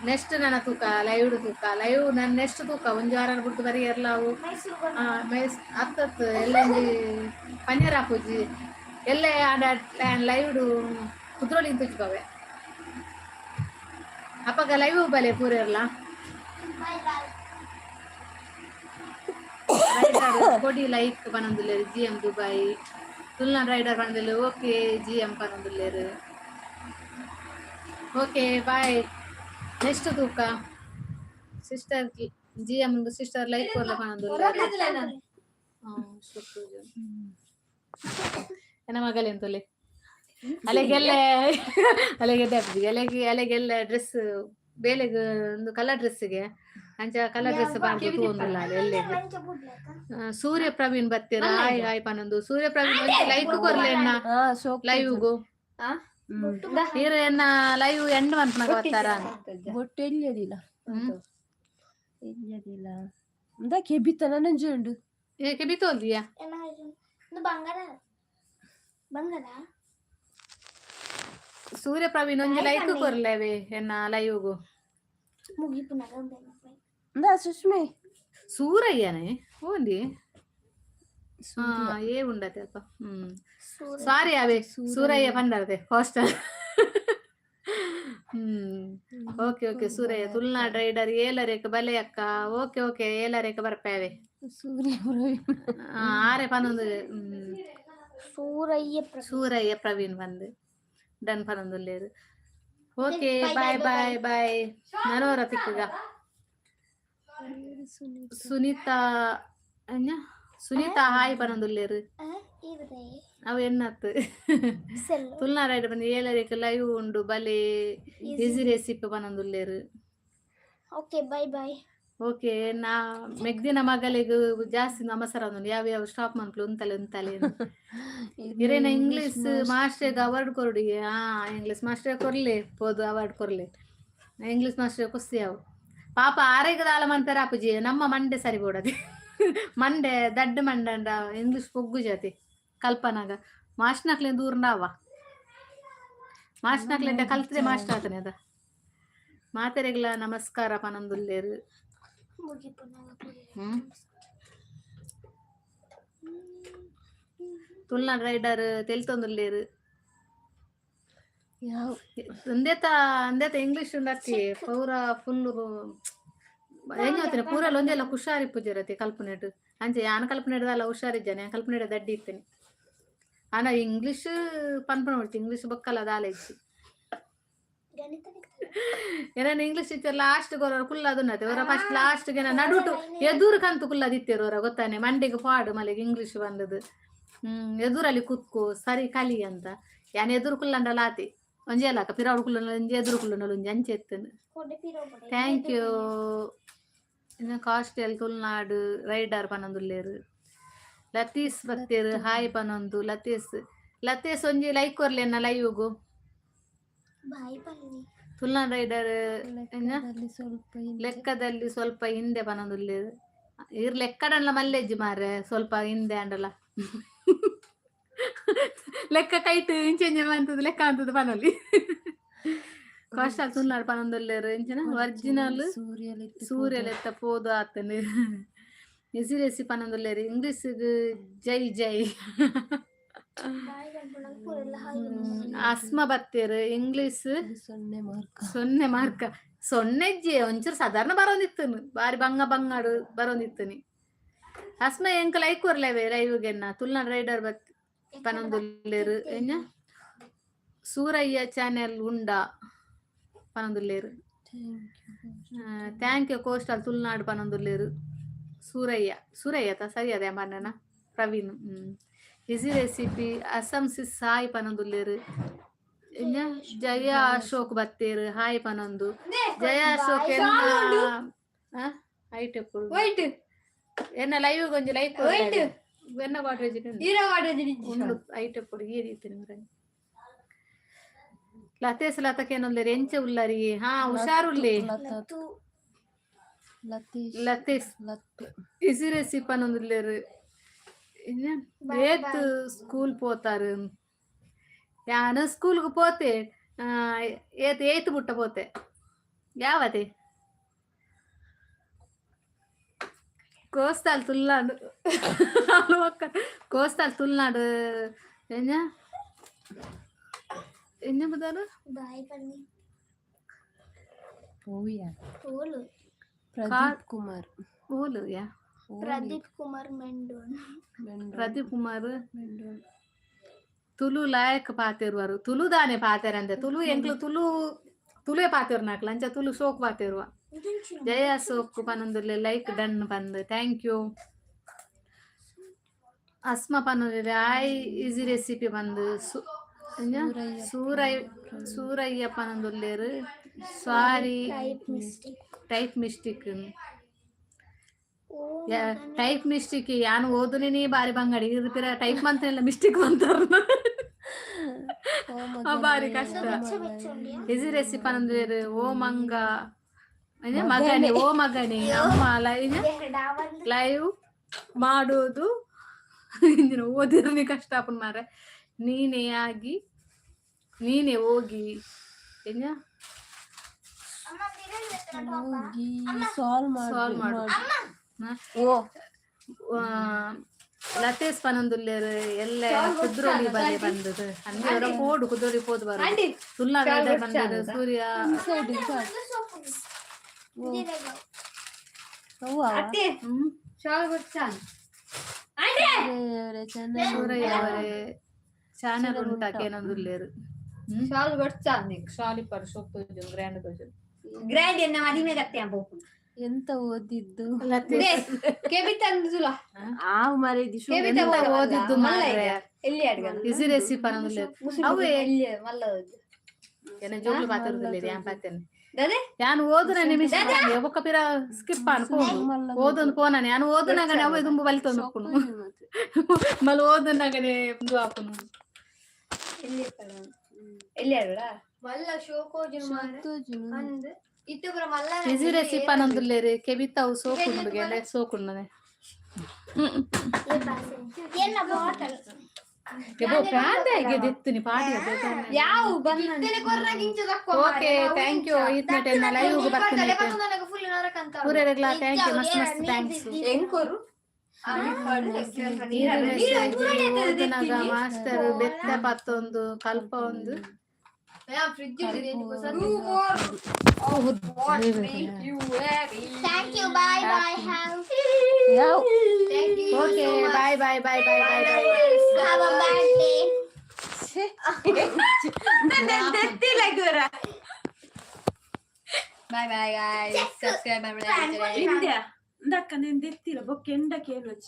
ನೆಕ್ಸ್ಟ್ ನನ್ನ ತೂಕ ಲೈವ್ ತೂಕ ಲೈವ್ ನಾನು ನೆಕ್ಸ್ಟ್ ತೂಕ ಒಂಜಿ ವಾರ ಬಿಟ್ಟು ಬರೀ ಎರ್ಲ ಅವು. ಮೈಸೂರು. ಮೈಸ್ ಅತ್ತತ್ತು ಎಲ್ಲ ಒಂಜಿ ಪನ್ನೀರ್ ಹಾಪುಜಿ ಎಲ್ಲೆ ಆಡ ಲೈವ್ ಕುದ್ರೋಳಿ ತುಚ್ಕೋವೆ. ಅಪ್ಪಗ ಲೈವ್ ಬಲೆ ಪೂರೆರ್ಲ. Bye bye. ರೈಡರ್ ಕೊಡಿ ಲೈಕ್ ಪನೊಂದುಲ್ಲೇರು. G M Dubai Tulunad rider ಪನೊಂದುಲ್ಲೇರು. ಓಕೆ, ಜಿ ಎಂ ಪನೊಂದುಲ್ಲೇರು. Okay, bye. ನೆಕ್ಸ್ಟ್ ತೂಕ. Sister G M sister like ಕೊರ್ಲ ಪನೊಂದುಲ್ಲೇರು. ಎನ್ನ ಮಗಲೆಂತೊಲೆ ಅಲೆಗೆಲ್ಲೆ ಅಲೆಗೆಡ್ಡೆ ಅಲೆಗೆ ಅಲೆಗೆಲ್ಲ ಡ್ರೆಸ್ ಬೇಲೆಗ್ ಒಂದು ಕಲರ್ ಡ್ರೆಸ್ಗೆ ಅಂಚ ಕಲರ್ ಡ್ರೆಸ್ ಪಾಡ್ದು ತೂವೊಂದುಲ್ಲ ಅಲೆ ಎಲ್ಲೆಗ್. ಸೂರ್ಯ ಪ್ರವೀಣ್ ಬತ್ತೀರ, ಹಾಯ್ ಹಾಯ್ ಪನೊಂದು. ಸೂರ್ಯ ಪ್ರವೀಣ್ ಲೈಕ್ ಕೊರ್ಲೆ ಎನ್ನ ಹಾ ಶೋಕ್. ಲೈವ್ಗು. ಈರ್ ಎನ್ನ ಲೈವ್ ಎಂಡ್ ಮನ್ಪುನಗ ಬತ್ತಾರ. ಬೊಟ್ಟು ಎಲ್ಲಿಯದಿಲ್ಲ ಎಲ್ಲಿಯದಿಲ್ಲ ಇಂದ ಕೆಬಿತ ನಂಜೆ ಉಂಡು. ಏಕೆ ಬಿತ್ತೋಲ್ದಿಯಾ? ಇದು ಬಂಗಾರ ಬಂಗಾರ. ಸೂರ್ಯ ಪ್ರವೀಣ್ ಒಂಜಿ ಲೈಕ್ ಕೊರ್ಲೆವೆ ಎನ್ನ ಲೈವ್ಗು. ಮುಗಿಪುನಗ. ಇಂದ ಸುಷ್ಮೆ. ಸೂರಯ್ಯನೇ ಓಂದಿ. ಹಾ, ಏ ಉಂಡತೆ ಅಲ್ಪ. ಸಾರಿ ಅವೇ ಸೂರಯ್ಯ ಪಂಡರ್ದೆ hostel. Okay okay Suraiya Tulunad rider ಏಲರೇಕ ಬಲೆ ಅಕ್ಕ. ಓಕೆ ಓಕೆ, ಏಲರೇಕ ಬರ್ಪೇವೆ. ಸೂರ್ಯ ಪ್ರವೀಣ್. ಆರೆ ಪನೊಂದು. ಸೂರಯ್ಯ. ಸೂರಯ್ಯ ಪ್ರವೀಣ್ ಬಂದು. ಡನ್ ಪನೊಂದುಲ್ಲೇರು. Okay. Bye, bye. Bye. Bye bye. ನನೋರ ತಿಕ್ಕುಗ. ಸುನೀತಾ ಅನ್ಯ, ಸುನೀತಾ ಹಾಯ್ ಪನೊಂದುಲ್ಲೇರು. ಇವ್ರೆ. ಅವು ಎನ್ನತ್ತು? ಸೆಲ್ಲು. ತುಳುನಾಡ್ ಬಂದು ಏಳರೇಕ್ ಲೈವ್ ಉಂಡು, ಬಲೆ ಈಸಿ ರೆಸಿಪಿ ಪನೊಂದುಲ್ಲೇರು. Okay, bye bye. ಓಕೆ, ನಾ ಮೆಗ್ದಿನ ಮಗಳಿಗೆ ಜಾಸ್ತಿ ನಮಸರ ಉಂಡು. ಯಾವ ಯಾವ ಸ್ಟಾಪ್ ಮನ್ಪುಲು, ಉಂತಲೆ ಉಂತಲೆ. ಇರೇನ ಇಂಗ್ಲಿಷ್ ಮಾಸ್ಟರ್ಗೆ ಅವಾರ್ಡ್ ಕೊರಡಿ. ಹಾ, ಇಂಗ್ಲಿಷ್ ಮಾಸ್ಟರ್ ಕೊರ್ಲೆ ಪೋದು, ಅವಾರ್ಡ್ ಕೊರ್ಲೆ. ಇಂಗ್ಲಿಷ್ ಮಾಸ್ಟರ್ ಕುಸ್ತಿ ಅವು. ಪಾಪ ಆರೋಗ್ಯದ ದಾಲ ಮನ್ಪೆರ ಅಪುಜಿ. ನಮ್ಮ ಮಂಡೆ ಸರಿ ಬೋಡದೆ, ಮಂಡೆ ದಡ್ಡ ಮಂಡಂಡ ಇಂಗ್ಲಿಷ್ ಪೊಗ್ಗು ಜಾತಿ ಕಲ್ಪನಾಗ. ಮಾಸ್ಟ್ನಕ್ಲೆ ದೂರ ಅವ. ಮಾಸ್ಟ್ನಕ್ಲೆ ಕಲ್ತದೆ ಮಾಸ್ಟರ್ ಆತನೆ ಅದ. ಮಾತೆರೆಗ್ಲ ನಮಸ್ಕಾರ ಪನೊಂದುಲ್ಲೇರು. ಮುಗಿಪುನಾಗ. ತುಳುನಾಡ್ ರೈಡರ್ ತೆಲ್ತೊಂದುಲ್ಲೇರು. ಯಾವ? ಅಂದೇತ ಅಂದೇತ ಇಂಗ್ಲಿಷ್ ಉಂಡತ್ತಿ ಪೂರ ಫುಲ್ ಹೆಂಗ್ ಪೂರ ಒಂದೆಲ್ಲ ಹುಷಾರಿ ಪೂಜಾರತಿ ಕಲ್ಪನೆಟ್. ಅಂಚೆ ಯಾನ ಕಲ್ಪನೆ ಅಲ್ಲ, ಹುಷಾರಿದ್ದಾನೆ. ಕಲ್ಪನೆ ದಡ್ಡಿ ಇತ್ತೇನೆ. ಆನ ಇಂಗ್ಲಿಷ್ ಪನ್ಪಣ ಬಿಡ್ತಿ, ಇಂಗ್ಲಿಷ್ ಬೊಕ್ಕಲ್ಲ ದಾಲ ಇಜ್ಜಿ. ಗಣಿತ. ಏನಾನ ಇಂಗ್ಲಿಷ್ ಟೀಚರ್ ಲಾಸ್ಟ್ ಗೊರ ಕುಲ್ಲದುನ್ನತೆ ಅವರ ಫಸ್ಟ್ ಲಾಸ್ಟ್ ಗೆ ನಡುಟು ಎದುರು ಕಂತು ಕುಲ್ಲದಿತ್ತೇರು ಅವರ ಗೊತ್ತಾನೆ ಮಂಡಿಗೆ ಪಾಡು ಮಲೆಗೆ ಇಂಗ್ಲಿಷ್ ಬಂದದ್ದು. ಎದುರಲ್ಲಿ ಕುತ್ಕೋ, ಸರಿ ಕಲಿ ಅಂತ. ಯಾನ್ ಎದುರು ಕುಲ್ಲಂಡ ಲಾತಿ ಒಂಜಿ ಅಲ್ಲಕ ಪಿರಾವಡು ಕುಲ್ಲಂಡ ಒಂಜಿ, ಎದುರು ಕುಲ್ಲಂಡ ಒಂಜಿ, ಅಂಚೆ ಎತ್ತನು. ಕೊಡೆ ಪಿರೋ ಬಡೆ. Thank you. ಇನ್ನು ಕಾಸ್ಟೆಲ್ ತುಳುನಾಡು ರೈಡರ್ ಪನೊಂದುಲ್ಲೇರು. ಲತೀಶ್ ಬತ್ತೇರು ಹಾಯ್ ಪನೊಂದು. ಲತೀಶ್, ಲತೀಶ್ ಒಂಜಿ ಲೈಕ್ ಕೊರ್ಲೆನ್ನ ಲೈವ್ಗು. ಬಾಯ್ ಬನ್ನಿ. ತುಳುನಾಡ್ ರೈಡರ್. ಲೆಕ್ಕದಲ್ಲಿ ಸ್ವಲ್ಪ ಹಿಂದೆ. ಲೆಕ್ಕದಲ್ಲಿ ಸ್ವಲ್ಪ ಹಿಂದೆ ಪನೊಂದುಲ್ಲೇರು. ಇರ್ ಲೆಕ್ಕಡಲ್ಲ ಮಲ್ಲೆಜ್ಜಿ ಮಾರ್ರೆ. ಸ್ವಲ್ಪ ಹಿಂದೆ ಅಂಡಲ ಲೆಕ್ಕ ಕೈಟ್ ಇಂಚೆಂಜೆ ಅಂತದ್ದು ಲೆಕ್ಕ ಅಂತದ್ದು ಪನೊಲಿ. ಕಾಸ್ಟಲ್ ತುಳುನಾಡು ಪನೊಂದುಲ್ಲೇರು. ಇಂಚಿನ ಒರಿಜಿನಲ್. ಸೂರ್ಯಲೆತ್ತ. ಸೂರ್ಯಲೆತ್ತ ಪೋದು ಆತನು. ಇಸಿ ರೆಸಿ ಪನೊಂದುಲ್ಲೇರು. ಇಂಗ್ಲಿಷ್ ಜೈ ಜೈ. ಬಾಯ್ ಪನ್ಪುನಾಗ ಪೂರೆಲ್ಲ ಹಾಯ್. ಅಸ್ಮ ಬತ್ತೇರು ಇಂಗ್ಲಿಷ್. 0 ಮಾರ್ಕ್. 0 ಮಾರ್ಕ್. ಸೊನ್ನೆಜ್ಜೆ, ಒಂಚೂರು ಸಾಧಾರಣ ಬರೋಂದಿತ್ತನು. ಬಾರಿ ಬಂಗ ಬಂಗಾಡು ಬರೋಂದಿತ್ತನಿ. ಅಸ್ಮ ಎಂಕ ಲೈಕ್ ಕೊರ್ಲೇವೆ ಲೈವ್ಗೆನ್ನ. ತುಳುನಾಡ್ ರೈಡರ್ ಬತ್ ಪನೊಂದುಲ್ಲೇರು. ಎಂಜ ಸೂರಯ್ಯ ಚಾನೆಲ್ ಉಂಡ ಪನೊಂದುಲ್ಲೇರು. Thank you. Thank you coastal Tulunadu ಪನೊಂದುಲ್ಲೇರು. Surayya, Surayya ತ ಸರಿ ಅದೇ ಮನ್ನನ ಪ್ರವೀಣ್. ಈಸಿ ರೆಸಿಪಿ ಅಸಂಸಿ ಸಾಯ್ ಪನೊಂದುಲ್ಲೇರು. ಎಂಜ ಜಯ ಅಶೋಕ್ ಬತ್ತೇರು ಹಾಯ್ ಪನೊಂದು. ಜಯ ಅಶೋಕ್ ಎನ್ನ ಐಟ್. ವೈಟ್. ಎನ್ನ ಲೈವ್ ಒಂಜಿ ಲೈಕ್. ವೈಟ್. ಎನ್ನ ಕಾಟೇಜ್. Hero cottage. ಉಂಡು ಐಟ್ ಪೊಡಿ ಈ ರೀತಿ. ಲತೇಶ್ ಲತಕೇನೊಂದೇರು. ಎಂಚ ಉಲ್ಲರಿ? ಹಾ, ಹುಷಾರುಲ್ಲಿ. ಲತಾ, ಲತೇಶ್. ಲತೇಶ್. ಲತ್ತು. ಇಸಿ ರೆಸಿಪಿ ಪನೊಂದುಲ್ಲೇರು. ಏತ್ ಸ್ಕೂಲ್ ಪೋತಾರು? ಯಾನು ಸ್ಕೂಲ್ಗೆ ಪೋತೆ ಏತ್ ಏತ್ ಬುಟ್ಟ ಪೋತೆ. ಯಾವತೆ ಕೋಸ್ತಾಲ್ ತುಳ್ನಾಡು, ಕೋಸ್ತಾಲ್ ತುಳ್ನಾಡು. ಎಂಜ ಎಂಜ ಬುದಾರು? ಬಾಯ್ ಬನ್ನಿ. ಓಯ್ಯ. ಓಲು. ಪ್ರದೀಪ್ ಕುಮಾರ್. ಓಲು ಯಾ? ಪ್ರದೀಪ್ ಕುಮಾರ್ ಮೆಂಡೋನ್. ಪ್ರದೀಪ್ ಕುಮಾರ್. ಮೆಂಡೋನ್. ತುಳು ಲಾಯಕ್ ಪಾತೆರುವರು. ತುಳು ದಾನೆ ಪಾತೆರಂತೆ. ತುಳು ಎಂಕ್ಲು ತುಳು ತುಳುವೆ ಪಾತೆರು ನಾಕ್ಲ. ಅಂಚ ತುಳು ಶೋಕ್ ಪಾತೆರುವ. ಜಯ ಸೋಕ್ ಪನೊಂದುಲ್ಲೆ ಲೈಕ್ ಡನ್ ಪಂದ್. Thank you. Asma ಪನೊಂದುಲ್ಲೆ ಆಯ್ ಈಸಿ ರೆಸಿಪಿ ಬಂದು. ಸೂರೈ ಸೂರಯ್ಯ ಪನೊಂದುಲ್ಲೇರು sorry. Type mistake. Type mistake. ಓ. Type mistake. ಯಾನು ಓದುನೇ ಬಾರಿ ಬಂಗಡಿ ಇರ್ತೀರ. ಟೈಪ್ ಮಂತನೆಲ್ಲ ಮಿಸ್ಟೇಕ್ ಬಂತಾರ. ಬಾರಿ ಕಷ್ಟ. ಬೆಚ್ಚ ಬೆಚ್ಚ ಉಂಡಿಯಾ? Easy recipe ಪನೊಂದುಲ್ಲೇರು. ಓ ಮಂಗ ಮಗನೇ, ಓ ಮಗನೇ, ಅಮ್ಮ ಎರಡಾವಂದು. ಲೈವ್ ಮಾಡೋದು ಇಂದಿನ ಓದಿರನಿ ಕಷ್ಟ ಆಪುಂಡು ಮಾರ್ರೆ. ನೀನೇ ಆಗಿ ನೀನೇ ಹೋಗಿ ಎಂಜ? ಹೋಗಿ ಸಾಲ್ವ್. ಸಾಲ್ವ್ ಮಾಡು. ಹ? ಓ. ಲತೇಶ್ ಪನೊಂದುಲ್ಲೇರು ಎಲ್ಲೆ ಕುದ್ರೋಳಿ ಬಲೆ ಬಂದದ್ದು ಅಂದ್ರೆ ಪೋಡು ಕುದ್ರೋಳಿ ಪೋದು ಬರ. ತುಲ್ನಾ ಬಂದದ್ದು ಸೂರ್ಯ. ಸೈಡ್ ಅವ್ವ. ಶಾಲ್ ಗೊತ್ತಾನ. ಸೂರಯ್ಯ ಅವರೇ ಚಾನಲ್ ಉಂಟಾಕೇನೊಂದುಲ್ಲೇರು. ಶಾಲ್ ಬಡ್ಚಾಂದ್. ಶಾಲಿ ಪರ್ ಶೋಕ್ ತೋಜುಂಡು, ಗ್ರ್ಯಾಂಡ್ ತೋಜುಂಡು. ಗ್ರ್ಯಾಂಡ್ ಎನ್ನ ಮದಿಮೆ ಗತ್ತೆ ಪೋಪು. ಎಂತ ಓದಿದ್ದು? ಕೆಬಿ ತಂದುಲ. ಆವು ಮರೇದಿ. ಕೆಬಿ. ಎಂತ ಓದಿದ್ದು ಮಾರ್ರೆ? ಎಲ್ಲಿ ಅಡ್ಗ? ಇಸಿ ರೆಸಿಪಿ ಪನೊಂದುಲ್ಲೆರ್ ಅವೇ. ಎಲ್ಲಿ ಮಲ್ಲ? ಎನ್ನ ಜೋಕ್ಲು ಪಾತೆರುದಿಲ್ಲೆರ್, ಯಾನ್ ಪಾತೆರ್ನೆ. ದಾದೆ? ಯಾನ್ ಓದುನ ನಿಮಿಷ ಬೊಕ್ಕ ಪಿರ ಸ್ಕಿಪ್ ಆನ್ ಪೋನು. ಓದೊಂದು ಪೋನಾನೆ ಯಾನ್ ಓದುನಗನೆ ಅವೆ ದುಂಬು ಬಲಿತೊಂದು ಉಪ್ಪುನು. ಮಲ್ ಓದುನಗನೆ ಉಂದು ಆಪುನು. ಎಲ್ಲಿ ಎಲ್ಲಿ ಅಡ್ಗಡ? ಮಲ್ಲ ಶೋಕೋಜು ಅಂದ್ ಇತ್ತೆ ಪೂರ ಮಲ್ಲ. ಇಸಿ ರೆಸಿಪಿ ಪನೊಂದುಲ್ಲೆರ್. ಕೆಬಿತಾವು ಸೋಕುಂಡು ಗೆಲೆ ಸೋಕುಂಡನೆ. ಎನ್ನ ಬಾಟಲ್. ಎಬೋ ಪ್ರಾಂತ ದಿತ್ತುನಿ ಪಾಡಿ. ಯಾವ ಬಂದ? ಕೊರ್ನಾಗ ಇಂಚ ದಕ್ಕುವ. Okay, thank you. ಇತ್ನಟೆ ಲೈವ್ ಬರ್ತೀನಿ. ಫುಲ್ ನರಕ ಅಂತ. ಪೂರೆರೆಗ್ಲಾ thank you, ಮಸ್ತ್ ಮಸ್ತ್ thanks. ಎಂಕೊರು? ಓದುನಗ ಮಾಸ್ಟರ್ ಬೆತ್ತ ಪತ್ತೊಂದು ಕಲ್ಪ ಒಂದು. Fridge. Thank you, bye bye, have ಯಾವ? Okay, bye bye bye bye bye bye. Have a bad day. Bye bye guys, subscribe. India ಇಂದಕ್ಕ ನಿಂದೆತ್ತಿಲ್ಲ ಬೊಕ್ಕ ಎಂಡ ಕೇಳೊಚ್ಚಿ.